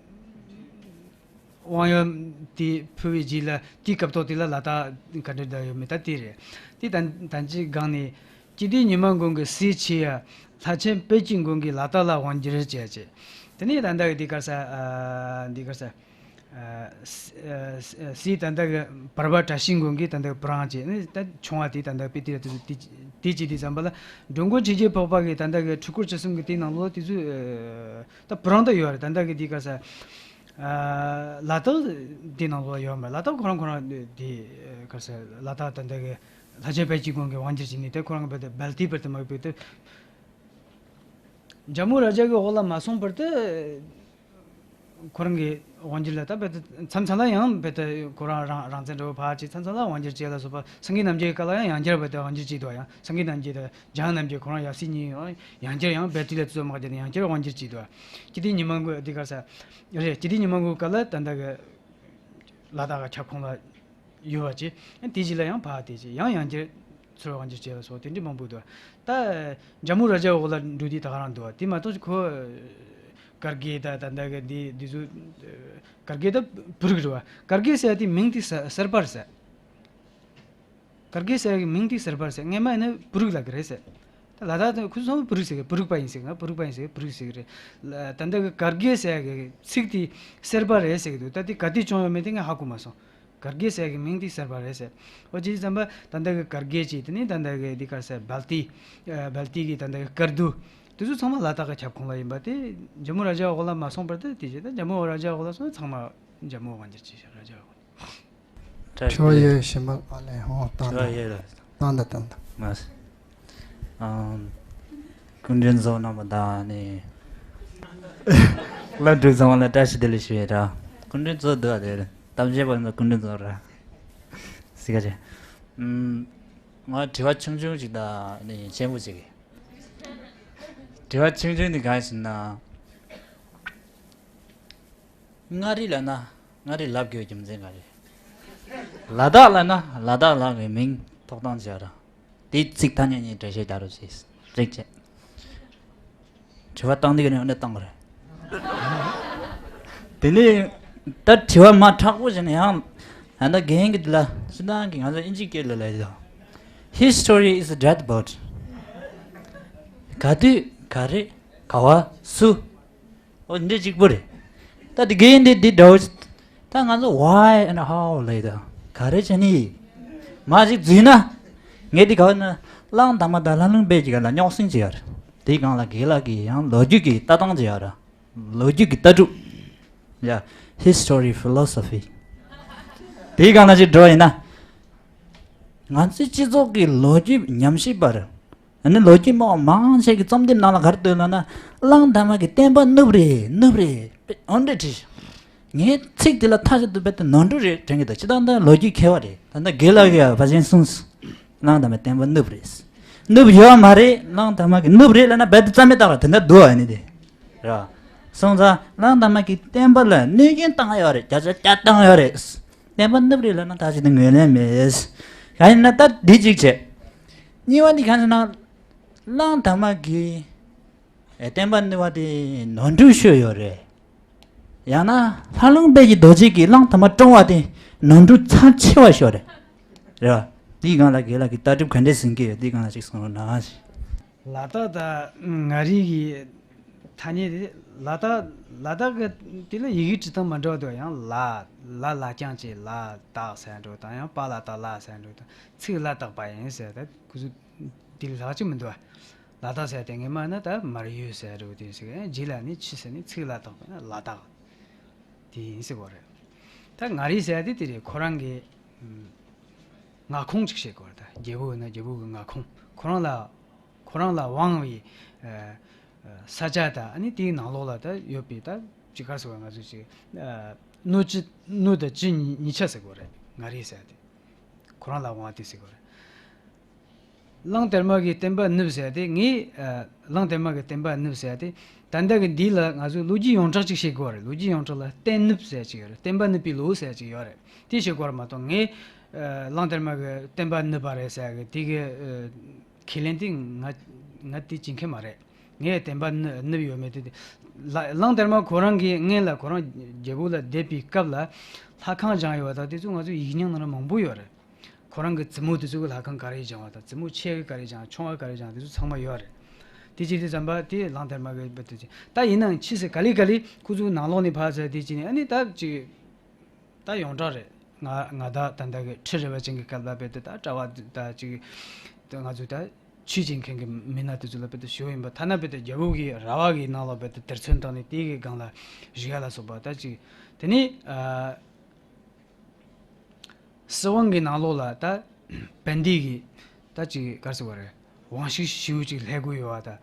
དབང་ཡོད་དེ་ཕུལ་བའི་རྗེས་ལ། དེའི་སྐབས་ཐོག་དེ་ལ་ལ་དྭགས་ག་འདྲ་བསྡད་ཡོད་མེད་ད་དེ་རེད། དེ་ད་ད་ཅི་སྒང་ནས་སྐྱིད་ལྡེ་ཉི་མ་མགོན་གྱི་སྲས་ཆེ་ཡ་ལྷ་ཆེན་དཔལ་གྱི་མགོན་གྱིས་ལ་དྭགས་ལ་དབང་བསྒྱུར་བྱས་བྱས། དེ་ནས་ད་ལྟ་གི་འདི་ག་རེ་ཟེར། ཨ། འདི་ག་རེ་ཟེར། ཨ། སྲས་ད་ལྟ་གི་བར་པ་བཀྲ་ཤིས་མགོན་གྱིས་ད་ལྟ་བུ་རང་བྱས་ནས་ད་ཆུང་བ་དེ་ད་ལྟ་སྤི་ཏི་ར་དེ་དེ་དེ་བྱེད་དུས་ཙམ་པ་ལ། འགྲོ་མགོན་ཆོས་རྒྱལ་འཕགས་པ་གིས་ད་ལྟ་གི་ཁྲི་སྐོར་བཅུ་གསུམ་གི་དེའི་ནང་ལོགས་དེ་ཚོ་ད་བུ་རང་ད་ཡོད་རེད། ད་ལྟ་གི་དེ་ག་རེ་ཟེར། ཨ། ལ་དྭགས་དེའི་ནང་ལོགས་ཡོད་མ་རེད། ལ་དྭགས་ཁོ་རང་ཁོ་རང་དེ་ག་རེ་ཟེར། ལ་དྭགས་ད་ལྟ་གི་ལྷ་ཆེན་དཔལ་གྱི་མགོན་གྱིས་དབང་བསྒྱུར་བྱས་ནས་དེ་ཁོ་རང་གི་བལ་དེ་བལ་དེ་མ་བུད་དེ། ཇམ་མུ་ར་ཇ་གི་འོག་ལ་མ་སོང་བར་དུ། ཁོ་རང་གི་དབང་སྒྱུར་ལ་ད་རྦད་དེ་མཚམས་མཚམས་ལ་ཡང་རྦད་དེ་ཁོ་རང་རང་རང་བཙན་འདྲ་བོ་ཕར་བྱས། མཚམས་མཚམས་ལ་དབང་སྒྱུར་བྱས་ལ་སོགས་པ། སེང་གེ་རྣམ་རྒྱལ་སྐབས་ལ་ཡང་ཡང་བསྐྱར་རྦད་དེ་དབང་སྒྱུར་བྱས་འདུག་ཡང་སེང་གེ་རྣམ་རྒྱལ་དང་འཇང་རྣམ་རྒྱལ་ཁོ་རང་ཡབ་སྲས་གཉིས་ཡང་ཡང་བསྐྱར་ཡང་རྦད་དེ་ལ་བཙུན་མོ་དམག་རྒྱབ་ནས་ཡང་བསྐྱར་དབང་སྒྱུར་བྱས་འདུག་སྤྱི་བདེ་ཉི་མ་མགོན་འདི་ག་ས་རེད། སྤྱི་བདེ་ཉི་མ་མགོན་སྐབས་ལ་ད་ལྟ་གི་ལ་དྭགས་ཀྱི་ཁྱབ་ཁོངས་ལ་ཡོད་པ་བྱས། དེ་རྗེས་ལ་ཡང་ཕར་དེ་བྱས་ཡང་ཡང་བསྐྱར་ཚུར་དབང་སྒྱུར་བྱས་པ་སོགས་དེ་འདྲ་མང་པོ་འདུག་ད་འཇམ་མོ་ར་ཇ་འོག་ལ་འགྲོ་དུས་ད་ག་རང་འདུག་དེ་མ་གཏོགས་ཁོ་གར་གེ་ད་ད་ལྟ་གི་འདི་འདི་ཚོ་གར་གེ་ད་བུ་རིགས་རེད་བ། གར་གེ་ཟེར་དེ་མིང་དེ་གསར་གསར་པ་རེད་ཟེར། གར་གེ་ཟེར་གི་མིང་དེ་གསར་པ་རེད་ཟེར། སྔན་མ་ཡིན་ན་བུ་རིགས་ལབ་གི་རེད་ཟེར། ད་ལ་དྭགས་དེ་ཁོ་ཚོ་བུ་རིགས་ཟེར་གི། བུ་རིགས་པ་ཡིན་ཟེར་གི། ང་བུ་རིགས་པ་ཡིན་ཟེར་གི། བུ་རིགས་ཟེར་གི་རེད། ད་ལྟ་གི་གར་གེ་ཟེར་གི་ཚིག་དེ་གསར་པ་རེད་ཟེར་གི་འདུག་ད་དེ་ག་དུས་བྱུང་ཡོད་མེད་དེ་ང་ཧ་གོ་མ་སོང་། གར་གེ་ཟེར་གི་མིང་དེ་གསར་པ་རེད་ཟེར། འོ་ཅི་ཙམ་པ་ད་ལྟ་གི་གར་གེ་ཅིག་དེ་ནས་ད་ལྟ་གི་འདི་ག་ཟེར་སྦལ་ཏི། སྦལ་ཏི་གི་ད་ལྟ་གི་སྐར་རྡོ། དེ་ཚོ་ཚང་མ་ལ་དྭགས་ཀྱི་ཁྱབ་ཁོངས་ལ་ཡིན་པ་དེ་འཇམ་མོ་ར་ཇ་འོག་ལ་མ་སོང་བར་དུ་དེ་བྱས། ད་འཇམ་མོ་ར་ཇ་འོག་ལ་སོང་ཚང་མ་འཇམ་མོ་དབང་སྒྱུར་བྱས་ཤག་ར་ཇ་འོག་དྲ་དྲི་བ་ཡོད་ཞིམ་པ་ཨ་ལས་ཧོ་བཏང་དྲི་བ་ད་ཡོད་ལ། བཏང་ད་བཏང་ད། མ་སི། ཨམ། སྐུ་མགྲོན་གཙོ་བོ་རྣམ་པ་དང་ནི། སློབ་ཕྲུག་ཚང་མ་ལ་བཀྲ་ཤིས་བདེ་ལེགས་ཞུ་ཡས་ར། སྐུ་མགྲོན་གཙོ་བོ་འདུག་ཨ་དེ་རེད། གཏམ་བཤད་པ་ཚོ་སྐུ་མགྲོན་གཙོ་བོ་ར། སི་ཀ་རེད། ཨམ། ང་དྲི་བ་ཆུང་ཆུང་ཞིག་དང་ནི་ཆེན་པོ་ཞིག་དྲི་བ་ཆུང་ཆུང་འདི་གང་ཞིག་ན། མངའ་རིས་ལབ་ན་མངའ་རིས་ལབ་དགོས་རྒྱུ་མཚན་ག་རེ། ལ་དྭགས་ལབ་ན་ལ་དྭགས་ལབ་དགོས་མིང་ཐོགས་སྟངས་བྱ་ར། དེའི་ཚིག་ཐ་སྙད་གཉིས་འགྲེལ་བཤད་རྒྱག་རོགས་བྱེད། རིག་བྱེད། དྲི་བ་བཏང་དུས་ཀྱི་ནས་འདི་བཏང་གི་རེད། དེ་ནས་ད་དྲི་བ་མ་དྲག་པོ་བྱས་ན་ཡང་ད་ལྟ་རྒན་གྱི་འདི་ལ་སྤྱིར་བཏང་གི་ང་ཚོ་ཨིན་ཇི་སྐད་ལ་ལབ་ཡོད། History is a dead bird. ག་དུས་ག་རེ་ག་བ་སུ། འོ་འདི་གཅིག་པུ་རེད། ད་དེ་གའི་འདི་འདི་འདྲ་བོ། ད་ང་ཚོ་why and how ལབ་ད་ག་རེ་བྱས་ནི་ཡིན། མ་ཞིག་འཛུལ་ན། ངས་འདི་ག་བ་ན་གླང་དར་མ་དང་ལྷ་ལུང་དཔལ་གྱི་ག་ལ་རྙོག་ཟིང་བྱེད་ཡ་རེད། དེའི་སྒང་ལ་རྒན་ལགས་ཀྱིས་ཡང་ལོ་རྒྱུས་ཀྱི་ལྟ་སྟངས་བྱེད་ཡ་ར། ལོ་རྒྱུས་ཀྱི་ལྟ་གྲུབ། ཡ། History philosophy། དེའི་སྒང་ལ་ཅིག་འགྲོ་ཡིན་ན། ང་ཚོའི་སྤྱི་ཚོགས་ཀྱི་ལོ་རྒྱུས་ཉམས་ཞིབ་པར། ཨ་ནི་ལོ་རྒྱུས་སྨྲ་བ་མང་ཆེ་གི་རྩོམ་དེབ་ནང་ལ་ག་རེ་འདུག་ལབ་ན། གླང་དར་མ་གི་བསྟན་པ་ནུབ་རེད་ནུབ་རེད། འོ་འདྲ་བྲིས། ངས་ཚིག་དེ་ལ་ཐག་ཆོད་དུ་རྦད་དེ་ནོར་འཁྲུལ་རེད་དྲན་གྱི་འདུག་སྤྱིར་བཏང་ད་ལོ་རྒྱུས་མཁས་པ་རེད། ད་ལྟ་རྒན་ལགས་ཀྱིས་ཕལ་ཆེར་གསུངས་སོང་། གླང་དར་མའི་བསྟན་པ་ནུབ་རེད། ནུབ་ཡོད་མ་རེད། གླང་དར་མ་གི་ནུབ་རེད་ལབ་ན་རྦད་དེ་རྩ་མེད་བཏང་ར་དེ་འདྲ་འདུག་ཨ་ནི་དེ། ར། སོང་ཙང་གླང་དར་མ་གི་བསྟན་པ་ལ་གནོད་སྐྱོན་བཏང་ཡོད་རེད། བརྒྱ་ཆ་བརྒྱ་བཏང་ཡོད་རེད། བསྟན་པ་ནུབ་རེད་ལབ་ན་ད་ཅི་དེ་ངོས་ལེན་མེད། གང་ཡིན་ན་ད་འདི་གཅིག་བྱས། གཉིས་པ་འདི་གང་ཟེར་ན། གླང་དར་མ་གི་ཨེ་བསྟན་པ་ནུབ་པ་དེ་ནོར་འཁྲུལ་ཤོས་ཡོད་རེད། ཡང་ན་ལྷ་ལུང་དཔལ་གྱི་རྡོ་རྗེ་གིས་གླང་དར་མ་བཀྲོངས་པ་དེ་ནོར་འཁྲུལ་ཚབས་ཆེ་བ་ཤོས་རེད། རེད་བ། འདིའི་སྒང་ལ་རྒན་ལགས་ཀྱི་ལྟ་གྲུབ་ག་འདྲས་ཟིན་གྱི་ཡོད། འདིའི་སྒང་ལ་ཅིག་གསུང་རོགས་གནང་། ལ་དྭགས་དང་མངའ་རིས་ཀྱི་ཐ་སྙད་དེ། ལ་དྭགས། ལ་དྭགས་ཀྱི་དེ་ལ་ཡི་གེ་འབྲི་སྟངས་མ་འདྲ་བ་འདུག་ཡང་ལ། ལ་ལ་རྐྱང་བྱས་ལ་དྭགས་ཟེར་འགྲོ་དང་། ཡང་པ་ལ་དང་ལ་ཟེར་འགྲོ་དང་། ཚིག་ལ་དྭགས་པ་ཡིན་ཟེར། ད་ཁོ་ཚོ་དེ་ལ་ལྷག་ཅིག་མི་འདུག་ལ་དྭགས་ཟེར་དེ་སྔོན་མ་ན་ད་མར་ཡུལ་ཟེར་འགྲོ་དེ་ཟེར། ཡང་རྗེས་ལ་ནི་ཕྱིས་ཟེར་ནི་ཚིག་ལ་དྭགས་པ་ན་ལ་དྭགས། དེ་ཡིན་ཟེར་གོ་རེད། ད་མངའ་རིས་ཟེར་དེ་དེ་རེད། ཁོ་རང་གི་མངའ་ཁོངས་ཅིག་བཤད་དགོས་རེད། ད་རྒྱལ་པོ་ཡིན་ན་རྒྱལ་པོ་གི་མངའ་ཁོངས། ཁོ་རང་ལ། ཁོ་རང་ལ་དབང་བའི་ཨ་ས་ཆ་དང་། ཨ་ནི་དེའི་ནང་ལོགས་ལ་ད་ཡོད་པའི་ད་ཅི་ག་ཟེར་བ། ང་ཚོས་ཅིག་ཨ་སྣོད་བཅུད། སྣོད་དང་བཅུད་གཉིས་ཆ་ཟེར་དགོས་རེད། མངའ་རིས་ཟེར་དེ། ཁོ་རང་ལ་དབང་བ་དེ་ཟེར་དགོས་རེད། གླང་དར་མ་གི་བསྟན་པ་ནུབ་ཟེར་དེ། ངས་ཨ་གླང་དར་མ་གི་བསྟན་པ་ནུབ་ཟེར་དེ། ད་ལྟ་གི་འདི་ལ་ང་ཚོས་ལོ་རྒྱུས་ཡོངས་གྲགས་ཅིག་བཤད་དགོས་རེད། ལོ་རྒྱུས་ཡོངས་གྲགས་ལ་བསྟན་ནུབ་ཟེར་ཅིག་ཡོད་རེད། བསྟན་པ་ནུབ་པའི་ལོ་ཟེར་ཅིག་ཡོད་རེད། དེ་བཤད་དགོས་རེད་མ་གཏོགས། ངས་ཨ་གླང་དར་མ་གི་བསྟན་པ་ནུབ་པ་རེད་ཟེར་གི་དེ་གི་ཨ་ཁས་ལེན་དེ་ང་ང་དེ་བྱེད་མཁན་མ་རེད། ངས་བསྟན་པ་ནུབ་ནུབ་ཡོད་མེད་དེ་དེ། ལ་གླང་དར་མ་ཁོ་རང་གིས་སྔོན་ལ་ཁོ་རང་རྒྱལ་པོ་ལ་བསྡད་པའི་སྐབས་ལ་ལྷ་ཁང་བཞེངས་ཡོད་པ་དང་། དེ་ཚོ་ང་ཚོ་ཡིག་རྙིང་ནང་ལ་མང་པོ་ཡོད་རེད། ཁོ་རང་གི་བཙུན་མོ་དེ་ཚོ་གི་ལྷ་ཁང་ག་རེ་བཞེངས་པ་དང་། བཙུན་མོ་ཆེ་གི་ག་རེ་བཞེངས། ཆུང་བ་ག་རེ་བཞེངས། དེ་ཚོ་ཚང་མ་ཡོད་རེད། དེ་བྱས་དུས་ཙམ་པ་དེ་གླང་དར་མ་གི་བུ་དེ་ཚོ། ད་ཡིན་ནའང་ཕྱིས་སུ་ག་ལེ་ག་ལེ་ཁོ་ཚོའི་ནང་ལོགས་ནས་ཕར་ཚུར་དེ་བྱས་ནས། ཨ་ནི་ད་ཅིག་ད་ཡོངས་གྲགས་རེད། ང་ང་ད་ད་ལྟ་གི་ཁྲི་རལ་པ་ཅན་གྱི་སྐབས་ལ་རྦད་དེ་ད་གྲྭ་པ་ད་ཅིག་ད་ང་ཚོ་ད་ཆོས་བྱེད་མཁན་གྱི་མི་སྣ་དེ་ཚོ་ལ་རྦད་དེ་ཞུ་ཡིན་པ། ཐ་ན་རྦད་དེ་རྒྱལ་པོ་གི་ར་བ་གི་ནང་ལ་རྦད་དེ་དེར་ཚོན་བཏང་ནས་དེ་གི་སྒང་ལ་བཞུགས་ཡ་ལ་སོགས་པ། ད་ཅིག་དེ་ནས་ཨ་སྲིད་དབང་གི་ནང་ལོགས་ལ་ད་བན་དེ་གི་ད་ཅིག་ག་རེ་ཟེར་བ་རེད། དབང་ཤུགས་ཞེ་པོ་ཅིག་སླེབས་དགོས་ཡོད་པ།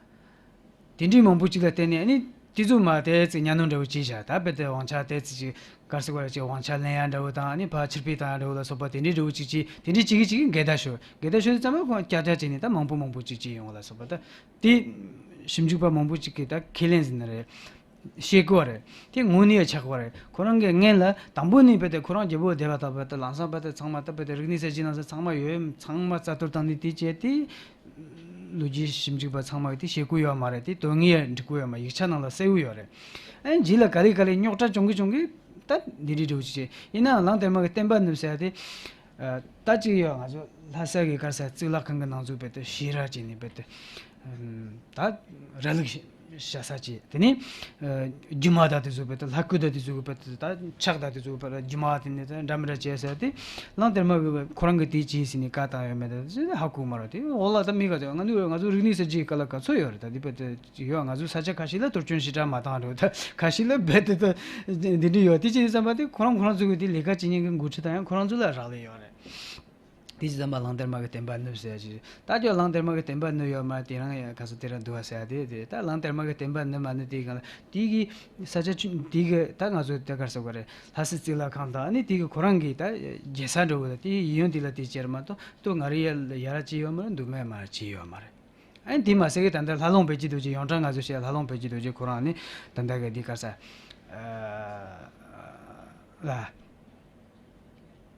ད་དེ་འདྲའི་མང་པོ་ཅིག་ལ་བརྟེན་ནས། ཨ་ནི་ དེ་ཚོ་མ་དེ་ཙི་གཉའ་གནོན་འདྲ་བོ་ཅིག་བྱ། ད་རྦད་དེ་དབང་ཆ་དེ་ཙི་ཅིག་གར་སོ་གོ་རེ་ཅིག་དབང་ཆ་ལེན་ཡ་འདྲ་བོ་དང་ཨ་ནི་ཕར་ཕྱིར་ཕུད་བཏང་ཡ་འདྲ་བོ་ལ་སོགས་པ་དེ་འདྲའི་འདྲ་བོ་ཅིག་ཅིག་དེ་འདྲའི་ཅིག་གིས་ཅིག་གིས་འགལ་ཟླ་ཤོར། འགལ་ཟླ་ཤོར་དུས་ཙམ་པ་ཁོང་ཀྱག་ཀྱག་བྱས་ནས་ད་མང་པོ་མང་པོ་ཅིག་ཅིག་ཡོང་བ་ལ་སོགས་པ། ད་དེ་ཞིབ་འཇུག་པ་མང་པོ་ཅིག་གིས་ད་ཁས་ལེན་ཟིན་ནི་རེད། ཤེས་དགོས་པ་རེད། དེ་དངོས་གནས་ཆགས་པ་རེད། ཁོ་རང་གི་སྔོན་ལ་དང་པོ་ནས་རྦད་དེ་ཁོ་རང་རྒྱལ་པོ་སྡེ་པ་དང་རྦད་དེ་ལམ་སང་རྦད་དེ་ཚང་མ་ད་རྦད་དེ་རིག་གནས་གསར་བརྗེ་ནང་ཚང་མ་ཡོད། ཚང་མ་རྩ་གཏོར་བཏང་ནས་དེ་བྱས་ཏེ། ལོ་རྒྱུས་ཞིབ་འཇུག་པ་ཚང་མ་གིས་དེ་ཤེས་ཀྱི་ཡོད་མ་རེད། དེ་དོན་དངོས་འགྲིག་གི་ཡོད་མ། ཡིག་ཆ་ནང་ལ་གསལ་པོ་ཡོད་རེད། ཨ་ནི་རྗེས་ལ་ག་ལེ་ག་ལེ་རྙོག་དྲ་བྱུང་གི་བྱུང་གི་ད་འདི་འདྲའི་འདྲ་བོ་ཅིག་བྱས། ཡིན་ནའང་གླང་དར་མ་གི་བསྟན་པ་བསྣུབས་ཟེར་ཡ་དེ། ཨ། ད་ཅིག་ཡོད། ང་ཚོ་ལྷ་ས་གི་གར་ས་གཙུག་ལག་ཁང་གི་ནང་ཚུད་རྦད་དེ་ཤེས་རབ་བྱས་ནས་རྦད་དེ། ཨམ། ད་ར་ལུག་བྱ་ས་བྱས། དེ་ནས། ཨ། སྒྱུ་མ་དང་དེ་ཚོ་རྦད་དེ་ལྷ་སྐུ་དང་དེ་ཚོ་རྦད་དེ་ད་ཕྱག་དང་དེ་ཚོ་རྦད་དེ་སྒྱུ་མ་དེ་ནས་ད་འདྲ་མི་འདྲ་བྱས་ཟེར་ཏེ། གླང་དར་མ་གིས་ཁོ་རང་གིས་དེ་བྱས་ཟེར་ནས་བཀའ་བཏང་ཡོད་མེད་ད་དེ་ཧ་གོ་མ་རེད། དེ་འོག་ལ་ད་མི་ག་ཚོད་ང་ཚོ་ང་ཚོ་རིག་གནས་གསར་བརྗེའི་སྐབས་ལ་ག་ཚོད་ཡོད་རེད། ད་དེ་རྦད་དེ་ཡོད། ང་ཚོ་ས་ཆ་ཁ་ཤས་ལ་གཏོར་སྐྱོན་ཞེ་དྲག་མ་བཏང་རེད། ད་ཁ་ཤས་ལ་རྦད་དེ་ད་འདི་འདྲ་ཡོད། དེ་བྱས་ཙམ་པ་དེ་ཁོ་རང་ཁོ་རང་ཚོ་གི་དེ་ལས་ཀ་བྱེད་མཁན་གྱི་འགོ་ཁྲིད་དང་ཡང་ཁོ་རང་ཚོ་ལ་རག་ལས་ཡོད་རེད། དེ་བྱས་ཙམ་པ་གླང་དར་མ་གི་བསྟན་པ་བསྣུབས་ཟེར་ཡ་ཅིག་ད་ཁྱོད་གླང་དར་མ་གི་བསྟན་པ་བསྣུབས་ཡོད་མ་རེད། དེ་རང་ཡང་ག་ས་དེ་རང་འདུག་བ་ཟེར་ཡ་དེ་དེ་ད་གླང་དར་མ་གི་བསྟན་པ་བསྣུབས་མ་བསྣུབས་དེ་གང་ལ་དེ་གི་ས་ཆ་ཆུ་དེ་གི་ད་ང་ཚོ་དེ་གར་ཟེར་དགོས་རེད། ལྷ་སའི་གཙུག་ལག་ཁང་དང་ཨ་ནི་དེ་གི་ཁོ་རང་གི་ད་རྒྱལ་ས་འགྲོ་གི་ད་དེ་ཡིན་ཡོང་དེ་ལ་དེ་བྱས་ར་མ་གཏོགས་ལྟོས་ང་རེ་ཡ་ཡ་ར་ཅི་ཡོད་མ་རེད། འདུག་མེད་མ་རེད། ཅི་ཡོད་མ་རེད། ཨ་ནི་དེ་མ་ཟད་གི་ད་ལྟ་ལྷ་ལུང་བོད་ཀྱི་རྡོ་རྗེ་ཡོངས་གྲགས་ང་ཚོ་བཤད་ལྷ་ལུང་བོད་ཀྱི་རྡོ་རྗེ་ཁོ་རང་ནི་ད་ལྟ་གི་འདི་ག་ས་ལ་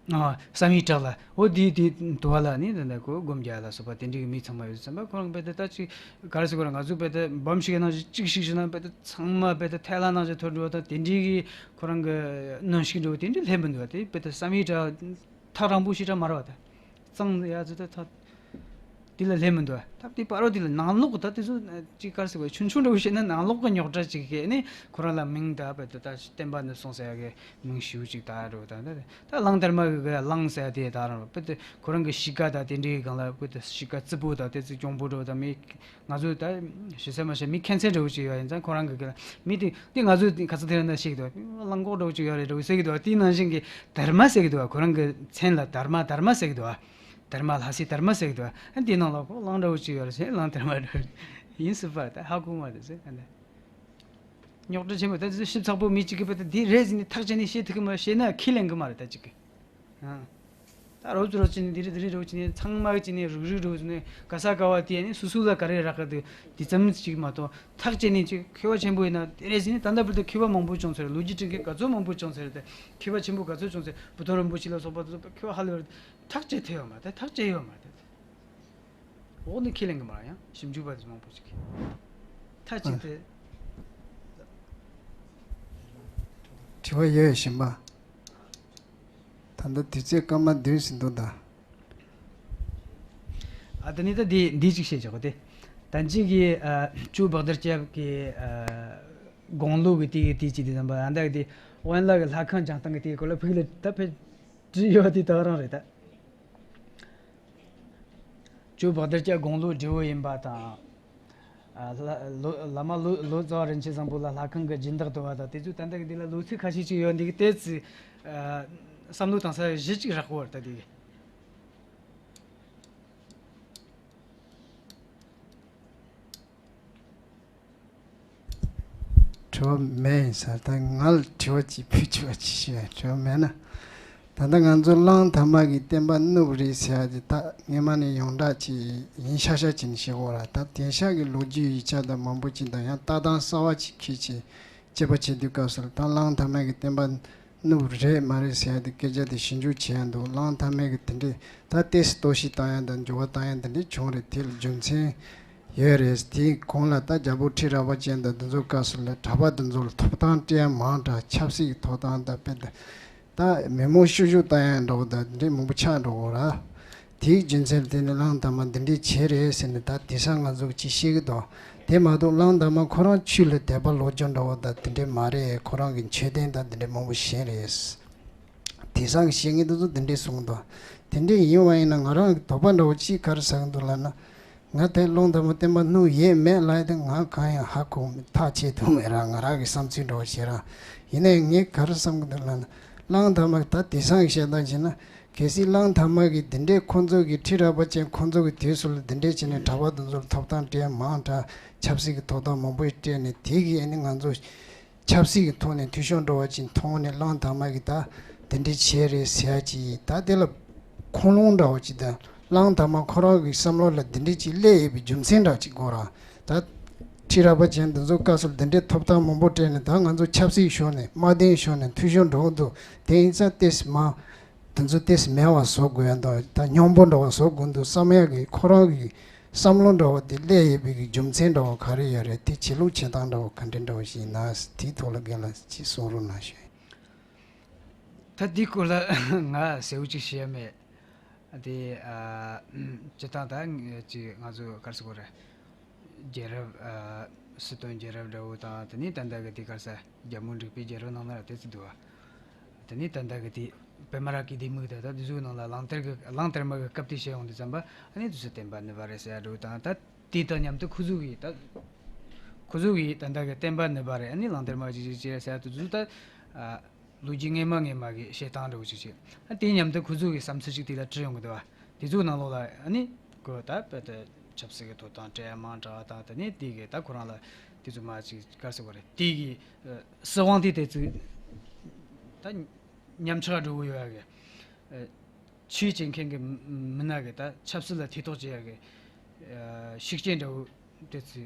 ཨ་བསམ་ཡས་བྲག་ལ་འོ་དེ་དེ་དུ་བ་ལ་ནི་ད་ལྟ་ཁོ་སྒོམ་རྒྱག་ལ་སོགས་པ་དེ་འདྲའི་གི་མི་ཚང་མ་ཡོད་ཙམ་པ་ཁོ་རང་རྦད་དེ་ད་ཅིག་ག་རེ་ཟེར་དགོས་རེད། ང་ཚོ་རྦད་དེ་འབུམ་ཞིག་གི་ནང་བཞིན་གཅིག་ཞིག་བྱས་ན་རྦད་དེ་ཚང་མ་རྦད་དེ་ཐལ་བ་ནང་བཞིན་འཐོར་འགྲོ་བ་དང་དེ་འདྲའི་གི་ཁོ་རང་གི་གནོན་ཤུགས་འགྲོ་བ་དེ་འདྲའི་སླེབས་མི་འདུག་བ། དེ་རྦད་དེ་བསམ་ཡས་བྲག་ཐག་རིང་པོ་ཞེ་དྲག་མ་རེད་བ། ད་གཙང་ཡ་ཚོ་ད་ཐག་དེ་ལ་སླེབས་མི་འདུག་བ། ད་དེ་བར་དུ་དེ་ལ་ནང་ལོགས་ད་དེ་ཚོ་ཅིག་ག་རེ་ཟེར་དགོས། ཆུང་ཆུང་འདྲ་བོ་བཤད་ན་ནང་ལོགས་ཀྱི་རྙོག་དྲ་ཅིག་གིས་ནི་ཁོ་རང་ལ་མིང་ད་རྦད་དེ་ད་བསྟན་པ་བསྣུབས་སོང་ཟེར་ཡ་གི་མིང་ཞེ་པོ་ཅིག་བཏགས་འགྲོ་བ། ད་ད་ད་གླང་དར་མ་གི་གླང་ཟེར་ཡ་དེ་ད་རང་རྦད་དེ་ཁོ་རང་གི་གཤིས་ཀ་ད་དེ་འདྲའི་སྒང་ལ་རྦད་དེ་གཤིས་ཀ་རྩུབ་པོ་ད་དེ་ཚོ་གྱོང་པོ་འགྲོ་བ་ད་མི། ང་ཚོས་ད་ཞེ་ས་མ་ཤེས། མི་ཁྱད་མཚར་འདྲ་བོ་ཅིག་ཡོད་ཡིན་ཙང་ཁོ་རང་གི་གི་ལ་མི་དེ་དེ་ང་ཚོས་དེ་ག་ཚོད་དེ་རིང་ན་ཤེས་ཀྱི་འདུག་གླང་གོག་འདྲ་བོ་ཅིག་ཡོད་རེད་འདྲ་བོ་ཟེར་གྱི་འདུག་དེའི་ནང་བཞིན་གྱི་དར་མ་ཟེར་གྱི་འདུག་ཁོ་རང་གི་མཚན་ལ་དར་མ་དར་མ་ཟེར་གྱི་འདུག་དར་མ་ལྷ་སའི་དར་མ་ཟེར་གྱི་འདུག་ཨ་དེའི་ནང་ལ་ཁོ་གླང་འདྲ་བོ་ཅིག་ཡོད་རེད་ཟེར། གླང་དར་མ་འདྲ་བོ་ཡིན་སྲིད་པ་རེད། ད་ཧ་གོ་མ་རེད་ཟེར། ཨ་ནི་རྙོག་དྲ་ཆེན་པོ་ད་དེ་ཚོ་ཞིབ་ཚགས་པོ་མི་གཅིག་གིས་བལྟས་ད་འདི་རེད་ཟེར་ནས་ཐག་བཅད་ནས་བཤད་ཐུབ་ཀྱི་མ་རེད། བཤད་ན་ཁས་ལེན་གྱི་མ་རེད་ད་གཅིག་གིས། ཨ། ད་རོབ་ཙམ་རོབ་ཙམ་ནས་འདི་རེད་འདི་རེད་རོབ་ཙམ་ནས་ཚང་མ་གི་ཅིག་ནས་རུག་རུག་རོབ་ཙམ་ནས་ག་ས་ག་བ་དེ་ནས་སུ་སུ་ལ་ག་རེ་རག་གི་འདུག་དེ་ཙམ་ཅིག་མ་གཏོགས་ཐག་བཅད་ནས་ཅིག་མཁས་པ་ཆེན་པོ་ཡིན་ན་དེ་རེད་ཟེར་ནས། ད་ལྟ་བར་དུ་མཁས་པ་མང་པོ་བྱུང་ཚར་རེད། ལོ་རྒྱུས་འབྲི་མཁན་ག་ཚོད་མང་པོ་བྱུང་ཚར་རེད། ད་མཁས་པ་ཆེན་པོ་ག་ཚོད་བྱུང་ཚར། བུ་ཐོ་རིན་པོ་ཆེ་ལ་སོགས་པ་དེ་ཚོ་མཁས་པ་ཧ་ལས་པ་རེད། ཐག་བཅད་ཐུབ་ཡོད་མ་རེད། ཐག་བཅད་ཡོད་མ་རེད། འོག་ནས་ཁས་ལེན་གྱི་མ་རེད། ཡང་ཞིབ་འཇུག་པ་དེ་མང་པོ་ཞིག་གིས་མཐའ་གཅིག་ཏུ། དྲི་བ་ཡོད་གཞན་པ། ད་ལྟ་དུས་ཚོད་སྐར་མ་བདུན་ཟིན་འདུག་ད། ཨ་ད་ནི་ད་འདི་འདི་གཅིག་བཤད་ཆོག་གི་དེ། ད་གཅིག་གི་ཨ་ཇོ་བྷག་དར་སྐྱབས་ཀྱི་ཨ་དགུང་ལོ་གི་དེ་གི་དེ་གཅིག་དེ་ཙམ་པ། ཨ་ད་གི་དེ་ཝན་ལ་གི་ལྷ་ཁང་བྱང་སྟངས་གི་དེ་གི་སྐོར་ལ་ཕུགས་ལ་ད་ཕེ་བྲིས་ཡོད་དེ་ད་རང་རེད་ད། ཇོ་བྷག་དར་སྐྱབས་དགུང་ལོ་བགྲེས་པོ་ཡིན་པ་དང་། ཨ་བླ་བླ་མ་ལོ་ལོ་ཙཱ་བ་རིན་ཆེན་བཟང་པོ་ལ་ལྷ་ཁང་གི་སྦྱིན་བདག་བསྡུ་བ་དང་དེ་ཚོ་ད་ལྟ་གི་འདི་ལ་ལོ་ཚིགས་ཁ་ཤས་ཅིག་ཡོད། འདི་གི་ཏོག་ཙམ་ཨ་བསམ་བློ་བཏང་ས་གཞི་གཅིག་རག་གི་ཡོད་རེད་ད་འདི་གི། དྲི་བ་མེད་ཡིན་ས། ད་ང་ལ་དྲི་བ་ཅིག་ཕུལ་ཆོག་ཅིག་ཞུ་ཡ། དྲི་བ་མེད་ན། ད་ལྟ་ང་ཚོ་གླང་དར་མ་གི་བསྟན་པ་བསྣུབས་རེད་ཟེར་ཡ་དེ་ད་སྔོན་མ་ནས་ཡོངས་གྲགས་ཅིག་ཡིན་ཤག་ཤག་ཅིག་ནས་བཤད་དགོས་ར། ད་དེང་སང་གི་ལོ་རྒྱུས་ཡིག་ཆ་དང་མང་པོ་ཅིག་དང་ཡང་ལྟ་སྟངས་གསར་བ་ཅིག་འཁྱེར་ཅིག་དཔྱད་པ་བྱེད་དུས་སྐབས་སུ་ད་གླང་དར་མ་གི་བསྟན་པ་བསྣུབས་རེད་མ་རེད་ཟེར་ཡ་དེ་སྐད་ཆ་དེ་ཞིབ་འཇུག་བྱེད་ཡ་འདུག་གླང་དར་མ་གི་དེ་འདྲས་ད་ཏོག་ཙམ་གཏོར་བཤིག་བཏང་ཡ་དང་འགྱུར་བ་བཏང་ཡ་དེ་འདྲས་བྱུང་རེད། དེ་ལ་རྒྱུ་མཚན་ཡོད་རེད། དེའི་གོང་ལ་ད་རྒྱལ་པོ་ཁྲི་རལ་པ་ཅན་དང་དེ་ཚོའི་སྐབས་སུ་ལ་གྲྭ་པ་དེ་ཚོ་ལ་ཐོབ་ཐང་སྤྲད་ཡ་མང་དྲགས། ཆབ་སྲིད་ཀྱི་ཐོབ་ཐང་དང་དཔེ་ད་ད་མི་མང་བཤུ་གཞོག་བཏང་ཡ་འདྲ་བོ་དང་དེ་འདྲས་མང་པོ་ཆགས་འགྲོ་གི་ར། དེའི་རྒྱུ་མཚན་ལ་བརྟེན་ནས་གླང་དར་མ་འདི་འདྲས་བྱས་རེད་ཟེར་ནས་ད་དེང་སང་ང་ཚོ་གིས་ཅིག་བཤད་ཀྱི་འདུག་དེ་མ་གཏོགས་གླང་དར་མ་ཁོ་རང་ཆོས་ལ་དད་པ་ལོག་སྦྱོང་འདྲ་བོ་དང་དེ་འདྲས་མ་རེད། ཁོ་རང་གི་མཆོད་རྟེན་དང་དེ་འདྲས་མང་པོ་བཞེངས་རེད། དེང་སང་གི་བཤད་མཁན་དེ་ཚོ་དེ་འདྲས་གསུངས་འདུག་དེ་འདྲས་ཡིན་པ་ཡིན་ན་ང་རང་གི་དོགས་པ་འདྲ་བོ་ཅིག་ག་རེ་ཟ་གི་འདུག་ལབ་ན། ང་དེ་གླང་དར་མ་བསྟན་པ་བསྣུབས་ཡོད་མེད་ལབ་ཡ་དེ་ང་གང་ཡང་ཧ་གོ་མེད། ཐག་བཅད་ཐུབ་མེད་ར། ང་རང་གི་བསམ་ཚུལ་འདྲ་བོ་བཤད་ར། ཡིན་ནའི་ངས་ག་རེ་བསམ་གི་འདུག་ལབ་ན། གླང་དར་མ་ད་དེང་སང་གི་བཤད་སྟངས་བྱས་ན་ གལ་སྲིད་གླང་དར་མ་གིས་འདི་འདྲའི་ཁོང་ཚོ་གི་ཁྲི་རལ་པ་ཅན་ཁོང་ཚོ་གི་དུས་སུ་ལ་འདི་འདྲའི་བྱས་ནས་གྲྭ་པ་དེ་ཚོར་ཐོབ་ཐང་སྤྲད་མང་དྲགས་ཆབ་སྲིད་ཀྱི་ཐོབ་ཐང་མང་པོ་སྤྲད་ནས་དེ་གིས་ཨ་ནི་ང་ཚོ་ཆབ་སྲིད་ཀྱི་ཐོག་ནས་འཐུས་ཤོར་འགྲོ་བ་ཅིག་མཐོང་ནས་གླང་དར་མ་གིས་ད་འདི་འདྲའི་བྱས་རེད་ཟེར་ཡ་ཅིག་ད་དེ་ལ་ཁུངས་ལུང་འདྲ་བོ་ཅིག་དང་གླང་དར་མ་ཁོ་རང་གི་བསམ་བློ་ལ་འདི་འདྲའི་ཅིག་སླེབས་ཡོད་པའི་རྒྱུ་མཚན་འདྲ་ཅིག་དགོས་ར། ད་ཁྲི་རལ་པ་ཅན་འདི་ཚོ་སྐབས་སུ་འདི་འདྲའི་ཐོབ་ཐང་མང་པོ་སྤྲད་ནས་ད་ང་ཚོ་ཆབ་སྲིད་ཞོར་ནས་དམག་དོན་ཞོར་ནས་འཐུས་ཤོར་འགྲོ་གི་འདུག་དེ་ཡིན་ཙང་ཏེས་མ། དེ་ཚོ་ཏེས་མེད་པ་བཟོ་དགོས་ཡ་དང་ད་སྙོམས་པོ་འདྲ་བ་བཟོ་དགོས་འདུག་བསམ་ཡ་གི་ཁོ་རང་གི་བསམ་བློ་འདྲ་བ་དེ་སླེབས་ཡོད་པའི་གི་རྒྱུ་མཚན་འདྲ་བ་ག་རེ་ཡོད་རེད། དེ་བྱེད་ལུགས་བྱེད་སྟངས་འདྲ་བ་ག་འདྲ་འདྲ་བ་ཞིག་ཡིན་ན་དེའི་ཐོག་ལ་རྒན་ལགས་ཅིག་གསུང་རོགས་གནང་ཞུ། ད་འདི་སྐོར་ལ་ང་ཟེར་བ་ཅིག་བཤད་ཡ་མེད། དེ་ཨ། སྤྱིར་བཏང་ད་ཅིག་ང་ཚོ་ག་རེ་ཟེར་དགོས་རེད། རྒྱལ་རབས། ཨ། སྲིད་དོན་རྒྱལ་རབས་འདྲ་བོ་དང་དེ་ནས་ད་ལྟ་གི་དེ་ག་རེ་ཟེར་རྒྱལ་མོ་འབྲུག་པའི་རྒྱལ་རབས་ནང་ན་ར་དེ་ཚོ་འདུག་བ། དེ་ནས་ད་ལྟ་གི་དེ་པདྨ་རཱ་གའི་བདེ་མུག་ད་ད་དེ་ཚོའི་ནང་ལ་གླང་དར་གི་གླང་དར་མ་གི་སྐབས་དེ་བཤད་ཡོང་དུས་ཙམ་པ་ཨ་ནི་དེ་ཚོ་བསྟན་པ་ནུབ་པ་རེད་ཟེར་ཡ་འདྲ་བོ་དང་ད་དེ་དང་མཉམ་དུ་ཁོ་ཚོ་གི་ད་ཁོ་ཚོ་གི་ད་ལྟ་གི་བསྟན་པ་ནུབ་པ་རེད། ཨ་ནི་གླང་དར་མ་ཅིག་ཅིག་ཅིག་ཟེར་ཡ་དེ་ཚོ་ད། ཨ། ལོ་རྒྱུས་སྔས་མ་སྔས་མ་གི་བཤད་སྟངས་འདྲ་བོ་ཅིག་བྱས། ཨ། དེ་མཉམ་དུ་ཁོ་ཚོ་གི་བསམ་ཚུལ་ཅིག་དེ་ལ་བྲིས་ཡོང་གི་འདུག་བ། དེ་ཚོའི་ནང་ལོགས་ལ་ཨ་ནི་ཁོ་ད་དཔེ་དེ་ཆབ་སྲིད་ཀྱི་ཐོབ་ཐང་སྤྲད་ཡ་མང་དྲགས་དང་དེ་ནས་དེ་གི་ད་ཁོ་རང་ལ་དེ་ཚོ་མ་ཅིག་ག་རེ་ཟེར་དགོས་རེད། དེ་གི་ཨ། སྲིད་དབང་དེ་དེ་ཚོ་ད་ཉམས་ཆག་འགྲོ་གི་ཡོད་ཡ་གི། ཨ། ཆོས་བྱེད་མཁན་གི་མི་སྣ་གི་ད་ཆབ་སྲིད་ལ་ཐེ་གཏོགས་བྱེད་ཡ་གི། ཨ། ཤུགས་རྐྱེན་འདྲ་བོ་དེ་ཚོ་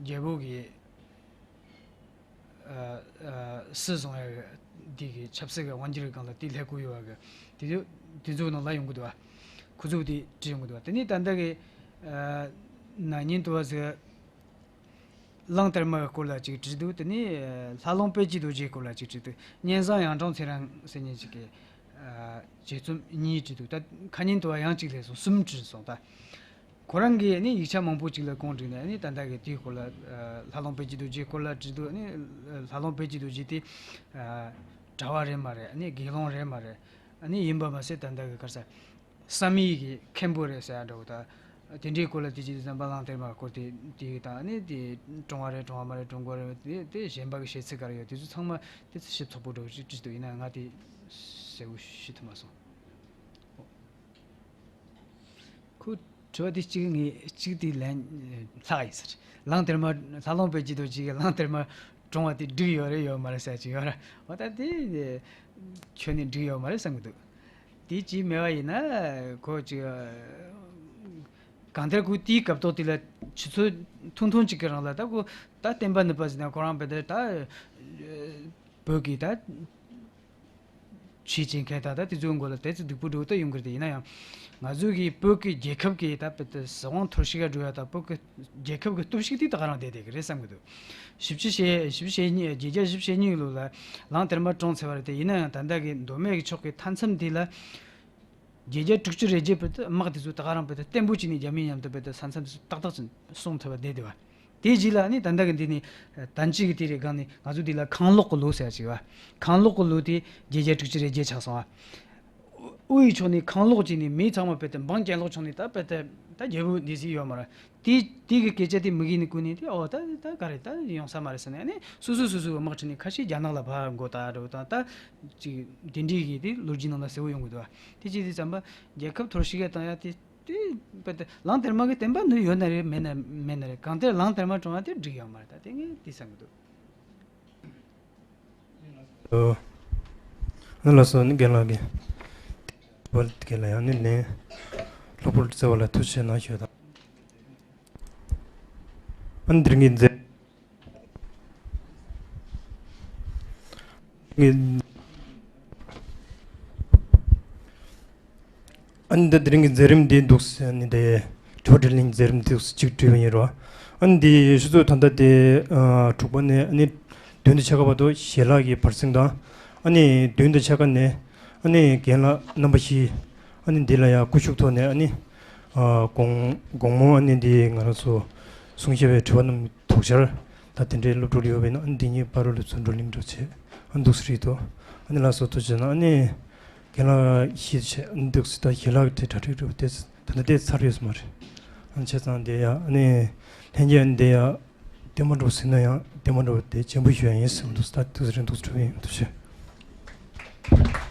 རྒྱལ་པོ་གི། ཨ། ཨ། སྲིད་བཟུང་ཡ་གི་དེ་གི་ཆབ་སྲིད་ཀྱི་དབང་སྒྱུར་གི་སྒང་ལ་དེ་ལྷན་ཁུར་ཡོད་པ་གི་དེ་ཚོ་དེ་ཚོའི་ནང་ལ་ཡོང་གི་འདུག་བ། ཁོ་ཚོ་དེ་བྲིས་ཡོང་གི་འདུག་བ། དེ་ནས་ད་ལྟ་གི་ཨ། ན་ནིང་དུ་བ་ཟེར་གླང་དར་མ་གི་སྐོར་ལ་ཅིག་བྲིས་འདུག་དེ་ནས་ཨ། ལྷ་ལུང་དཔལ་གྱི་རྡོ་རྗེའི་སྐོར་ལ་ཅིག་བྲིས་འདུག་གཉན་བཟང་ཡང་སྤྲང་ཚེ་རིང་ཟེར་མཁན་ཅིག་གི་ཨ། དཔྱད་རྩོམ་གཉིས་བྲིས་འདུག་ད་ཁ་ཉིན་དུ་བ་ཡང་གཅིག་སླེབས་སོང་། གསུམ་བྲིས་སོང་ད། ཁོ་རང་གིས་ནི་ཡིག་ཆ་མང་པོ་ཅིག་ལ་བསྐུར་བསྒྲིགས་ནས་ནི་ད་ལྟ་གི་དེའི་སྐོར་ལ་ཨ། ལྷ་ལུང་དཔལ་གྱི་རྡོ་རྗེའི་སྐོར་ལ་བྲིས་འདུག་ནི་ལྷ་ལུང་དཔལ་གྱི་རྡོ་རྗེ་དེ་ཨ། གྲྭ་པ་རེད་མ་རེད། ནི་དགེ་སློང་རེད་མ་རེད། ནི་ཡིན་པ་མ་ཟད་ད་ལྟ་གི་ག་རེ་ཟེར་བསམ་ཡས་ཀྱི་མཁན་པོ་རེད་ཟེར་ཡ་འདྲ་བོ་ད་དེ་འདྲའི་སྐོར་ལ་དེ་ཅི་ཟམ་པ་གླང་དར་མ་སྐོར་དེ་དེ་དང་ནི་དེ་ཀྲུང་བ་རེད་ཀྲུང་བ་མ་རེད་ཀྲུང་གོ་རེད་དེ་དེ་གཞན་པ་གི་བཤད་ཚུལ་ག་རེ་ཡོད་དེ་ཚོ་ཚང་མ་དེ་ཚོ་ཞིབ་ཚགས་པོ་འདྲ་བོ་ཅིག་བྲིས་འདུག་ཡིན་ན་ང་དེ་གསལ་བོ་ཤེས་ཐུབ་མ་སོང་། ཁོ་དྲི་བ་དེ་གཅིག་ངས་གཅིག་དེ་ལན་ལྷག་ཡིན་ཟེར། གླང་དར་མ་ལྷ་ལུང་དཔལ་གྱི་རྡོ་རྗེ་གི་གླང་དར་མ་བཀྲོངས་པ་དེ་འགྲིག་ཡོད་རེད་ཡོད་མ་རེད་ཟེར་གྱི་ཡོད་ར། འོ་ད་དེ་ཁྱོན་ནས་འགྲིག་ཡོད་མ་རེད་བསམ་གྱི་འདུག་དེ་ཅིག་མེད་པ་ཡིན་ན་ཁོ་ཅིག་གང་ལྟར་ཁོ་དེའི་སྐབས་ཐོག་དེ་ལ་ཆུ་ཚོད་ཐུང་ཐུང་ཅིག་གི་རིང་ལ་ད་ཁོ་ད་བསྟན་པ་ནུབ་པ་ཟེར་ན་ཁོ་རང་བས་ད་ད་བོད་ཀྱི་ད། ཆོས་བྱེད་མཁན་དང་ད་དེ་ཚོའི་མགོ་ལ་དེ་ཚོ་སྡུག་པོ་འགྲོ་ད་ཡོང་གི་རེད། ཡིན་ན་ཡང་ང་ཚོ་གི་བོད་ཀྱི་རྒྱལ་ཁབ་ཀྱི་ད་བོད་དུ་སྲིད་དབང་འཐོར་ཞིག་ག་འགྲོ་ཡ་ད་བོད་ཀྱི་རྒྱལ་ཁབ་ཀྱི་སྟོབས་ཤུགས་དེ་ད་ག་རང་བསྡད་བསྡད་ཀྱི་རེད་བསམ་གྱི་འདུག་བཞི་བཅུ་ཞེ་བཞི་བཅུ་ཞེ་གཉིས་བརྒྱད་བརྒྱ་བཞི་བཅུ་ཞེ་གཉིས་ལོ་ལ་གླང་དར་མ་བཀྲོངས་ཚར་བ་རེད་དེ། ཡིན་ན་ཡང་ད་ལྟ་གི་མདོ་སྨད་ཀྱི་ཕྱོགས་ཀྱི་མཐའ་མཚམས་དེ་ལ། བརྒྱད་བརྒྱ་དྲུག་ཅུ་རེ་བརྒྱད་བོད་དུ་དམག་དེ་ཚོ་ད་ག་རང་བོད་དུ་བརྟན་པོ་བྱས་ནས་རྒྱ་མིའི་མཉམ་དུ་བོད་དུ་ས་མཚམས་སུ་ཏག་ཏག་ཙམ་སྲུང་ཐུབ་པ་བསྡད་བསྡད་པ། དེའི་རྗེས་ལ་ནི་ད་ལྟ་གི་འདི་ནི་ད་ཅི་གི་དེ་རེད་གང་ནི་ང་ཚོ་འདི་ལ་གང་ལོག་གི་ལོ་ཟེར་ཅིག་བ། གང་ལོག་གི་ལོ་དེ་བརྒྱད་བརྒྱ་དྲུག་ཅུ་རེ་བརྒྱད་ཆགས་སོང་བ། དབུས་ཕྱོགས་ནས་གང་ལོག་བྱས་ནས་མི་ཚང་མ་བོད་དུ་འབངས་གྱེན་ལོག་བྱུང་ནས་ད་བོད་དུ་ད་རྒྱལ་པོ་འདི་ཟིག་ཡོད་མ་རེད། དེ་དེ་གི་སྐད་ཆ་དེ་མི་གིས་ནི་ཀུན་ནས་དེ་ཨོ་ད་ད་ག་རེ་ད་ཡོང་ས་མ་རེད་ཟེར་ནས་ནི་སོ་སོ་སོ་སོ་གི་དམག་ཁྲིད་ནས་ཁ་ཤས་རྒྱ་ནག་ལ་ཕར་མགོ་བཏགས་འགྲོ་དང་ད་ཅིག་དེ་འདྲའི་གི་དེ་ལོ་རྒྱུས་ནང་ལ་གསལ་བོ་ཡོང་གི་འདུག་དེ་ཅི་དེ་ཙམ་པ་རྒྱལ་ཁབ་འཐོར་ཞིག་ག་བཏང་ཡ་དེ་དེ་བོད་དུ་གླང་དར་མ་གི་བསྟན་པ་འདི་ཡོད་ན་རེད་མེད་ན་མེད་ན་རེད། གང་ལྟར་གླང་དར་མ་བཀྲོངས་ཡ་དེ་འགྲིག་ཡོད་མ་རེད། ད་དེ་ངས་དེ་བསམ་གི་འདུག་ཨོ། ཨ་ལགས་སོ་ནི་རྒན་ལགས་ཀྱིས་བོད་སྐད་ལ་ཡང་ནི་ལན་སློབ་ཕྲུག་བརྩེ་བ་ལ་ཐུགས་རྗེ་གནང་ཞུ་དང་། ཨ་ནི་འདིར་ངེས་མཛད། ངེས། ཨ་ནི་འདི་དེ་རིང་གི་མཛད་རིམ་འདི་འདུག་ཟེར་ནི་དེ། དྲི་བ་དྲིས་ལན་མཛད་རིམ་འདུག་ཟེར་གཅིག་བྲིས་པ་ཡིན་རོ། ཨ་ནི་འདི་ཞུ་ཚོད་ད་ལྟ་དེ་ཨ་དྲུག་པ་ནས་ཨ་ནི་བདུན་དང་ཕྱེད་ཀ་བར་དུ་ཞལ་ལག་གི་བར་གསེང་དང་། ཨ་ནི་བདུན་དང་ཕྱེད་ཀ་ནས་ཨ་ནི་རྒན་ལགས་རྣམ་པ་བཞི་ཨ་ནི་འདི་ལ་ཡང་སྐུ་ཞབས་ཐོག་ནས་ཨ་ནི་ཨ་དགོང་དགོང་མོ་ཨ་ནི་འདི་ང་རང་ཚོ་གསུང་བཤད་པའི་དྲི་བ་རྣམས་དོགས་འཆར་ད་དེ་འདྲའི་སློབ་ཕྲུག་ཡོད་པས་ན་ཨ་ནི་འདི་ཉིད་པར་རོ་ལ་ཚུར་བགྲོ་གླེང་འགྲོ་བྱེད་ཨ་འདུག་སེ་རེད་དོ། ཨ་ནི་ལགས་སོ་ཐུགས་རྗེ་གནང་། ཨ་ནི་རྒན་ལགས་ཤེས་བྱས་འདུག་སེ་ད་ཞལ་ལག་དེ་གྲ་སྒྲིག་རུ་དེ་ད་ལྟ་དེ་ཚར་ཡོད་ས་མ་རེད། ཨ་ནི་བྱས་ཙང་དེ་ཡ་ཨ་ནི་ལྷན་རྒྱས་འདི་ཡ་ལྟད་མོ་འགྲོ་ཟིན་ན་ཡང་ལྟད་མོ་འགྲོ་དེ་ཅན་པོ་ཞུ་ཡ་ཡིན་ཟེར་འདུག་སེ་ད་ཐུགས་རྗེ་གནང་འདུག་སེ་གྲུབ་ཡིན་ཐུགས་རྗེ་ཆེ།